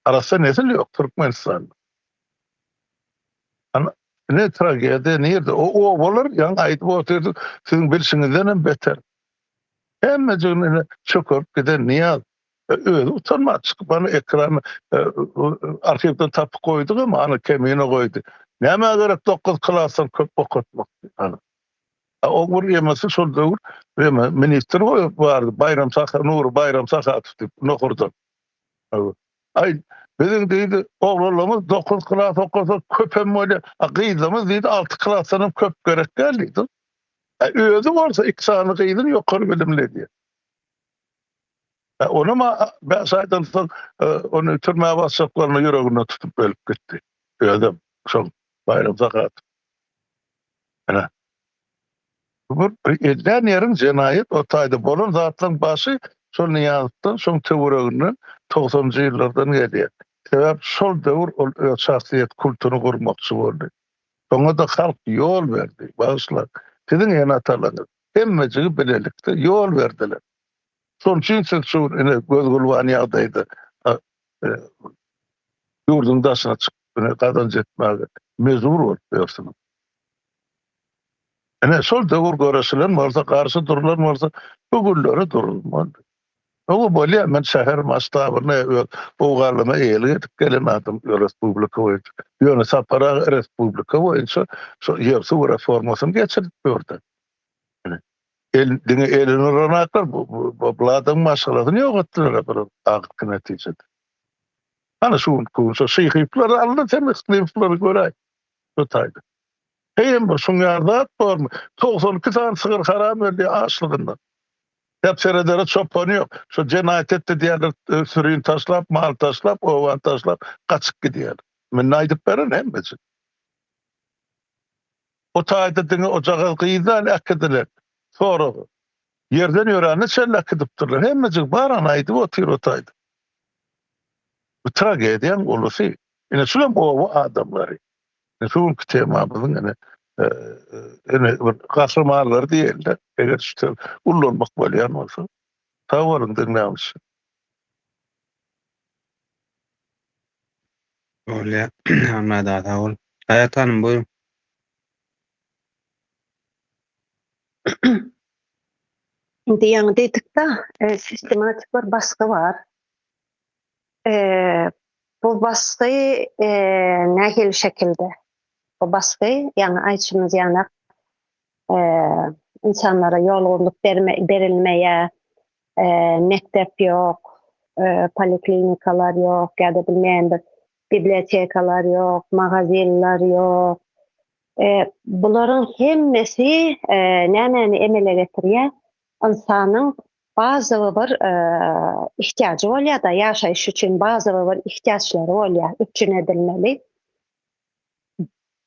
Arassa nesil ýok Türkmenistanda. Ana ne tragediýa nirde? O obalar ýaňy aýdyp otyrdyk, siziň bilşiňizden hem beter. Hemmejigini ine çökerip giden Nyýaz özi utanman çykyp ana ekrana arhiwden tapyp goýduk hem ana kemine goýdy. Nämä gerek 9 klasdan köp okatmak ana. O bir ýemesi şol döwür ýeme ministr bardy Baýram Saha Nury Baýram Sahatow diýip Nohurdan. Aý biziň diýdi oglanlarymyz 9 klas okasa köpem bolýar. A gyzlarymyz diýdi 6 klasdan hem köp gerek däl diýdi. Özi bolsa iki sany gyzyny ýokary bilimli edýär. Onam bäş aýdan soň ony türmä basjaklaryny ýüreginde tutup ölüp gitdi. Özem şol Baýram Sahatow. Ine. Bu bir edýän ýeriň jenaýat o taýda bolan zatlaryň başy şol Nyýazowdan, şoň töwereginden togsanjy ýyllardan gelýär. Sebäp şol döwür ol öz şahsyýet kultuny gurmakçy boldy. Şoňa-da halk ýol berdi. Bagyşlaň, siziň ene-atalaryňyz hemmejigi bilelikde ýol berdiler. Şonuň üçin siz şu gün ine göz-gülban ýagdaýda ýurduň daşyna çykyp ine gazanç etmäge mejbur bolup ýörsüňiz. Ine şol döwür göreşilen bolsa, garşy durulan bolsa bu günlere durulmazdy. Hawa bolýar, men şäher masştabyna öz owganlygyma eýelik edip gelen adam respublika boýunça. Ýöne Sapar aga respublika boýunça şo ýer-suw reformasyny geçirip ýördi. El, diňe elini uranaklar bu, bu, bu adamyň maşgalasyny ýok etdiler bir ahyrky netijede. Hany şu günki gün şo şyhyplary aldy, sen yklymplary göräý. Şu taýda. Heýem bir şuň ýaly zat bormy? 92 sany sygyr haram öldi açlygyndan. Hep seredere çopany ýok. Şo jenaýat etdi diýýärler, e, sürini taşlap, mal taşlap, obany taşlap gaçyp gidýärler. Men aýdyp beren hemmesi. O taýda diňe ojagaz gyz däl äkidiler. Sorag. Ýerden ýörände çenli äkidipdirler. Hemmejik baran aýdyp otyr o taýda. Bu tragediýaň ulusy. Ine şulam oba adamlary. Ine şu günki temamyzyň ine e, ine bir gahrymanlary diýeli eger şu söz ullanmak bolýan bolsa. Sag boluň diňläň üçin. Bolýar. Ahmet aga sag bol. Haýat hanym buýruň. Indi ýaňy diýdik-de, e, sistematik bir basgy bar. E, bu basgy e, nähili şekilde? Bu basgy ýaňy aýtşymyz ýaly e, insanlara ýol gurlup berme, berilmeýär, e, mekdep ýok, e, poliklinikalar ýok ýa-da bilmeýän bir bibliotekalar ýok, magazinler ýok. E, bularyň hemmesi e, nämäni emele getirýär? Ynsanyň bazawy bir e, ihtiýajy bolýar-da, ýaşaýyş üçin bazawy bir ihtiýaçlary bolýar, üpjün edilmeli.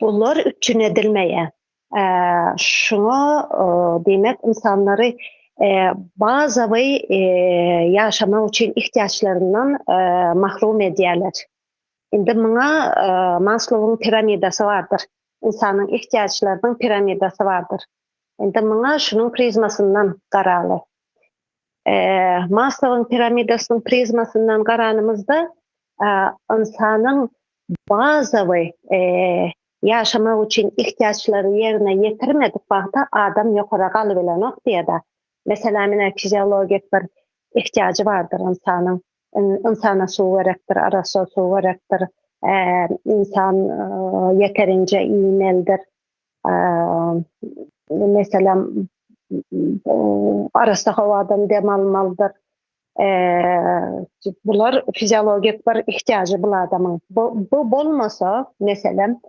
Bular üpjün edilmeýär. E, şuňa e, diýmek ynsanlary e, bazawy e, ýaşamak üçin ihtiýaçlaryndan e, mahrum edýärler. Indi muňa e, Maslowyň piramidasy bardyr. Ynsanyň ihtiýaçlarynyň piramidasy bardyr. Indi muňa şunuň prizmasyndan garaly. E, Maslowyň piramidasynyň prizmasyndan garanymyzda, e, ynsanyň bazawy e, ýaşamak üçin ihtiýaçlary ýerine ýetirmedik wagty adam ýokara galybilenok diýýär. Meselem, ine fiziologik bir ihtiýajy bardyr ynsanyň. Ynsana suw gerekdir, arassa suw gerekdir. E, insan e, ýeterince iýmelidir. Meselem, arassa howadan dem almalydyr. Bular fiziologik bir ihtiýajy bu adamyň. Bu, bu bolmasa, meselem,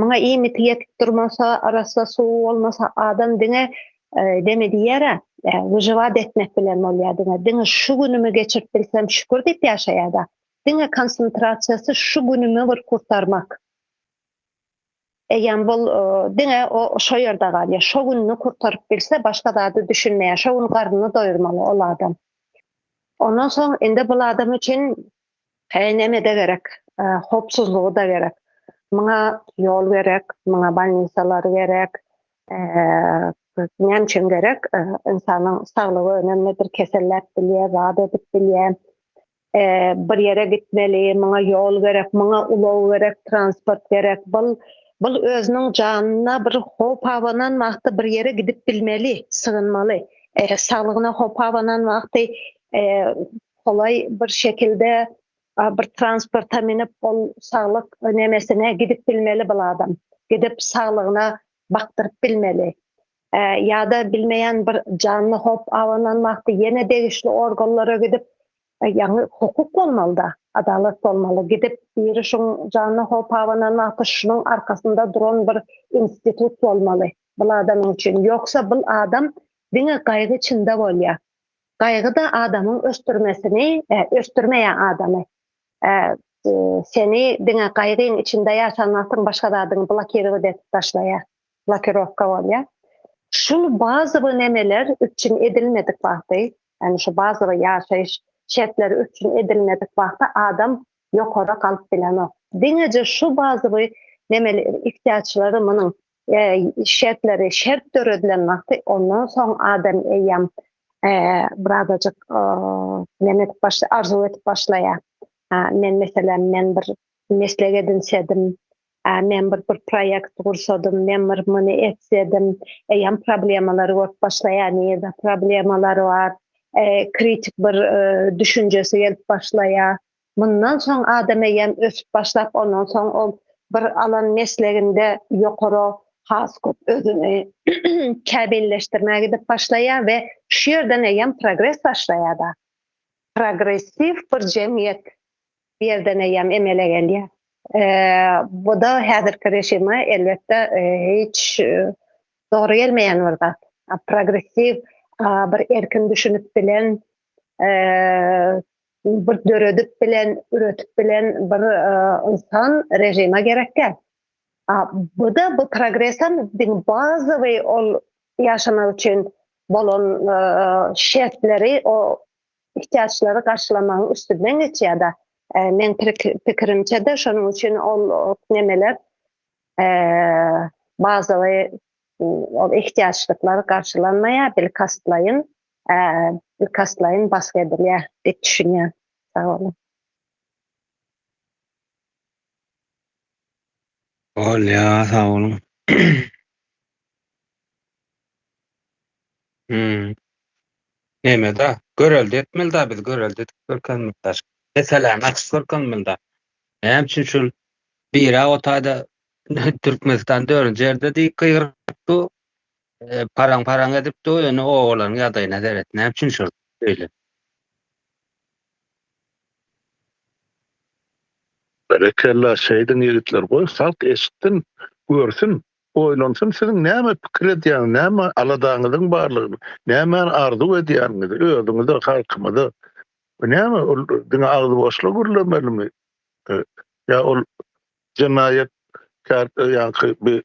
muňa iýmiti ýetip durmasa, arassa suw bolmasa, adam diňe deme diýer, wyžiwat etmek bilen bolýar diňe. Diňe şu günümi geçirip bilsem şükür diýip ýaşaýar-da. Diňe konsentrasiýasy şu günümi bir kurtarmak. Eýýäm bul diňe o şo ýerde galýar. Şo gününi kurtaryp bilse, başga zady düşünmeýär. Şo gün garnyny doýurmaly ol adam. Ondan soň indi bul adam üçin neme-de gerek, howpsuzlygy-da gerek. Muňa ýol gerek, muňa bolnisalar gerek. Näme üçin gerek? Ynsanyň saglygy önemlidir, keselläp bilýär, zat edip bilýär. bir ýere gitmeli, muňa ýol gerek, muňa ulag gerek, transport gerek. Bul bul özüniň janyna bir howp abanan wagty bir ýere gidip bilmeli, sygynmaly. E, saglygyna howp abanan wagty e, golaý bir şekilde bir transporta minip ol saglyk nemesine gidip bilmeli bul adam. Gidip saglygyna bakdyryp bilmeli. E, ýa-da bilmeýän bir janyna howp abanan wagty ýene degişli organlara gidip e, ýaňy hukuk bolmaly-da, adalat bolmaly. Gidip biri şuň janyna howp abanan wagty şunuň arkasynda duran bir institut bolmaly bul adamyň üçin. Ýogsa bul adam diňe gaýgy içinde bolýar. Gaýgy-da adamyň ösdürmesini, e, ösdürmeýär adamy. E, seni diňe gaýgyň içinde ýaşan wagtyň başga zadyňy blokirowat edip taşlaýar. Blokirowka bolýar. Şul bazowy nemeler üpjün edilmedik wagty, ýagny şu bazowy ýaşaýyş şertleri üpjün edilmedik wagty adam ýokara galyp bilenok. Diňeje şu bazowy nemeli ihtiýaçlary munuň e, şertleri şert döredilen wagty ondan soň adam eýýäm Birazajyk neme edip başlaýar, arzuw edip başlaýar. Men meselem, men bir meslek edinsedim, men bir bir proýekt gursadym, men bir muny etsedim, eýýäm problemalary görüp başlaýar, nirde problemalar bar, kritik bir düşünjesi gelip başlaýar. Mundan soň adam eýýäm ösüp başlap, ondan soň ol bir alan mesleginde ýokara has köp özüni kämilleşdirmäge gidip başlaýar we şu ýerden eýýäm progres başlaýar-da. Progressiw bir jemgyýet bu ýerden eýýäm emele gelýär. Bu-da häzirki režime elbetde hiç dogry gelmeýän bir zat. Progressiw bir erkin düşünip bilen bir döredip bilen, üretip bilen bir ynsan režime gerek däl. Bu-da bu progresem diňe bazowy ol ýaşamak üçin bolan şertleri o ihtiýaçlary garşylamagyň üstünden geçýär-de. Meň pikirimçe-de şonuň üçin ol nemeler bazowy ol ihtiýaçlyklar garşylanmaýar bilkastlaýyn bilkastlaýyn basgy edilýär diýip düşünýän. Sag boluň. Bolýa, sag boluň. Hmm. Neme-da, görelde etmeli-da biz, görelde edip görkezmeli-da. Meseläni açyp görkezmeli-da. Näme üçin şul bira o taýda Türkmenistan dördünji ýerde diýip gygyryp dur, Paraň-paraň edip dur, ýöne obalaryň ýagdaýyna seret, näme üçin şol beýle? Berekella şeýdiň ýigitler goý halk eşitsin görsün oýlansyn siziň näme pikir edýäňiz näme aladaňyzyň barlygyny nämäni arzuw edýäniňizi özüňize halkymyza näme ol diňe agzy boşla gürlemelimi ýa ol jenaýat kär ýaňky bi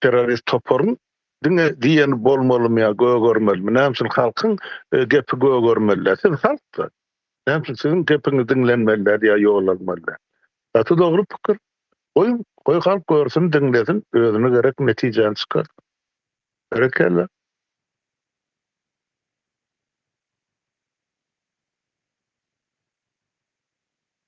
Terrorist toparyň diňe diýeni bolmalymy ýa gögermelimi? Näme üçin halkyň gepi gögermeli däl? Siz halkda. Näme üçin siziň gepiňiz diňlenmeli däl ýa ýol almaly däl? Gaty dogry pikir. Goý, goý halk görsün, diňlesin, özüne gerek netijäni çykarsyn. Berekella.